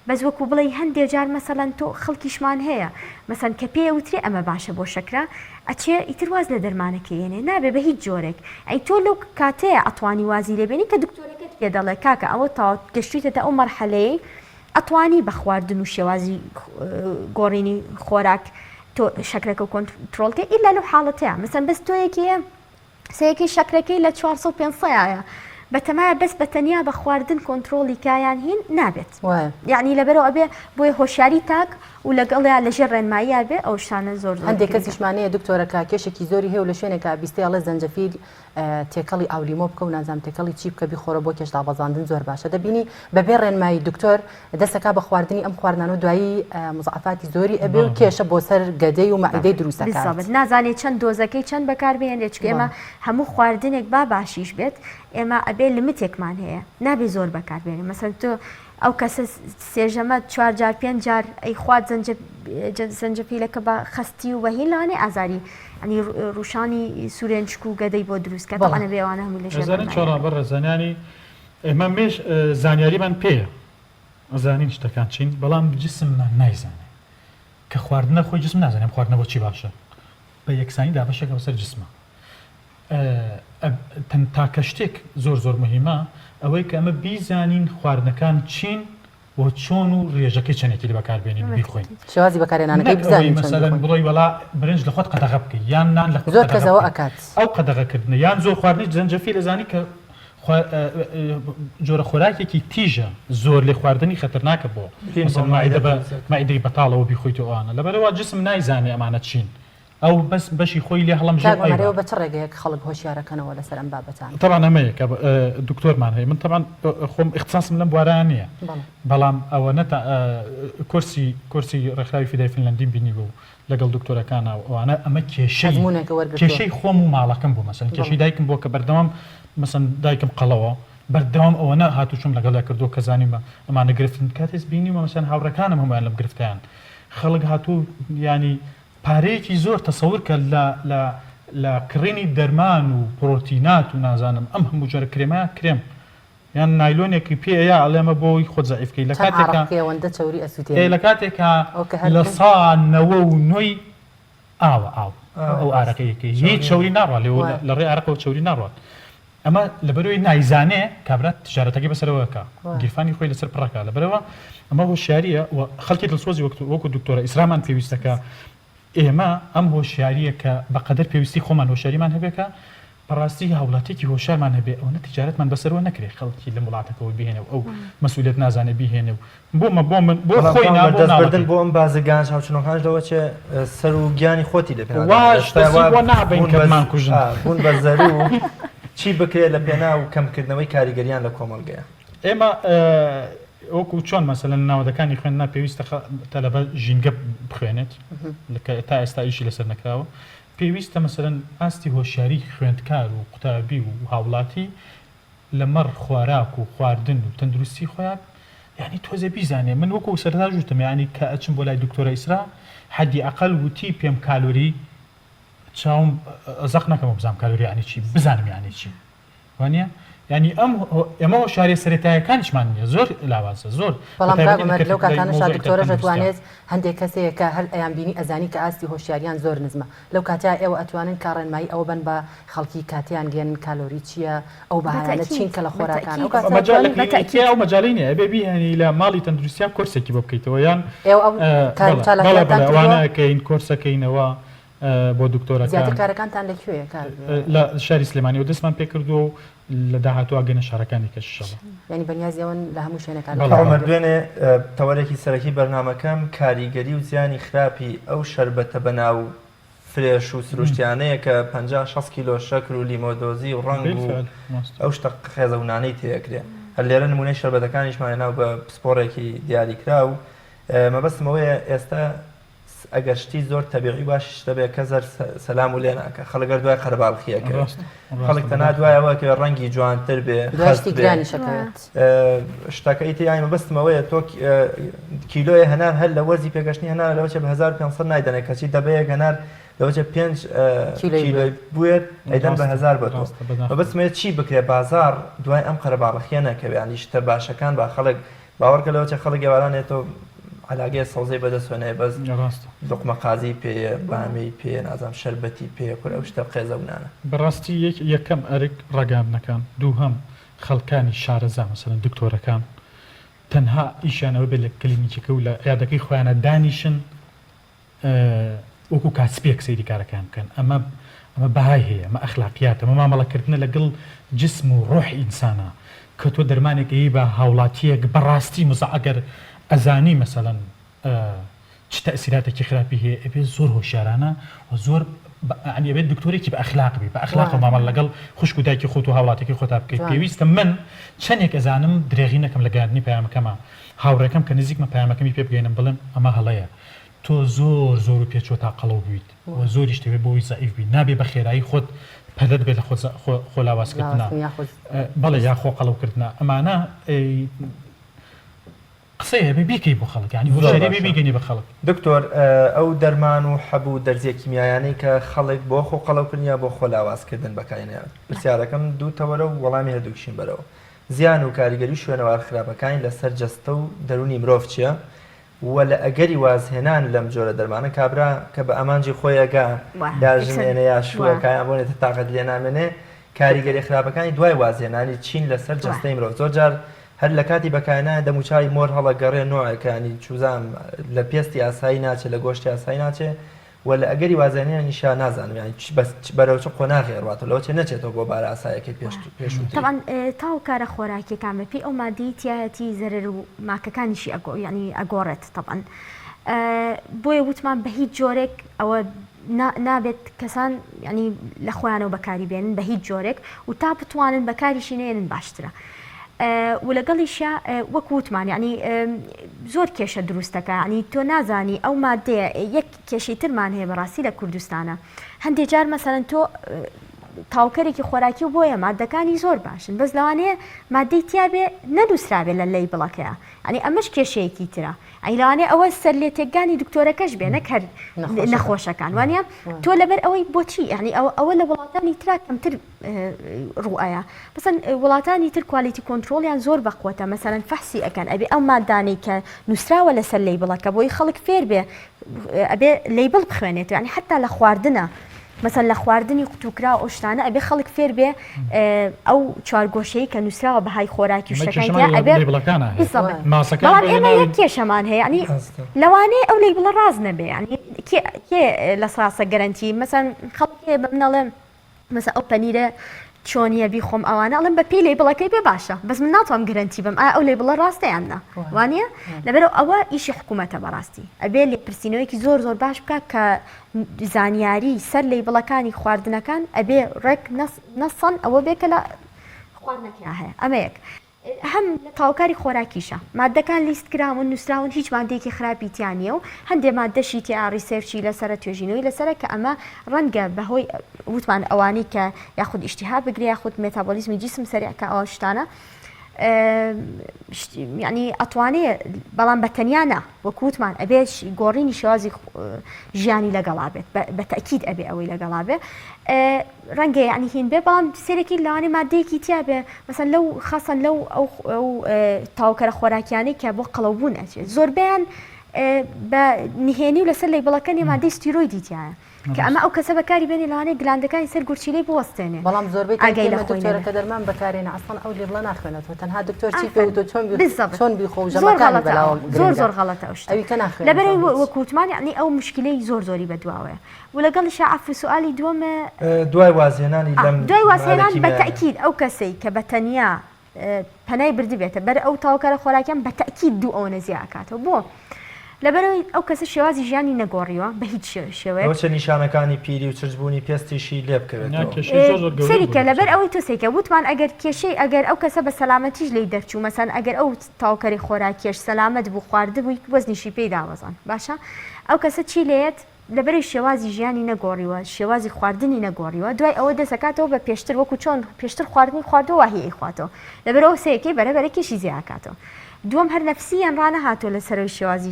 بەس وەکو بڵێی هەندێ جار مەسەلەن تۆ خەڵکیشمان هەیە مەسەن کە پێی ئەوترێ ئەمە باشە بۆ شەکرە ئەچێ ئیتر واز لە دەرمانەکەی ئێنێ نابێ بە هیچ جۆرێک ئەی تۆ لەو کاتەیە ئەتوانی وازی لێ بێنی کە دکتۆرەکەت پێ دەڵێ کاکە ئەوە تەواو گەشتویتەتە ئەو مەرحەلەیەی ئەتوانی بە خواردن و شێوازی گۆڕینی خۆراک تۆ شەکرەکە کۆنترۆڵ کەی ئیلا لەو حاڵەتەیە مەسەن بەس تۆ یەکێ سەیەکەی شەکرەکەی لە 400 500 بەتەمایە بەس بە تەنیا بە خواردن کۆنترۆڵی کایان هین نابێت یعنی لەبەرەوە ئەبێ بۆیە هۆشیاری تاک و لەگەڵیا لەژێر ڕێنماییا بێ ئەو شتانە زۆر زۆر هەندێک کەسیشمانەیە دکتۆرەکە کێشێکی زۆری هەیە و لە شوێنێکا بیستێ ئەڵێ زەنجەفیل تێکەڵی ئاولیمۆ بکە و نازانم تێکەڵی چی بکە بیخۆرە بۆ کێش دابەزاندن زۆر باشە دەبینی بەبێ ڕێنمایی دکتۆر دەسەکا بە خواردنی ئەم خواردنانە و دوایی مزعفاتی زۆری ئەبێ و کێشە بۆ سەر گەدەی و مەعیدەی دروست دەکات. بالضبط نازانێ چەند دۆزەکەی چەند بەکار بهێنرێت چونکە ئێمە هەموو خواردنێک با باشیش بێت ئێمە ئەبێ لمتێکمان هەیە نابێ زۆر بەکار بێنین مەسەن تۆ ئەو کەسە سێژەمە چوار جار پێنج جار ئەیخوات زەنجەفیلەکە بە خەستی و بەهین لەوانەیە ئازاری ینی ڕوشانی سورێنچک و گەدەی بۆ دروست کە تەبعەن ئەبێ ئەوانە هەمووی لەژێر ئەزانن چۆنە بەڕێزان یانی ئێمە مێش زانیاریمان پێیە ئەزانین شتەکان چین بەڵام جسممان نایزانێ کە خواردنە خۆی جسم نازانێ ئەم خواردنە بۆچی باشە بە یەکسانی دابەشێکە بەسەر جسمە تاکە شتێک زۆر زۆر مهمە ئەوەی کە ئەمە بیزانین خواردنەکان چین و چۆن و ڕێژەکەی چەندێتی لە بەکاربێنین بیخۆین شێوازی بەکارهێنانەکەی بزانین چۆن مەسەلەن بڵێی وەڵا برنج لە خۆت قەدەغە بکەی یان نان لە خۆت زۆر کەس ئەوە ئەکات ئەو قەدەغەکردنە یان زۆر خواردنی زەنجەفیل ئەزانی کە جۆرە خۆراکێکی تیژە زۆر لێ خواردنی خەتەرناکە بۆ مەسەلەن مەعیدە بە مەعیدەی بەتاڵەوە بیخۆیت و ئەوانە لەبەرئەوە جسم نایزانێ ئەمانە چین ئەو بەس بەشی خۆی لێ هەڵەمژێ کاک و عومەر ئەیبا. ئێوە بە چ ڕێگەیەک خەڵک هۆشیارەکەنەوە لەسەر ئەم بابەتانە؟ تەبعەن ئەمەیە کە دکتۆرمان هەیە من تەبعەن خۆم ئیختساسم لەم بوارە نییە بەڵێ. بەڵام ئەوەنە تا کۆرسی کۆرسی ڕێکخراوی فیدای فنلەندیم بینیوە و لەگەڵ دکتۆرەکانا و ئەوانە ئەمە کێشەی ئەزموونێکە وەرگرتووە. کێشەی خۆم و ماڵەکەم بوو مەسەلەن بەڵێ. کێشەی دایکم بووە کە بەردەوام مەسەلەن دایکم قەڵەوە بەردەوام ئەوەنە هاتوچۆم لەگەڵیا کردووە کە زانیومە ئەمانە گرفتن کاتێ بینیومە مەسەلەن هاوڕێکانم هەموویان لەم گرفتەیان خەڵک هاتووە و یانی پارەیەکی زۆر تەسەور کە لە لە لە کڕینی دەرمان و پرۆتینات و نازانم ئەم هەموو جۆرە کرێمە کرێم یان نایلۆنێکی پێ ئەیا ئەڵێ ئەمە بۆی خۆت زەعیف کەی لە چەند کاتێکا ئارەق بکەی ئەوەندە چەوری ئێ ئەسوتێنی لە کاتێکا ئەو کە هەر لە سا 99ی ئاوە ئاو ئەو ئارەقەی کەی هیچ چەوری ناڕوا لێوە وایە. لە ڕێ ئارەقەوە چەوری ناڕوات ئەمە لەبەرئەوەی نایزانێ کابرا تجارەتەکەی بەسەرەوە ئەکا گیرفانی خۆی لەسەر پڕەکا لەبەرئەوە ئەمە هۆشیاریە و خەڵکی دڵسۆزی وەکو دکتۆرە ئیسرامان پێویستە کە ئێمە ئەم هۆشیاریە کە بەقەدەر پێویستی خۆمان هۆشیاریمان هەبێ کە بەڕاستی هاوڵاتیەکی هۆشیارمان هەبێ ئەوەنە تجارەتمان بەسەرەوە نەکرێ خەڵکی لەم وڵاتەکەوە بهێنێ و ئەو مەسئولیەت نازانێ بیهێنێ و بۆ مە بۆ من بۆ بەڵام خۆی نا کاک بۆ دەست بردن مناڵەکەی. بۆ ئەم بازرگانە چاوچنۆکانش لەوە چێ سەر و گیانی خۆتی لە پێناو دانرێ. واش ئێستا دەستی وا بۆ نابەین بوون کە بە بمانکوژن. ئا، بوون بە زەرو چی بکرێ لە پێناو کەمکردنەوەی کاریگەریان لە کۆمەڵگەیا؟ ئێمە وەکو چۆن مەسەلەن ناوەندەکانی خوێندنا پێویستە تەلەبە ژینگە بخوێنێت کە تا ئێستا ئیشی لەسەر نەکراوە پێویستە مەسەلەن ئاستی هۆشیاری خوێندکار و قوتابی و هاوڵاتی لەمەڕ خواراک و خواردن و تەندروستی خۆیان یانی تۆزێ بیزانێ من وەکو سەرەتاش وتم یانی کە ئەچم بۆ لای دکتۆرە ئیسرا حەدی ئەقەل وتی پێم کالۆری چاوم زەق نەکەمەوە بزانم کالۆری یانی چی بزانم یانی چی وانە یانی ئەم ئێمە هۆشیاریە سەرەتایەکانیشمان نییە زۆر لاوازە زۆر بەڵام کاک بەتایبەتی لە عومەر لەو کەرتی کاتانەشا مەوزوعی دکتۆرەش تەندروستیا. ئەتوانێت هەندێک کەس هەیە کە هەر ئەیان بینی ئەزانی کە ئاستی هۆشیاریان زۆر نزمە لەو کاتەیا ئێوە ئەتوانن کە ڕێنمایی ئەوە بەن بە خەڵکی کە تێیان گەیەنن کالۆری چییە ئەو بەهایانە چین کە لە خۆراکان ئەو کاتە مەجالە ئەتوانن کلینیکیە ئەو مەجالەی نییە ئەبێ بیهێنی لە ماڵی تەندروستیا کۆرسێکی بۆ بکەیتەوە یان ئێوە ئەو کار و بەڵێ بەڵێ چالاکیانتان بەڵێ کردووە؟ ئەوانە ئەکەین کۆرسەکەینەوە بۆ دکتۆرەکان. زیاتر کارەکانتان لە کوێیە کاک؟ لە شاری سلێمانیەوە دەستمان پێکردووە و لە داهاتوو ئەگەینە شارەکانی کەش ئیشەڵا. یانی بەنیازی ئەوەن لە هەموو شوێنەکان بەڵێ کار عومەر بکەن؟ دوێنێ تەوەرێکی سەرەکی بەرنامەکەم کاریگەری و زیانی خراپی ئەو شەربەتە بەناو fresh و سروشتیانەیە کە 50 60 کیلۆ شەکر و لیمۆدۆزی و ڕەنگ و بالفعل ماستە. ئەو شتە قێزەونانەی تێئەکرێ هەر لێرە نمونەی شەربەتەکانیشمان هێناو بە پسپۆڕێکی دیاریکراو مەبەستم ئەوەیە ئێستا. ئەگەر شتی زۆر تەبیعی باشیش دەبێ کەس هەر سەلام و لێ ناکا خەڵک هەر دوای قەرەباڵخی ئەکەوێت ڕاستە ڕاستە خەڵک تەنها بەداخەوە. دوای ئەوە ئەکەوێت ڕەنگی جوانتر بێ دوای خەست شتی بێ گرانیش ئەکەوێت. شتەکە ئیتر یانی مەبەستم ئەوەیە تۆ کیلۆیە هەنار هەر لە وەرزی پێگەشتنی هەنار لەوەچێ بە 1500 نایدەنێ کەچی دەبەیەک هەنار لەوەچێ 5 کیلۆی کیلۆی بوێت ئەیدەن بە ڕاستە هەزار بە تۆ ڕاستە بەداخەوە. مەبەستم ئەوەیە چی بکرێ بازاڕ دوای ئەم قەرەباڵخیە نەکەوێ یانی شتە باشەکان با خەڵک باوەڕکە لەوەچێ خەڵک ئێواران ئێتۆ عەلاگەیە سەوزەی بەدەستەوە نایە بەس ڕاستە. لوقمە قازی پێیە بامیەی پێیە نازانم شەربەتی پێیە کورە ئەو شتە قێزەونانە. بەڕاستی یەک یەکەم ئەرک ڕاگەیاندنەکان دووهەم خەڵکانی شارەزا مەسەلەن دکتۆرەکان تەنها ئیشیان ئەوە بێت لە کلینیکەکە و لە عیادەکەی خۆیانا دانیشن وەکو کاسپیەک سەیری کارەکەیان بکەن ئەمە ئەمە بەهای هەیە ئەمە ئەخلاقیاتە ئەمە مامەڵەکردنە لەگەڵ جسم و ڕۆحی ئینسانە کە تۆ دەرمانێک ئەیی بە هاوڵاتیەک بەڕاستی مزە ئەگەر ئەزانی مەسەلەن چ تەئسیراتێکی خراپی هەیە ئەبێ زۆر هۆشیارانە و زۆر یانی ئەبێت دکتۆرێکی بە ئەخلاق بی بە ئەخلاقەوە مامەڵە لەگەڵ خوشک و دایکی خۆت و هاوڵاتیەکەی خۆتا بکەیت پێویستە من چەندێک ئەزانم درێغی نەکەم لە گەیاندنی پەیامەکەما هاوڕێکەم کە نزیکمە پەیامەکەمی پێ بگەینم بڵێم ئەمە هەڵەیە تۆ زۆر زۆر و پێچوە تا قەڵەو بویت و زۆریش دەوێت بۆ ئەوەی زەعیف بی نابێ بە خێرایی خۆت پەلەت بێت لە خۆ خۆ لاواز کردنا بەڵێ یا خۆ قەڵەو کردنا ئەمانە قسەیە بێ بیکەی بۆ خەڵک یانی هۆشیاری بێ بیگەنی بە خەڵک. دکتۆر ئەو دەرمان و حەب و دەرزیە کیمیایانەی کە خەڵک بۆ خۆ قەڵەو کردن یا بۆ خۆ لاواز کردن بەکارینێن پرسیارەکەم دوو تەوەرە و وەڵامی هەردووکیشیم بەرەوە زیان و کاریگەری و شوێنەوار خراپەکانی لەسەر جەستە و دەروونی مرۆڤ چیە و لە ئەگەری وازهێنان لەم جۆرە دەرمانە کابرا کە بە ئامانجی خۆی ئەگا یا ژن ئێنێ یا شوو ئەکا یان بۆ نێتە تاقەتی لێ نامێنێ کاریگەریە خراپەکانی دوای وازهێنانی چین لەسەر جەستەی مرۆڤ زۆر جار هەر لە کاتی بەکارهێنانی دەموچاوی مۆر هەڵەگەڕێ نۆعێکە یانی چوزانم لە پێستی ئاسایی ناچێ لە گۆشتی ئاسایی ناچێ و لە ئەگەری وازهێنانیشا نازانم یانی چ بەس بەرەو چ قۆناغێ ئەڕواتەوە لەوە چێ نەچێتەوە بۆ بارە ئاسایەکەی پێش پێشووتری. تەبعەن تاو کارە خۆراکیەکان بە پێی ئەو مادەی تیایەتی زەرەر و ماکەکانیشی ئەگۆ یانی ئەگۆڕێت تەبعەن بۆیە وتمان بە هیچ جۆرێک ئەوە نابێت کەسان یانی لە خۆیانەوە بەکاری بێنن بە هیچ جۆرێک و تا بتوانن بەکاریشی نێنن باشترە. و لەگەڵیشیا وەک وتمان یانی زۆر کێشە دروستەکە ینی تۆ نازانی ئەو مادەیە یەک کێشەی ترمان هەیە بەڕاستی لە کوردستانە هەندێک جار مەسەرەن تۆ تاوکەرێکی خۆراکی و بۆیە مادەکانی زۆر باشن بەس لەوانەیە مادەی تیاابێ نەنووسرابێ لە لەی بڵەکەیە ئەنی ئەمەش کێشەیەکی ترە ئەی لەوانەیە ئەوە سەر لێ تێکگانی دکتۆرەکەش بێ نەک هەر نەخۆشەکان وانە تۆ لەبەر ئەوەی بۆچی یعنی ئەوە ئەوە لە وڵاتانی ترا کەمتر ڕوئەیە مەسەن وڵاتانی تر quality control یان زۆر بەقوەتە مەسەلەن فەحسی ئەکەن ئەبێ ئەو مادانەی کە نووسراوە لەسەر label ەکە بۆی خەڵک فێر بێ ئەبێ label بخوێنێت یعنی حتا لە خواردنە مەسەن لە خواردنی قوتوکرا ئەو شتانە ئەبێ خەڵک فێر بێ ئەو چوارگۆشەی کە نووسراوە بەهای خۆراکی و شتەکان ئەبێ بەڵام ئێمە یەک کێشەمان هەیە یعنی لەوانەیە ئەو label ە ڕاست نەبێ یعنی کێ لە ساسە گەرەنتی مەسەن خەڵک بە منەڵێم مەسە ئەو پەنیرە چۆنیە بیخۆم ئەوانە ئەڵێم بە پێی label ەکەی بێ باشە بەس من ناتوانم گرەنتی بم ئایا ئەو label ە ڕاستە یان نا وانە لەبەرەوە ئەوە ئیشی حکوومەتە بەڕاستی ئەبێ لێپرسینەوەیەکی زۆر زۆر باش بکە کە زانیاری سەر label ەکانی خواردنەکان ئەبێ ڕێک نەسەن ئەوە بێ کە لە خواردنەکە هەیە ئەمە یەک هەم لە تەواوکاری خۆراکیشە. ماددەکان لیست کراون، نووسراون، هیچ ماددەیەکی خراپی تیا نییە و هەندێ ماددەشی تیا research ی لەسەرە، توێژینەوەی لەسەرە کە ئەمە ڕەنگە بە هۆی وتمان ئەوانەی کە یاخود ئیشتیها بگرێ یاخود مێتابۆلیزمی جیسم سەریع کە ئەو شتانە یعنی ئەتوانێ بەڵام بە تەنیا نا وەکو وتمان ئەبێ گۆڕینی شێوازی ژیانی لەگەڵا بێت بە تەئکید ئەبێ ئەوەی لەگەڵا بێ ڕەنگە یەعنی هین بێ بەڵام سێرەکی لەوانەیە مادەیەکی تیا بێ مەسەن لەو خاصەن لەو ئەو ئەو تاوکەرە خۆراکیانەی کە بۆ قەڵەوبوون ئەچێت زۆربەیان بە نهێنی و لەسەر label ەکە نیە مادەی ستیرۆیدی تایە کە ئەمە ئەو کەسە بەکاری بێنێ لەوانەیە gland ەکانی سەر گورچیلەی بوەستێنێ بەڵام زۆربەی ئاگای لە خۆی دکتۆرەکە نەبێ. دەرمان بەکارێنە ئەسڵەن ئەو label ە ناخوێنێتەوە تەنها دکتۆر چی پێ ئافەرین وتووە چۆن بی بالضبط چۆن بیخۆ و زۆر ژەمەکانی غەڵەتە بەلاوە ئەوە زۆر گرنگە زۆر غەڵەتە ئەو شتە ئەوی کە لەبەرئەوەی ناخوێنێتەوە هیچ. وەکو وتمان یەعنی ئەو موشکیلەی زۆر زۆری بەدواوەیە و لەگەڵیشا عەفو سوئالی دووەم دوای وازهێنانی ئا لەم دوای مادە وازهێنان بە کیمیایانە. تەئکید ئەو کەسەی کە بە تەنیا پەنای بردبێتە بەر ئەو تاوکارە خۆراکیان بە تەئکید دوو ئەوەنە زیا ئەکاتەوە بۆ؟ لەبەرئەوەی ئەو کەسە شێوازی ژیانی نەگۆڕیوە بە هیچ شێوەیەک. لەوەچێ نیشانەکانی پیری و چرچبوونی پێستیشی لێ بکەوێتەوە. سەیری کە لەبەر ئەوەی تۆ سەیرکە وتمان ئەگەر کێشەی ئەگەر ئەو کەسە بە سەلامەتیش لێی دەرچوو مەسەن ئەگەر ئەو تەواوکەری خۆراکیەش سەلامەت بوو خواردبووی وەزنیشی پێی دابەزاند باشە ئەو کەسە چی لێیەت لەبەرەی شێوازی ژیانی نەگۆڕیوە شێوازی خواردنی نەگۆڕیوە دوای ئەوە دەست ئەکاتەوە بە پێشتر وەکو چۆن پێشتر خواردنی خواردووە واهی ئەیخواتەوە لەبەرئەوە سەیەکەی بەرە بەرە کێشی زیا ئەکاتەوە دووەم هەر نەفسییەن ڕانەهاتووە لەسەرەوەی شێوازی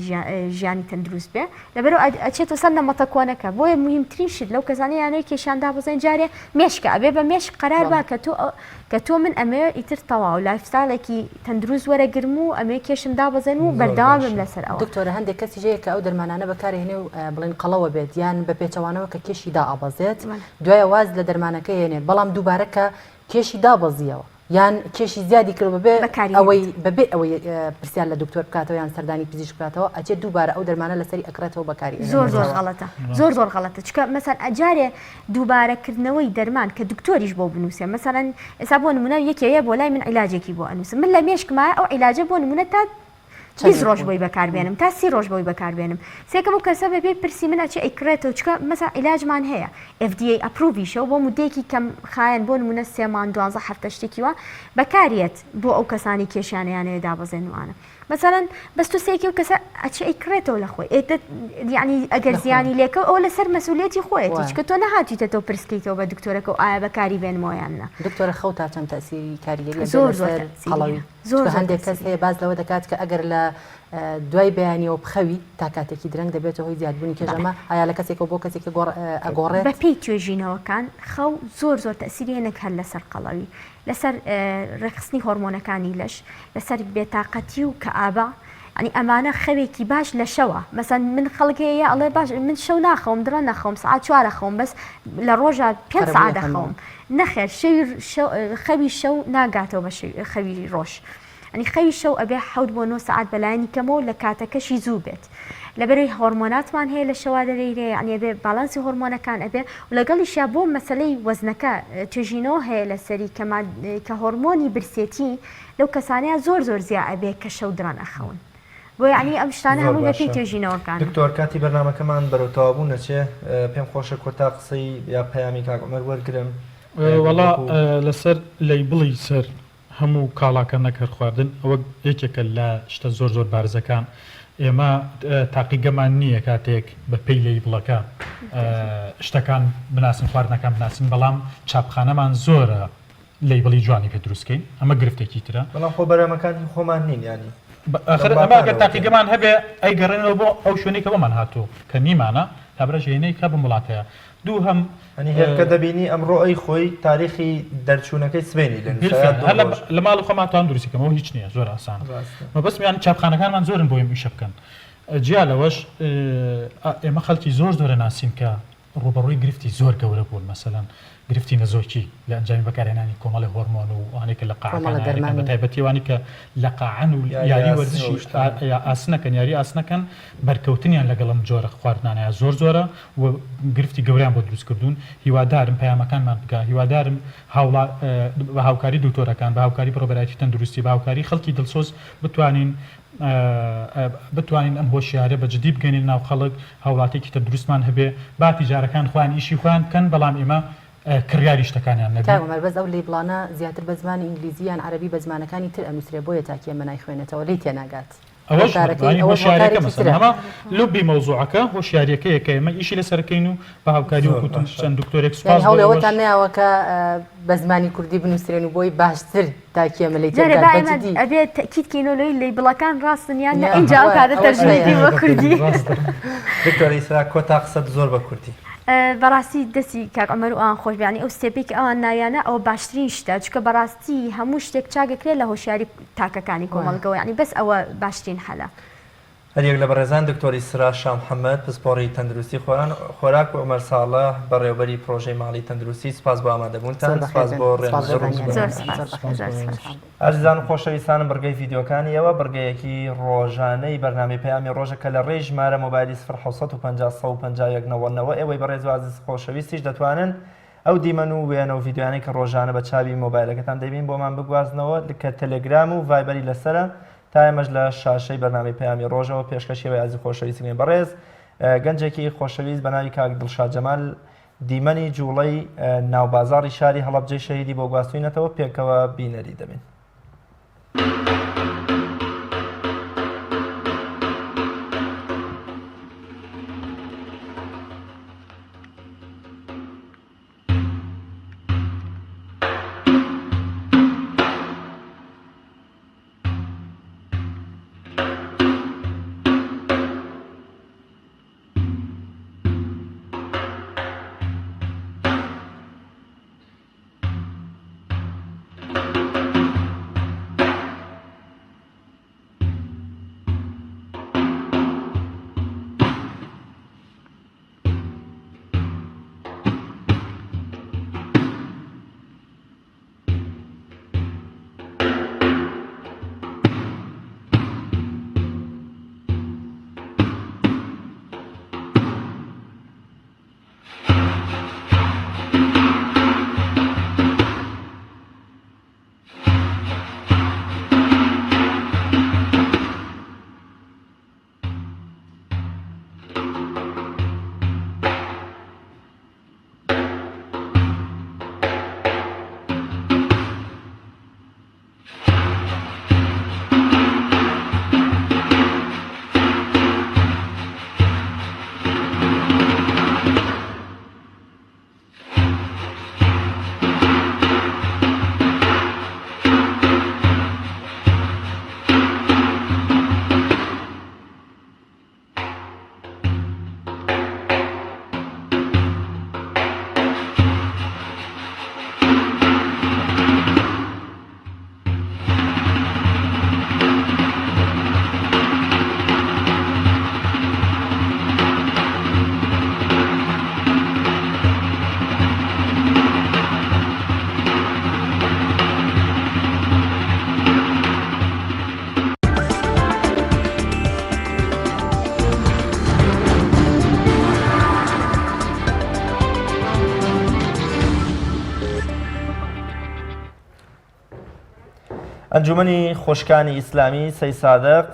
ژیانی تەندروست بێ لەبەرئەوە ئەچێتەوە سەر نەمەتە کۆنەکە بۆیە موهیمترین شت لەو کەسانەی یانەوەی کێشیان دابەزێن جارێ مێشکە ئەبێ بە مێشک قەرار با کە تۆ کە تۆ من ئەمەوێ ئیتر تەواو lifestyle ێکی تەندروست وەرەگرم و ئەمەوێ کێشم دابەزێنم و بەردەوام بم لەسەر ئەوە. دکتۆرە هەندێک کەسیش هەیە کە ئەو دەرمانانە بەکارهێنێ و بڵێن قەڵەوە بێت یان بە پێچەوانەوە کە کێشی دائەبەزێت دوایە واز لە دەرمانەکە هێنێت بەڵام دووبارە کە کێشی دابەزیەوە یان کێشی زیادی کرد بەبێ ئەوەی بەبێ ئەوەی پرسیار لە دکتۆر بکاتەوە یان سەردانی پزیشک بکاتەوە ئەچێت دووبارە ئەو دەرمانە لەسەری ئەکڕێتەوە بەکاری زۆر زۆر غەڵەتە زۆر زۆر غەڵەتە چکە مەسەن ئەجارێ دووبارە کردنەوەی دەرمان کە دکتۆریش بۆ بنووسێ مەسەلەن ئێستا بۆ نمونە یەکێ یە بۆ لای من عیلاجێکی بۆ ئەنووسم من لە مێشکما ئەو عیلاجە بۆ نمونە تا 20 ڕۆژ بۆی بەکاربێنم تا سی ڕۆژ بۆی بەکاربێنم سێکەم و کەسە بەبێ پرسی من ئەچێ ئەیکڕێتەوە چکە مەسا عیلاجمان هەیە FDA approve یشە و بۆ مدەیەکی کەم خایەن بۆ نمونە سێ مانگ دوانزە هەفتە شتێکی وا بەکاریەت بۆ ئەو کەسانی کێشیان یانەوێ دابەزێن وانە مەسەلەن بەس تۆ سەیرکەی ئەو کەسە ئەچێ ئەیکڕێتەوە لە خۆی ئێ یعنی ئەگەر زیانی لێکەوت ئەوە لەسەر مەسئولیەتی خۆیەتی چونکە تۆ نەهاتویتە تۆ پرس کەیتەوە بە دکتۆرەکە و ئایا بەکاری بێنمەوە یان نا. دکتۆرە خەو تا چەند تەئسیری کاریگەری ئەبێ لەسەر قەڵەوی؟ چونکە هەندێک کەس هەیە باس لەوە دەکات کە ئەگەر لە دوای بەیانیەوە بخەوی تا کاتێکی درەنگ دەبێتە هۆی زیادبوونی کێش ئەمە ئایا لە کەسێکەوە بۆ کەسێکی ئەگۆڕێت؟ بەپێی توێژینەوەکان خەو زۆر زۆر تەئسیری هەیە نەک هەر لەسەر قەڵەوی لەسەر ڕێکخستنی هۆرمۆنەکانی لەش، لەسەر بێتاقەتی و کەئابە، یانی ئەمانە خەوێکی باش لە شەوە، مەسەن من خەڵک هەیە ئەڵێ باش من شەو ناخەوم دڕە نەخەوم سەعات چوارە خەوم بەس لە ڕۆژە پێنج سەعات دەخەوم، نەخێر شەوی خەوی شەو ناگاتەوە بە خەوی ڕۆژ. یانی خەوی شەو ئەبێ حەوت بۆ نۆ سەعات بەلایەنی کەمەوە لە کاتەکەشی زوو بێت لەبەرەی هۆرمۆناتمان هەیە لە شەوا دەرەیرێ یانی ئەبێ باڵانسی هۆرمۆنەکان ئەبێ و لەگەڵیشیا بۆ مەسەلەی وەزنەکە توێژینەوە هەیە لەسەری کە کە هۆرمۆنی برسێتی لەو کەسانەیە زۆر زۆر زیا ئەبێ کە شەو درەن ئەخەون بۆ یعنی ئەم شتانە هەمووی بەپێی توێژینەوەکانە. دکتۆر کاتی بەرنامەکەمان بەرەو تەواوبوون ئەچێ پێم خۆشە کۆتا قسەی یا پەیامی کاک عومەر وەرگرم. وەڵا لەسەر label ی سەر هەموو کاڵاکە نەک هەر خواردن ئەوە یەکێکە لە شتە زۆر زۆر بارزەکان ئێمە تاقیگەمان نییە کاتێک بە پێی label ەکە شتەکان بناسین خواردنەکان بناسین بەڵام چاپخانەمان زۆرە label ی جوانی پێ دروستکەین ئەمە گرفتێکی ترە. بەڵام خۆ بەرهەمەکان هی خۆمان نین یانی ئاخر ئەمە ئەگەر تاقیگەمان هەبێ ئەیگەڕێنەوە بۆ ئەو شوێنەی کە بۆمان هاتوو کە نیمانە کابراش هێنەی کە بەم وڵاتەیە دووهەم. یانی هێلکە دەبینی ئەمڕۆ ئەیخۆی تاریخی دەرچوونەکەی سبەینی لێ نووسرا یا دوو ڕۆژ. لە ماڵی خۆمان توانم دروستی کەم ئەوە هیچ نییە زۆر ئاسانە مەبەستم یانی چاپخانەکانمان زۆرن بۆ ئەم ئیشە بکەن جیا لەوەش ئێمە خەڵکی زۆر زۆرە ناسین کە ڕووبەڕووی گرفتی زۆر گەورە بوون مەسەلەن گرفتی نەزۆکی لە ئەنجامی بەکارهێنانی کۆمەڵی هۆرمۆن و ئەوانەی کە لە قاعەکان یاریەکەن بە تایبەتی ئەوانەی کە لە قاعەن و یاری وەرزشی ئاسنەکەن یاری ئاسنەکەن بەرکەوتنیان لەگەڵ ئەم جۆرە خواردنانەیە زۆر زۆرە و گرفتی گەورەیان بۆ دروست کردوون هیوادارم پەیامەکانمان بگا هیوادارم هاوڵا بە هاوکاری دکتۆرەکان بە هاوکاری بەڕێوەبەرایەتی تەندروستی بە هاوکاری خەڵکی دڵسۆز بتوانین بتوانین ئەم هۆشیارە بە جدی بگەینە ناو خەڵک هاوڵاتیەکی تەندروستمان هەبێ با تیجارەکان خۆیان ئیشی خۆیان بکەن بەڵام ئێمە کڕیاری شتەکانیان نەبین. کاک عومەر بەس ئەو label انە زیاتر بە زمانی ئینگلیزی یان عەرەبی بە زمانەکانی تر ئەنوسرێ بۆیە تاکی ئێمە نایخوێنێتەوە لێی تێناگات. ئەوەش هۆکارەکەی ئەوەش هۆشیاریەکە هۆکارێکی مەسەلەن ترە. ئەمە لوبی مەوزوعەکە هۆشیاریەکەیە کە ئێمە ئیشی لەسەر ئەکەین و بە هاوکاری زۆر وەکو وتم باشە. چەند دکتۆرێک یانی سوپاس بۆ هەوڵی ئێوەش. ئەوەتان نەیاوە کە بە زمانی کوردی بنووسرێن و بۆی باشتر تاکی ئێمە لێی جارێ تێبگات با بە ئێمە جدی. ئەبێ تەئکید کەینەوە لەوەی label ەکان ڕاستن یان نا یا ئینجا ئەو وایە کاتە ئەوەش تەرجومەی هەیە. کەین بۆ کوردی. ڕاستە. دکتۆر ئیسرا کۆتا قسەت زۆر بە کورتی. بەڕاستی دەستی کاک عومەر و ئەوان خۆش بێ یانی ئەو step ەی کە ئەوان ناویانە ئەوە باشترین شتە چونکە بەڕاستی هەموو شتێک چاک ئەکرێ لە هۆشیاری تاکەکانی کۆمەڵگەوە یانی بەس ئەوە باشترین حەلە. هەریەک لە بەڕێزان دکتۆر ئیسرا شا محەمەد پسپۆڕی تەندروستی خۆران خۆراک و عومەر ساڵح بەڕێوەبەری پڕۆژەی ماڵی تەندروستی سوپاس بۆ ئامادەبوونتان زۆر سوپاس بەخێربێن بۆ سپاس بۆ ڕێنمایی زانیاریەکان زۆر زۆر سپاس بەخێربێن زۆر سپاس. ئازیزان و خۆشەویستانم بڕگەی ڤیدیۆکانی ئێوە بڕگەیەکی ڕۆژانەی بەرنامەی پەیامی ڕۆژە کە لە ڕێی ژمارە مۆبایلی 0750 151 90 ئێوەی بەڕێز و ئازیز خۆشەویستیش دەتوانن ئەو دیمەن و وێنە و ڤیدیۆیانەی کە ڕۆژانە بە چاوی مۆبایلەکەتان دەیبین بۆمان بگوازنەوە کە تەلەگرام و ڤایبەری لەسەرە. تا ئێمەش لە شاشەی بەرنامەی پەیامی ڕۆژەوە پێشکەشی ئێوەی ئازیز خۆشەویست بکەین. بەڕێز گەنجێکی خۆشەویست بە ناوی کاک دڵشاد جەمال دیمەنی جوڵەی ناوبازاڕی شاری هەڵەبجەی شەهیدی بۆ گواستوینەتەوە پێکەوە بینەری دەبین. ئەنجومەنی خوشکانی ئیسلامی سەیسادق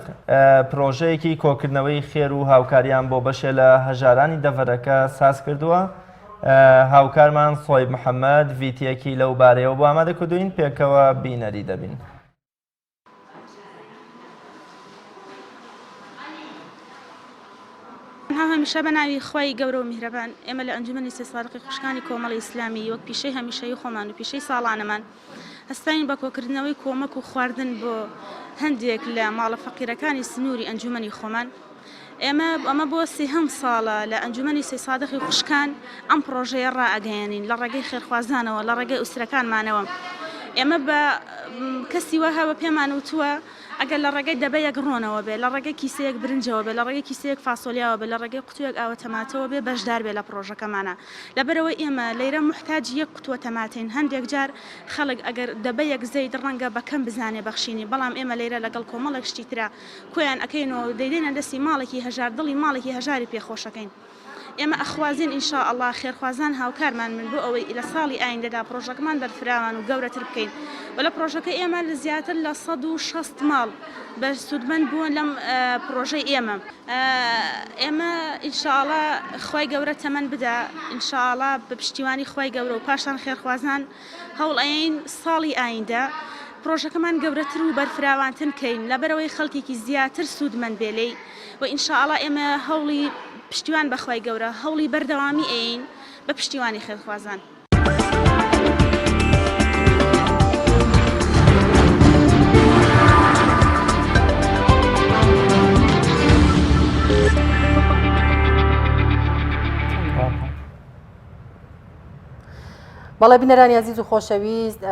پرۆژەیەکی کۆکردنەوەی خێر و هاوکاریان بۆ بەشێ لە هەژارانی دەڤەرەکە ساز کردووە هاوکارمان سۆیب محەممەد ڤیتیەکی لەو بارەیەوە بۆ ئامادە کردوین پێکەوە بینەری دەبین. هەمیشە بە ناوی خوای گەورە و میهرەبان، ئێمە لە ئەنجومەنی سێسادقی خوشکانی کۆمەڵی ئیسلامی وەک پیشەی هەمیشەیی خۆمان و پیشەی ساڵانەمان هەستاین بە کۆکردنەوەی کۆمەک و خواردن بۆ هەندێک لە ماڵە فەقیرەکانی سنووری ئەنجومەنی خۆمان. ئێمە ئەمە بۆ سێهەم ساڵە لە ئەنجومەنی سەیسادقی خوشکان ئەم پڕۆژەیە ڕائەگەیەنین لە ڕێگەی خێرخوازانەوە لە ڕێگەی ئوسرەکانمانەوە ئێمە بە کەسی وەها بە پێمان وتووە ئەگەر لە ڕێگەی دەبەیەک ڕۆنەوە بێ لە ڕێگەی کیسەیەک برنجەوە بێ لە ڕێگەی کیسەیەک فاسۆلیاوە بێ لە ڕێگەی قوتوویەک ئاوە تەماتەوە بێ بەشدار بێ لە پڕۆژەکەمانا لەبەرئەوەی ئێمە لەیرە موحتاجی یەک قوتووە تەماتەین هەندێک جار خەڵک ئەگەر دەبەیەک زەیت ڕەنگە بە کەم بزانێ بەخشینی بەڵام ئێمە لەیرە لەگەڵ کۆمەڵێک شتی ترا کۆیان ئەکەینەوە و دەیدەینە دەستی ماڵێکی هەژار دڵی ماڵێکی هەژاری پێ خۆشەکەین ئێمە ئەخوازین ان شاء اللە خێرخوازان هاوکارمان بن بۆ ئەوەی لە ساڵی ئایندەدا پڕۆژەکەمان بەرفراوان و گەورەتر بکەین و لە پڕۆژەکە ئێمە لە زیاتر لە 160 ماڵ بە سوودمەند بوون لەم پڕۆژەی ئێمە ئێمە ان شاء اللە خوای گەورە تەمەن بدا ان شاء اللە بە پشتیوانی خوای گەورە و پاشان خێرخوازان هەوڵ ئەیەین ساڵی ئایندە پڕۆژەکەمان گەورەتر و بەرفراوانتر کەین لەبەرئەوەی خەڵکێکی زیاتر سوودمەند بێ لێی و ان شاء اللە ئێمە هەوڵی پشتیوان بە خوای گەورە هەوڵی بەردەوامی ئەیەین بە پشتیوانی خێرخوازان. بەڵێ بینەرانی ئازیز و خۆشەویست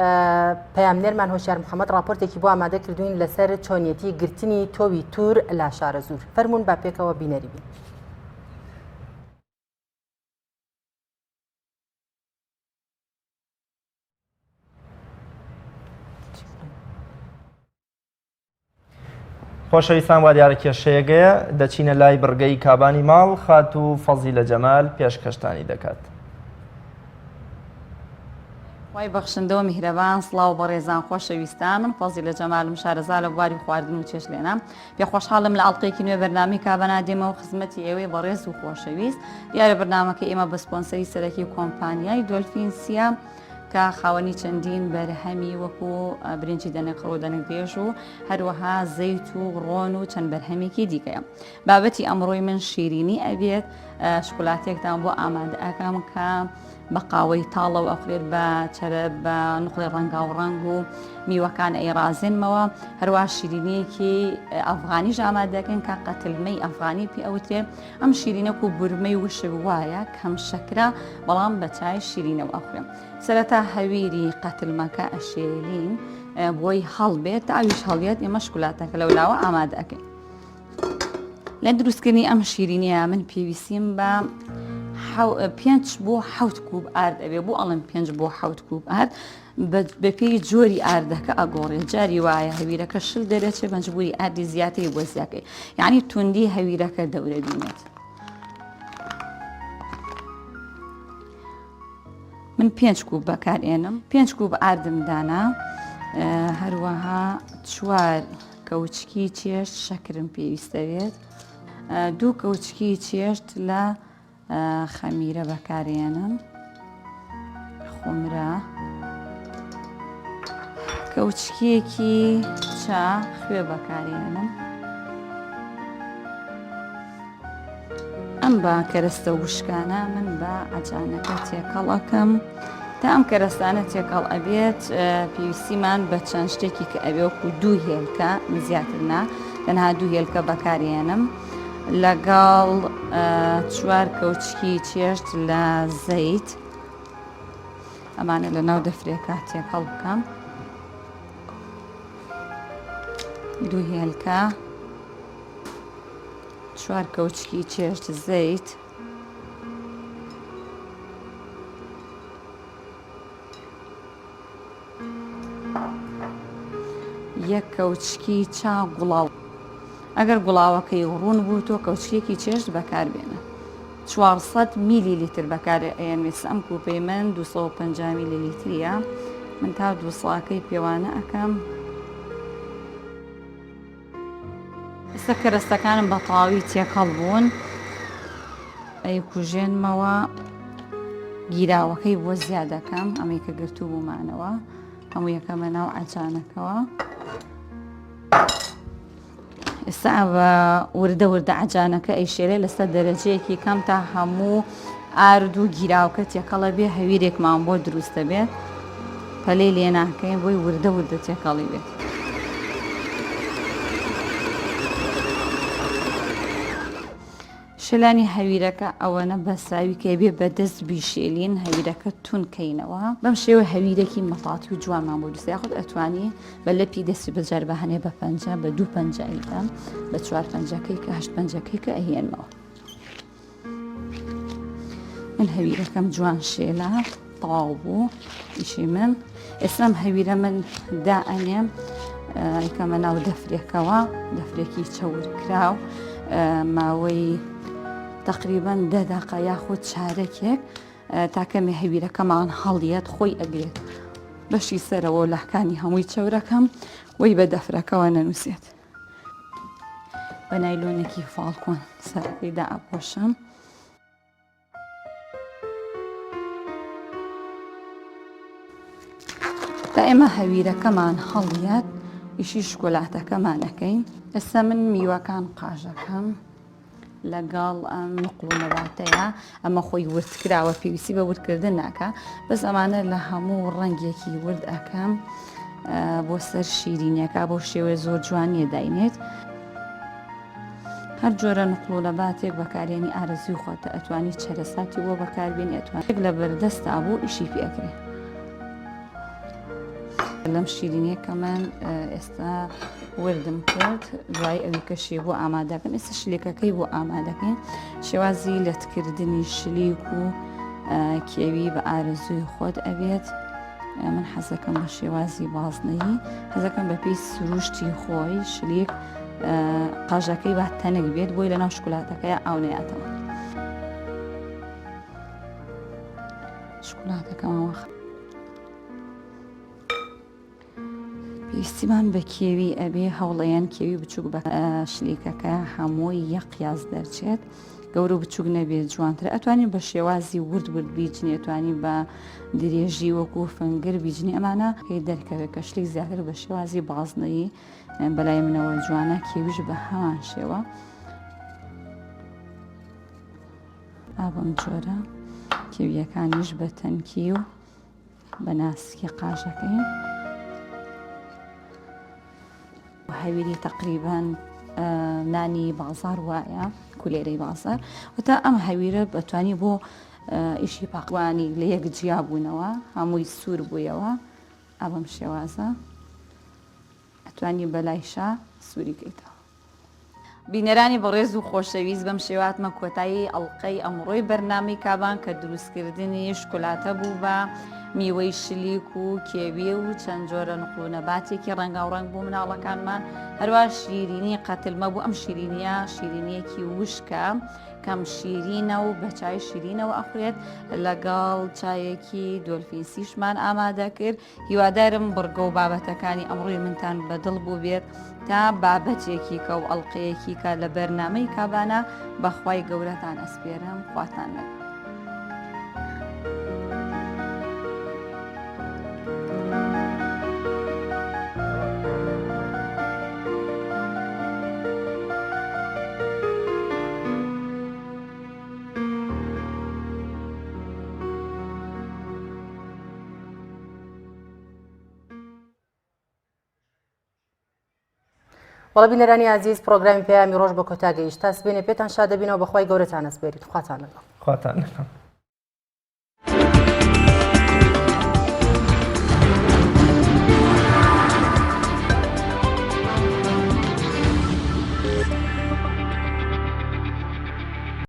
پەیامنێرمان هۆشیار محەممەد راپۆرتێکی بۆ ئامادە کردوین لەسەر چۆنیەتی گرتنی تۆوی تور لە شارەزوور فەرمونون با پێکەوە بینەری بین. خۆشەویستان وا دیارە کێشەیەگەیە دەچینە لای بڕگەی کابانی ماڵ خاتوو فەزیلە جەمال پێشکەشتانی دەکات. خوای بەخشندە و میهرەبان سڵاو بەڕێزان خۆشەویستان من فەزیلە جەمالم شارەزا لە بواری خواردن و چێشتلێنان پێ خۆشحاڵم لە ئەڵقەیەکی نوێ بەرنامەی کابەنا دێمەوە خزمەتی ئێوەی بەڕێز و خۆشەویست دیارە بەرنامەکە ئێمە بە سپۆنسەری سەرەکی کۆمپانیای دۆلفینسیە کە خاوەنی چەندین بەرهەمی وەکو برنجی دەنەکڕ و دەنکدرێژ و هەروەها زەیت و ڕۆن و چەند بەرهەمێکی دیکەیە بابەتی ئەمڕۆی من شیرینی ئەبێت شکولاتێکتان بۆ ئامادە ئەکەم کە بە قاوەی تاڵە و ئەخورێت بە چەرە بە نقڵی ڕەنگاو ڕەنگ و میوەکان ئەیڕازێنمەوە هەروە شیرینیەکی ئەفغانیش ئامادە دەکەین کە قەتلمەی ئەفغانی پێ ئەوترێ ئەم شیرینەک و برمەی وشک وایە کەم شەکرە بەڵام بە چای شیرینەوە ئەخورێ سەرەتا هەویری قەتلمەکە ئەشێلین بۆی هەڵبێت تا ئەویش هەڵیەت ئێمە شکولاتەکە لەولاوە ئامادە ئەکەین لە دروستکردنی ئەم شیرینیە من پێویستیم بە پێنج بۆ حەوت کوب ئارد ئەبێ بۆ ئەڵم پێنج بۆ حەوت کوب ئارد بەپێی جۆری ئاردەکە ئەگۆڕێت جاری وایە هەویرەکە شل دەرەچێ مەجبوری ئاردی زیاتری بۆ زیاکەی یعنی توندی هەویرەکە دەورە بینێت من پێنج کوب بەکارئێنم پێنج کوب ئاردم دانا هەروەها چوار کەوچکی چێشت شەکرم پێویستە بێت دوو کەوچکی چێشت لە خەمیرە بەکارێنم خومرە کەوچکێکی چا خوێ بەکارێنم ئەم بە کەرەستە وشکانە من بە عەجانەکە تێکەڵ ئەکەم تا ئەم کەرەستانە تێکەڵ ئەبێت پێویستیمان بە چەند شتێکی کە ئەبێ وەکو دوو هێلکە زیاتر نا تەنها دوو هێلکە بەکارێنم لەگەڵ چوار کەوچکی چێشت لە زەیت ئەمانە لە ناو دەفرێکە تێکەڵ بکەم دوو هێلکە چوار کەوچکی چێشت زەیت. یەک کەوچکی چا گوڵاو ئەگەر گوڵاوەکەی ڕوون بوو تۆ کەوچکێکی چێشت بەکاربێنە 400 میلی لیتر بەکار ئەیەنم ئێستا ئەم کوپەی من 250 میلی لیتریە من تا دووساکەی پێوانە ئەەکەم ئێستا کەرەستەکانم بە تەواوی تێکەڵ بوون ئەیکوژێنمەوە گیراوەکەی بۆ زیاد دەکەم ئەمەی کە گرتوو بوومانەوە هەموو یەکەمە ناو عەجانەکەوە ئێستا بە وردە وردە عەجانەکە ئەیشێلێ لەسەر دەرەجەیەکی کەم تا هەموو ئارد و گیراوکە تێکەڵە بێ هەویرێکمان بۆ دروست دەبێت پەلەی لێ ناکەین بۆی وردە وردە تێکەڵی بێت. شێلانی هەویرەکە ئەوەنە بەساوی کە بێ بە دەست بیشێلین هەویرەکە تون کەینەوە بەم شێوە هەویرێکی مەتاتی و جوانمان بۆ دروست یاخود ئەتوانی بە لەپی دەستی بەجار بە هەنێ بە پەنجە بە دوو پەنجە ئەیدەم بە چوار پەنجەکەی کە هەشت پەنجەکەی کە ئەهێنمەوە من هەویرەکەم جوان شێلا تەواو بوو ئیشی من ئێستام هەویرە من دا ئەنێم یکەمە ناو دەفرێکەوە دەفرێکی چەور کراو ماوەی تقریبان دە دقە یاخود چارەکێک تاکەمی هەویرەکەمان هەڵیەت خۆی ئەگرێت بەشی سەرەوە لاکانی هەمووی چەورەکەم وی بە دەفرەکەوە نەنووسێت بە نایلۆنێکی فاڵکۆن سەرەکەی دائەپۆشم. تا ئێمە هەویرەکەمان هەڵیات ئیشی شکۆلاتەکەمان ئەەکەین ئێستا من میوەکان قاژەکەم لەگەڵ ئەم نقڵ و نەباتەیە ئەمە خۆی ورد کراوە پێویستی بە وردکردن ناکە بەس ئەمانە لە هەموو ڕەنگێکی ورد ئەەکەم بۆ سەر شیرینیەکە بۆ شێوەی زۆر جوانیە داینێت هەر جۆرە نقڵ و لەباتێک بەکارێنی ئارەزوی خۆتە ئەتوانی چەرەساتی بۆ بەکاربێنی ئەتوانێک لە بەردەستا بوو ئیشی پێکرێ لەم شیرینیە کە من ئێستا وردم کرد دوای ئەوی کەشی بۆ ئامادەکەم ئێستا شلێکەکەی بۆ ئامادەکەین شێوازی لەتکردنی شلیک و کێوی بە ئارەزووی خۆت ئەبێت من حەزەکەم بە شێوازی بازنەیی حەزەکەم بە پێی سروشتی خۆی شلیک قاژەکەی با تەنک بێت بۆی لەناو شکولاتەکەی ئاونەیاتەوە شکولاتەکەمەوە. پێویستیمان بە کێوی ئەبێ هەوڵەیەن کێوی بچووک بە شلیکەکە هەمووی یەک قیاس دەرچێت گەورە و بچووک نەبێت جوانتر ئەتوانی بە شێوازی ورد ورد بیجنی ئەتوانی بە درێژی وەکو فنگر بیجنی ئەمانە پێی دەرکەوێت کە شلیک زیاتر بە شێوازی بازنەیی بەلای منەوە جوانە کێویش بە هەمان شێوە ئابم جۆرە کێویەکانیش بە تەنکی و بە ناسکی قاژەکەی هەویری تقریبان نانی بازار وایە کولێرەی بازار وتا ئەم هەویرە بەتوانی بۆ ئیشی پاقوانی لە یەک جیا بوونەوە هەمووی سوور بوویەوە ئەبم شێوازە ئەتوانی بەلایشا سووری کەیتەوە. بینەرانی بەڕێز و خۆشەویست بەم شێوە هاتمە کۆتایی ئەڵقەی ئەمڕۆی بەرنامەی کابان کە دروستکردنی شکولاتە بوو بە میوەی شلیک و کێوی و چەند جۆرە نقل و نەباتێکی ڕەنگاوڕەنگ بۆ مناڵەکانمان هەروە شیرینی قەتلمە بوو ئەم شیرینیە شیرینیەکی وشکە کەم شیرینە و بە چای شیرینەوە ئەخورێت لەگەڵ چایەکی دۆلفینسیشمان ئامادە کرد هیوادارم بڕگە و بابەتەکانی ئەمڕۆی منتان بەدڵ بووبێت تا بابەتێکی کە و ئەڵلقەیەکی کە لە بەرنامەی کابانە بەخوای گەورەتان ئەسپێرم خواتان لەگەڵ. بەڵێ بینەرانی ئازیز پرۆگرامی پەیامی ڕۆژ بە کۆتا گەیشت تا سبەینێ پێتان شاد دەبینەوە بەخوای گەورەتان ئەسپێرین خواتان لەگەڵ خواتان لەگەڵ.